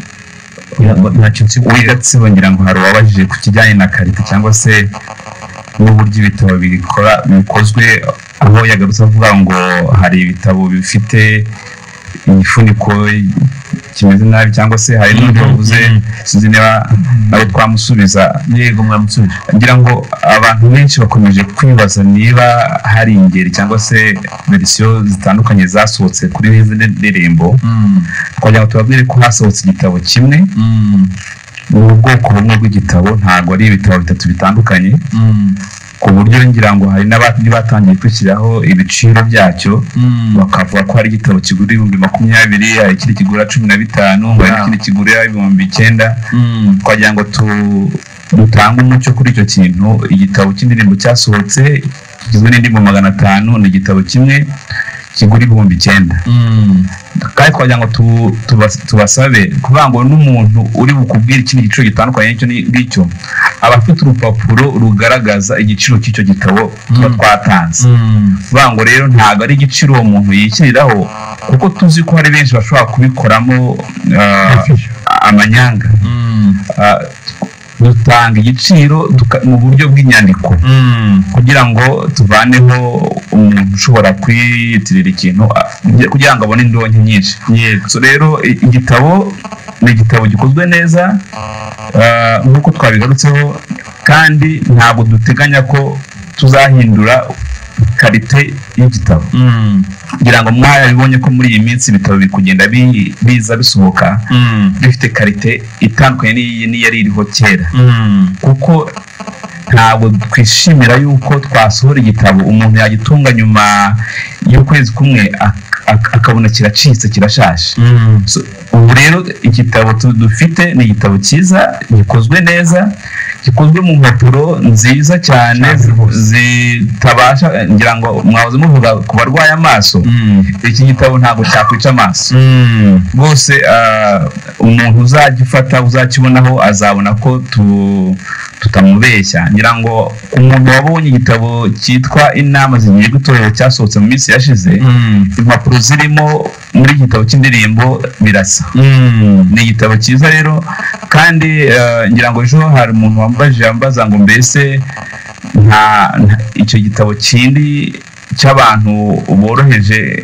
W'igatsibo ngira ngo hari uwabajije ku kijyanye na karite cyangwa se n'uburyo ibitabo bikora bikozwe, aho yagarutse avuga ngo hari ibitabo bifite imifuniko kimeze nabi, cyangwa se hari n'undi wavuze, sinzi niba nawe twamusubiza. Yego mwamusubiza. Ngira ngo abantu benshi bakomeje kwibaza niba hari ingeri cyangwa se verisiyo zitandukanye zasohotse kuri izi ndirimbo. Twagira ngo tubabwire ko hasohotse igitabo kimwe, ni ubwoko bumwe bw'igitabo, ntabwo ari ibitabo bitatu bitandukanye. Ku buryo ngira ngo hari n'abandi batangiye kwishyiraho ibiciro byacyo, bakavuga ko hari igitabo kigura 20,000, hari ikindi kigura 15, hari n'ikindi kigura 9,000. Twagira ngo dutange umucyo kuri icyo kintu. Igitabo cy'indirimbo cyasohotse kigizwe n'indirimbo 500, ni igitabo kimwe kigura 9,000. Kandi twagira ngo tubasabe kuvuga ngo n'umuntu uri bukubwire ikindi giciro gitandukanye n'icyo ngicyo aba afite urupapuro rugaragaza igiciro cy'icyo gitabo tuba twatanze. Kuvuga ngo rero ntabwo ari igiciro uwo muntu yishyiriraho, kuko tuzi ko hari benshi bashobora kubikoramo amanyanga. Dutanga igiciro mu buryo bw'inyandiko kugira ngo tuvaneho umuntu ushobora kwiyitirira ikintu kugira ngo abone indonke nyinshi. So rero igitabo ni igitabo gikozwe neza nk'uko twabigarutseho, kandi ntabwo duteganya ko tuzahindura karite y'igitabo. Kugira ngo mwabibonye ko muri iyi minsi ibitabo biri kugenda biza bisohoka bifite karite itandukanye n'iyari iriho kera, kuko ntabwo twishimira yuko twasohora igitabo umuntu yagitunga nyuma y'ukwezi kumwe akabona kiracitse, kirashaje. Ubu rero igitabo dufite ni igitabo cyiza gikozwe neza, gikozwe mu mpapuro nziza cyane zitabasha, ngira ngo mwahoze muvuga ku barwaye amaso, iki gitabo ntabwo cyakwica amaso rwose. Umuntu uzagifata uzakibonaho azabona ko tutamubeshya. Ngira ngo umuntu wabonye igitabo cyitwa Inama Zigiye Gutorero cyasohotse mu minsi yashize, impapuro zirimo muri igitabo cy'indirimbo birasa. Ni igitabo cyiza rero, kandi ngira ngo ejo hari umuntu wambajije ambaza ngo mbese nta icyo gitabo kindi cy'abantu boroheje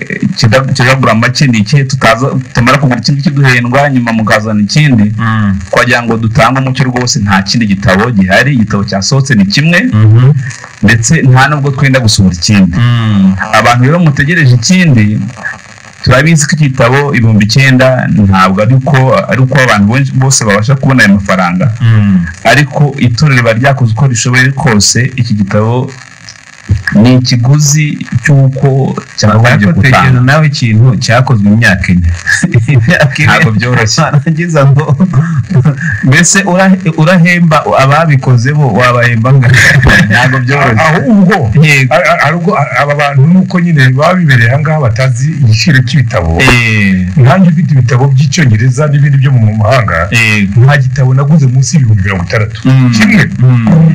kidagura make ni ikihe, tutamara kugura ikindi kiduhendwa nyuma mukazana ikindi? Twagira ngo dutange umucyo rwose, nta kindi gitabo gihari, igitabo cyasohotse ni kimwe, ndetse nta nubwo twenda gusohora ikindi. Abantu rero mutegereje ikindi, turabizi ko igitabo 9,000 ntabwo ari uko abantu bose babasha kubona ayo mafaranga, ariko itorero riba ryakoze uko rishoboye kose. Iki gitabo ni ikiguzi cy'uko cyakagombye gutanga. Nawe ikintu cyakozwe imyaka ine, ntabwo byoroshye. Warangiza ngo mbese urahemba ababikoze bo wabahemba ntabwo byoroshye. Ahubwo aba bantu nuko nyine babibereye aha ngaha batazi igiciro cy'ibitabo. Nkanjye ufite ibitabo by'icyongereza n'ibindi byo mu mahanga, nta gitabo naguze munsi y'60,000, kimwe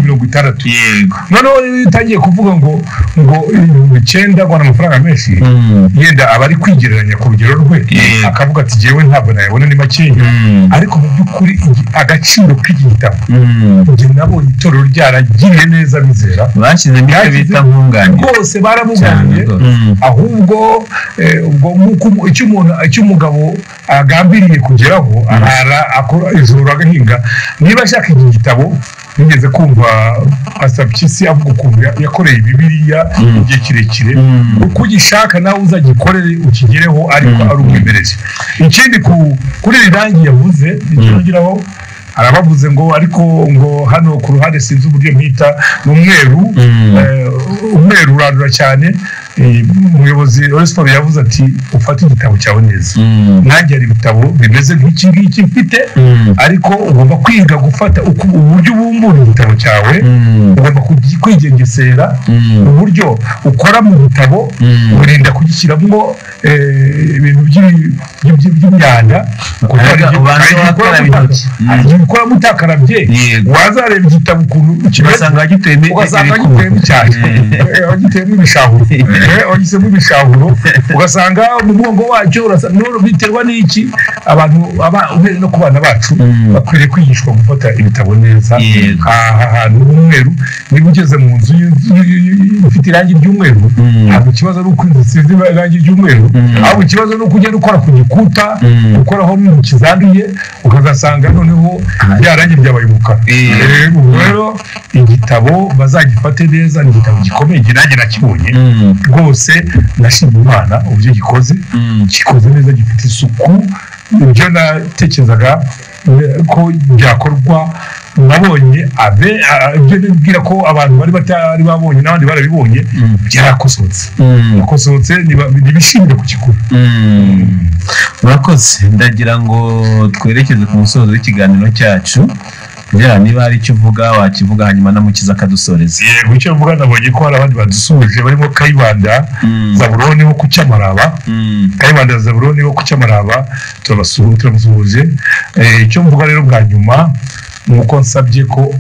60,000. Yego. Noneho utangiye kuvuga ngo 9,000 ngo amafaranga menshi, yenda aba ari kwigereranya ku rugero rwe, akavuga ati jewe ntabwo nayabona ni makeya. Ariko mu by'ukuri agaciro k'iki gitabo, njye nabonye itorero ryaragiriye neza bizera, bashyizemo icyo bita nkunganire, rwose baramuganiye. Ahubwo ubwo nk'uko icyo umugabo agambiriye kugeraho, arara akora ijoro agahinga. Niba ashaka iki gitabo, nigeze kumva Pastor Mpyisi avuga ukuntu yakoreye Bibiliya igihe kirekire, uko ugishaka nawe uzagikorere ukigereho, ariko ari umwimerere. Ikindi kuri iri rangi yavuze, icyo arabavuze ngo ariko ngo hano ku ruhande sinzi uburyo mpita, ni umweru, umweru urandura cyane. Umuyobozi Onesphore yavuze ati ufate igitabo cyawe neza. Nanjye hari ibitabo bimeze nk'iki ngiki mfite, ariko ugomba kwiga gufata uburyo ubumbura igitabo cyawe, ugomba kwigengesera uburyo ukora mu gitabo, urinda kugishyiramo ibintu by'imyanda, ukora mutakarabye, wazareba igitabo ukuntu kimeze, ugasanga giteyemo cyane, giteyemo ibishahuro, wagisemo ibishahuro, ugasanga mu mugongo wacyo biterwa n'iki. Abantu uhereye no ku bana bacu bakwiriye kwigishwa gufata ibitabo neza. Aha hantu h'umweru, niba ugeze mu nzu ifite irangi ry'umweru, ntabwo ikibazo ari uko inzu isize irangi ry'umweru, ahubwo ikibazo ni uko ugenda ukora ku gikuta, ukoraho n'intoki zanduye, ukazasanga noneho rya rangi ryabaye umukara. Rero igitabo bazagifate neza, ni igitabo gikomeye, njye nanjye nakibonye rwose, ndashima Imana uburyo gikoze, gikoze neza, gifite isuku. Ibyo natekerezaga ko byakorwa Nabonye ibyo nibwira ko abantu bari batari babonye n'abandi barabibonye byarakosotse. Yakosotse ntibishimire kukigura. Murakoze. Ndagira ngo twerekeze ku musozo w'ikiganiro cyacu. Niba hari icyo uvuga wakivuga, hanyuma na Mukiza akadusoreza. Yego, icyo mvuga nabonye ko hari abandi badusuhuje barimo Kayibanda Zaburoni wo ku Cyamaraba. Kayibanda Zaburoni wo ku Cyamaraba turamusuhuje. Icyo mvuga rero bwa nyuma ni uko nsabye ko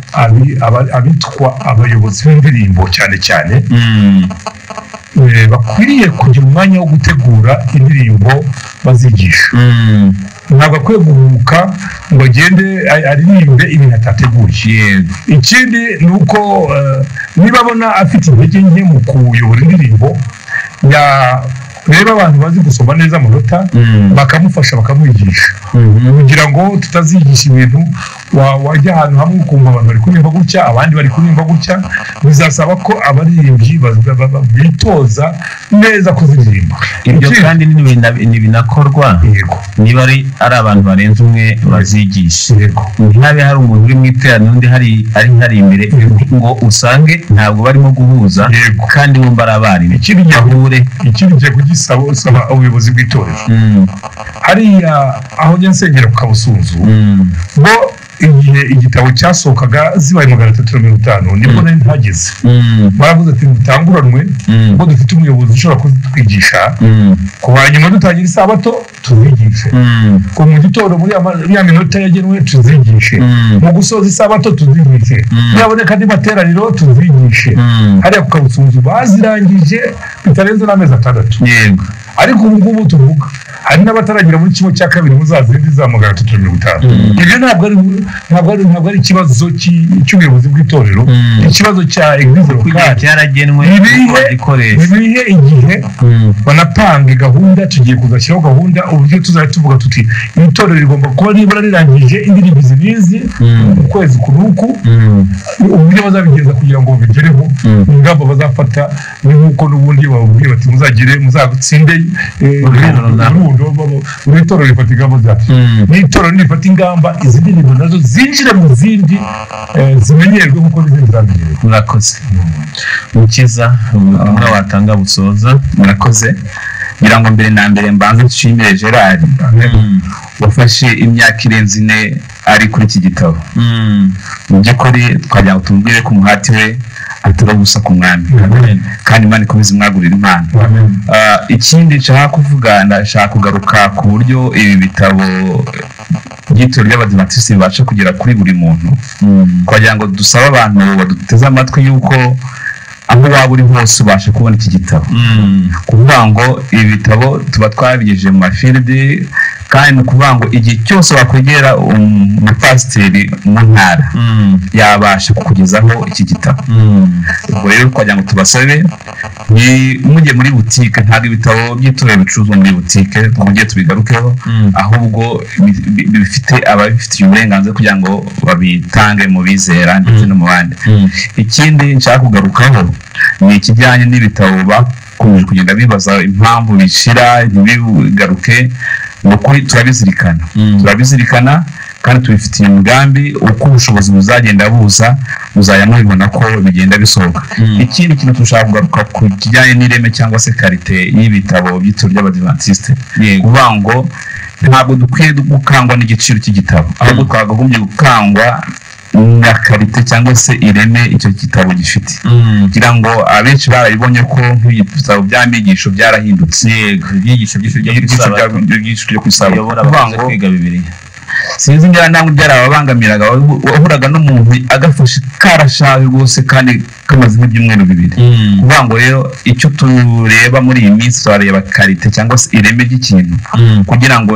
abitwa abayobozi b'indirimbo cyane cyane bakwiriye kugira umwanya wo gutegura indirimbo bazigisha. Ntabwo akwiye guhubuka ngo agende aririmbe ibintu atateguye. Ikindi ni uko niba abona afite intege nke mu kuyobora indirimbo, yareba abantu bazi gusoma neza amanota bakamufasha bakamwigisha, kugira ngo tutazigisha ibintu wajya ahantu hamwe ukumva abantu bari kuririmba gutya abandi bari kuririmba gutya. Bizasaba ko abaririmbyi bitoza neza kuziririmba. Ibyo kandi ntibinakorwa niba ari abantu barenze umwe bazigisha. Ntihabe hari umuntu uri mu iteraniro undi ari imbere ngo usange ntabwo barimo guhuza kandi bumva ari abarimu. Ikindi ngiye kugisaba usaba ubuyobozi bw'itorero hariya aho njya nsengera ku Kabusunzu, bo igihe igitabo cyasohokaga zibaye 350 nibwo nari ntageze. Baravuze ati mutanguranwe ngo dufite umuyobozi ushobora kutwigisha, ku hanyuma dutangira isabato tuzigishe, ku mu gitondo muri ya minota yagenwe tuzigishe, mu gusoza isabato tuzigishe, nibaboneka andi materaniro tuzigishe. Hariya ku Kabusunzu bazirangije bitarenze n'amezi 6. Yego. Ariko ubu ngubu tuvuga hari n'abataragira muri kimwe cya kabiri muzazindi za 350. Ibyo ntabwo ari ikibazo cy'ubuyobozi bw'itorero, ikibazo cya eglise locale cyaragenwe ibihe igihe banapange gahunda. Tugiye kuzashyiraho gahunda uburyo tuzajya tuvuga tuti itorero rigomba kuba nibura rirangije indirimbo izi n'izi mu kwezi kunuku, uburyo bazabigenza kugira ngo babigereho, ingamba bazafata ni nk'uko n'ubundi bababwiye bati muzagire muzatsinde itorero rifata ingamba zacu. N'itorero nirifata ingamba izi ndirimbo nazo zinjire mu zindi zimenyerwe nk'uko n'izindi zamenyerewe. Murakoze. Mukiza, ubutumwa watanga busoza. Murakoze. Ngira ngo mbere na mbere mbanze nshimire Gerard wafashe imyaka irenze 4 ari kuri iki gitabo. Mu by'ukuri twagira ngo tumubwire ko umuhati we atari ubusa ku mwami, kandi Imana ikomeze imwagurira impano. Ikindi nshaka kuvuga, ndashaka kugaruka ku buryo ibi bitabo by'itorero ry'Abadiventisiti bibasha kugera kuri buri muntu, twagira ngo dusabe abantu baduteze amatwi yuko aho waba uri hose ubasha kubona iki gitabo. Kuvuga ngo ibi bitabo tuba twabigejeje mu mafilidi, kandi ni ukuvuga ngo igihe cyose wakwegera umupasiteri mu ntara yabasha kukugezaho iki gitabo. Ubwo rero twagira ngo tubasabe mujye muri butike, ntabwo ibitabo by'itorero bicuruzwa muri butike, twongere tubigarukeho, ahubwo bifite ababifitiye uburenganzira kugira ngo babitange mu bizera ndetse no mu bandi. Ikindi nshaka kugarukaho ni ikijyanye n'ibitabo bakomeje kugenda bibaza impamvu bishira ntibigaruke. Ni ukuri turabizirikana kandi tubifitiye umugambi, uko ubushobozi buzagenda buza muzajya mubibona ko bigenda bisohoka. Ikindi kintu dushaka kugaruka ku kijyanye n'ireme cyangwa se karite y'ibitabo by'itorero ry'Abadiventisite, kuvuga ngo ntabwo dukwiye gukangwa n'igiciro cy'igitabo, ahubwo twakagombye gukangwa na karite cyangwa se ireme icyo gitabo gifite. Kugira ngo abenshi barabibonye ko nk'ibitabo by'amigisho byarahindutse. Yego, ibyigisho byo ku isabato kwiga Bibiliya. Sinzi niba namwe byarababangamiraga, wahuraga n'umuntu agafashe karashaje rwose kandi kamaze nk'ibyumweru 2. Kuvuga ngo rero icyo tureba muri iyi minsi turareba karite cyangwa se ireme ry'ikintu, kugira ngo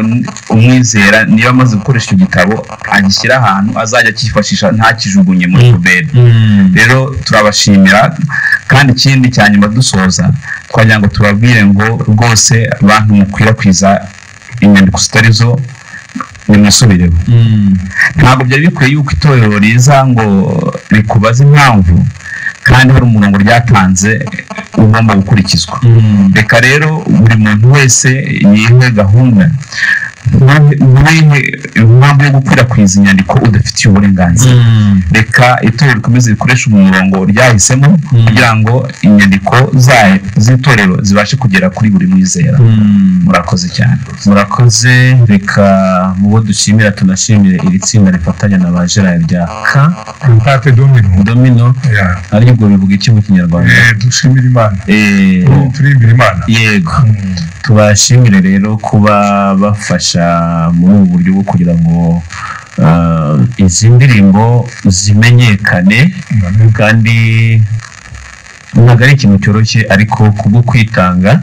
umwizera niba amaze gukoresha icyo gitabo agishyira ahantu azajya akifashisha ntakijugunye muri puberi. Rero turabashimira, kandi ikindi cya nyuma dusoza twagira ngo tubabwire ngo rwose abantu mukwirakwiza inyandiko zitari zo nimusubireho. Ntabwo byari bikwiye yuko itorero riza ngo rikubaze impamvu kandi hari umurongo ryatanze ugomba gukurikizwa. Reka rero buri muntu wese yihe gahunda. Impamvu yo gukwirakwiza inyandiko udafitiye uburenganzira. Reka itorero rikomeze rikoreshe umurongo ryahisemo kugira ngo inyandiko z'itorero zibashe kugera kuri buri mwizera. Murakoze cyane. Murakoze. Reka mu bo dushimira tunashimire iri tsinda rifatanya na ba Gerard rya K Cantate Domino. Domino. Ari ubwo bivuga iki mu Kinyarwanda? Dushimira Imana. Turimbira Imana. Yego. Tubashimire rero kuba bafasha muri ubu buryo bwo kugira ngo izi ndirimbo zimenyekane, kandi ntabwo ari ikintu cyoroshye, ariko kubwo kwitanga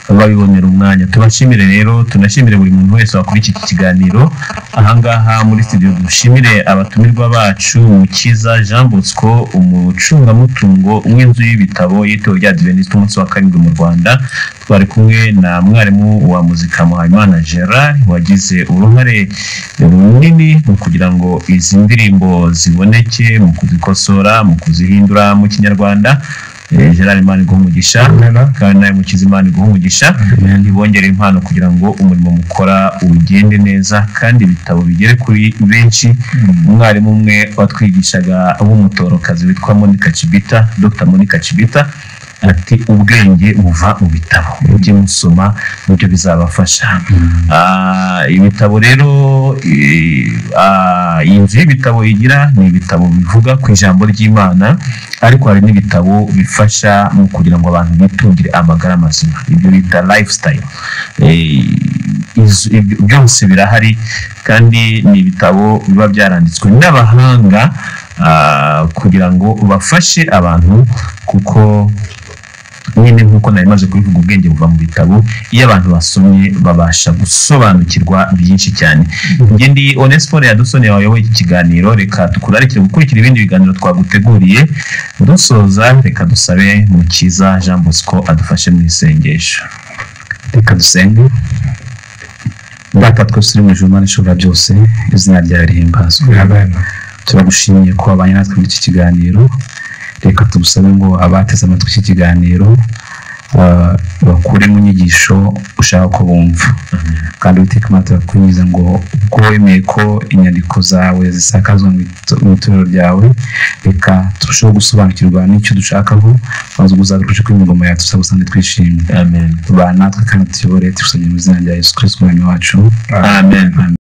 babibonera umwanya. Tubashimire rero, tunashimire buri muntu wese wakurikiye iki kiganiro ahangaha muri studio. Dushimire abatumirwa bacu, Mukiza Jean Bosco, umucungamutungo w'inzu y'ibitabo y'itorero rya Adventiste umunsi wa karindwi mu Rwanda. Twari kumwe na mwarimu wa muzika Muhayimana Gerard, wagize uruhare runini mu kugira ngo izi ndirimbo ziboneke, mu kuzikosora, mu kuzihindura mu Kinyarwanda. Gerard, Imana iguhe umugisha, kandi nawe Mukiza Imana iguhe umugisha, ntibongere impano kugira ngo umurimo mukora ugende neza kandi ibitabo bigere kuri benshi. Umwarimu umwe watwigishaga w'umutorokazi witwa Monica Chibita, Dr Monica Chibita, ati ubwenge buva mu bitabo, mujye musoma nibyo bizabafasha. Ibitabo rero, inzu y'ibitabo igira ni ibitabo bivuga ku ijambo ry'Imana, ariko hari n'ibitabo bifasha mu kugira ngo abantu bitungire amagara mazima, ibyo bita lifestyle. Byose birahari, kandi ni ibitabo biba byaranditswe n'abahanga kugira ngo bafashe abantu, kuko nyine nk'uko nari maze kubivuga, ubwenge buva mu bitabo. Iyo abantu basomye babasha gusobanukirwa byinshi cyane. Njye ndi Onesphore Yadusoni wayoboye iki kiganiro. Reka tukurarikire gukurikira ibindi biganiro twaguteguriye. Dusoza, reka dusabe Mukiza Jean Bosco adufashe mu isengesho. Reka dusenge. Data twese uri mu ijuru, Imana ishobora byose, izina ryawe rihimbazwe. Turagushimiye ko wabanye natwe muri iki kiganiro. Reka tugusabe ngo abateze amatwi iki kiganiro bakure mu nyigisho ushaka ko bumva, kandi Uwiteka Imana turakwinginze ngo ubwo wemeye ko inyandiko zawe zisakazwa mu itorero ryawe, reka turusheho gusobanukirwa n'icyo dushakaho, maze uzadufashe ko ingoma yawe tuzagusange twishimye. Amen. Tubana natwe kandi tuyobore, tugusabye mu izina rya Yesu Kristo Umwami wacu. Amen.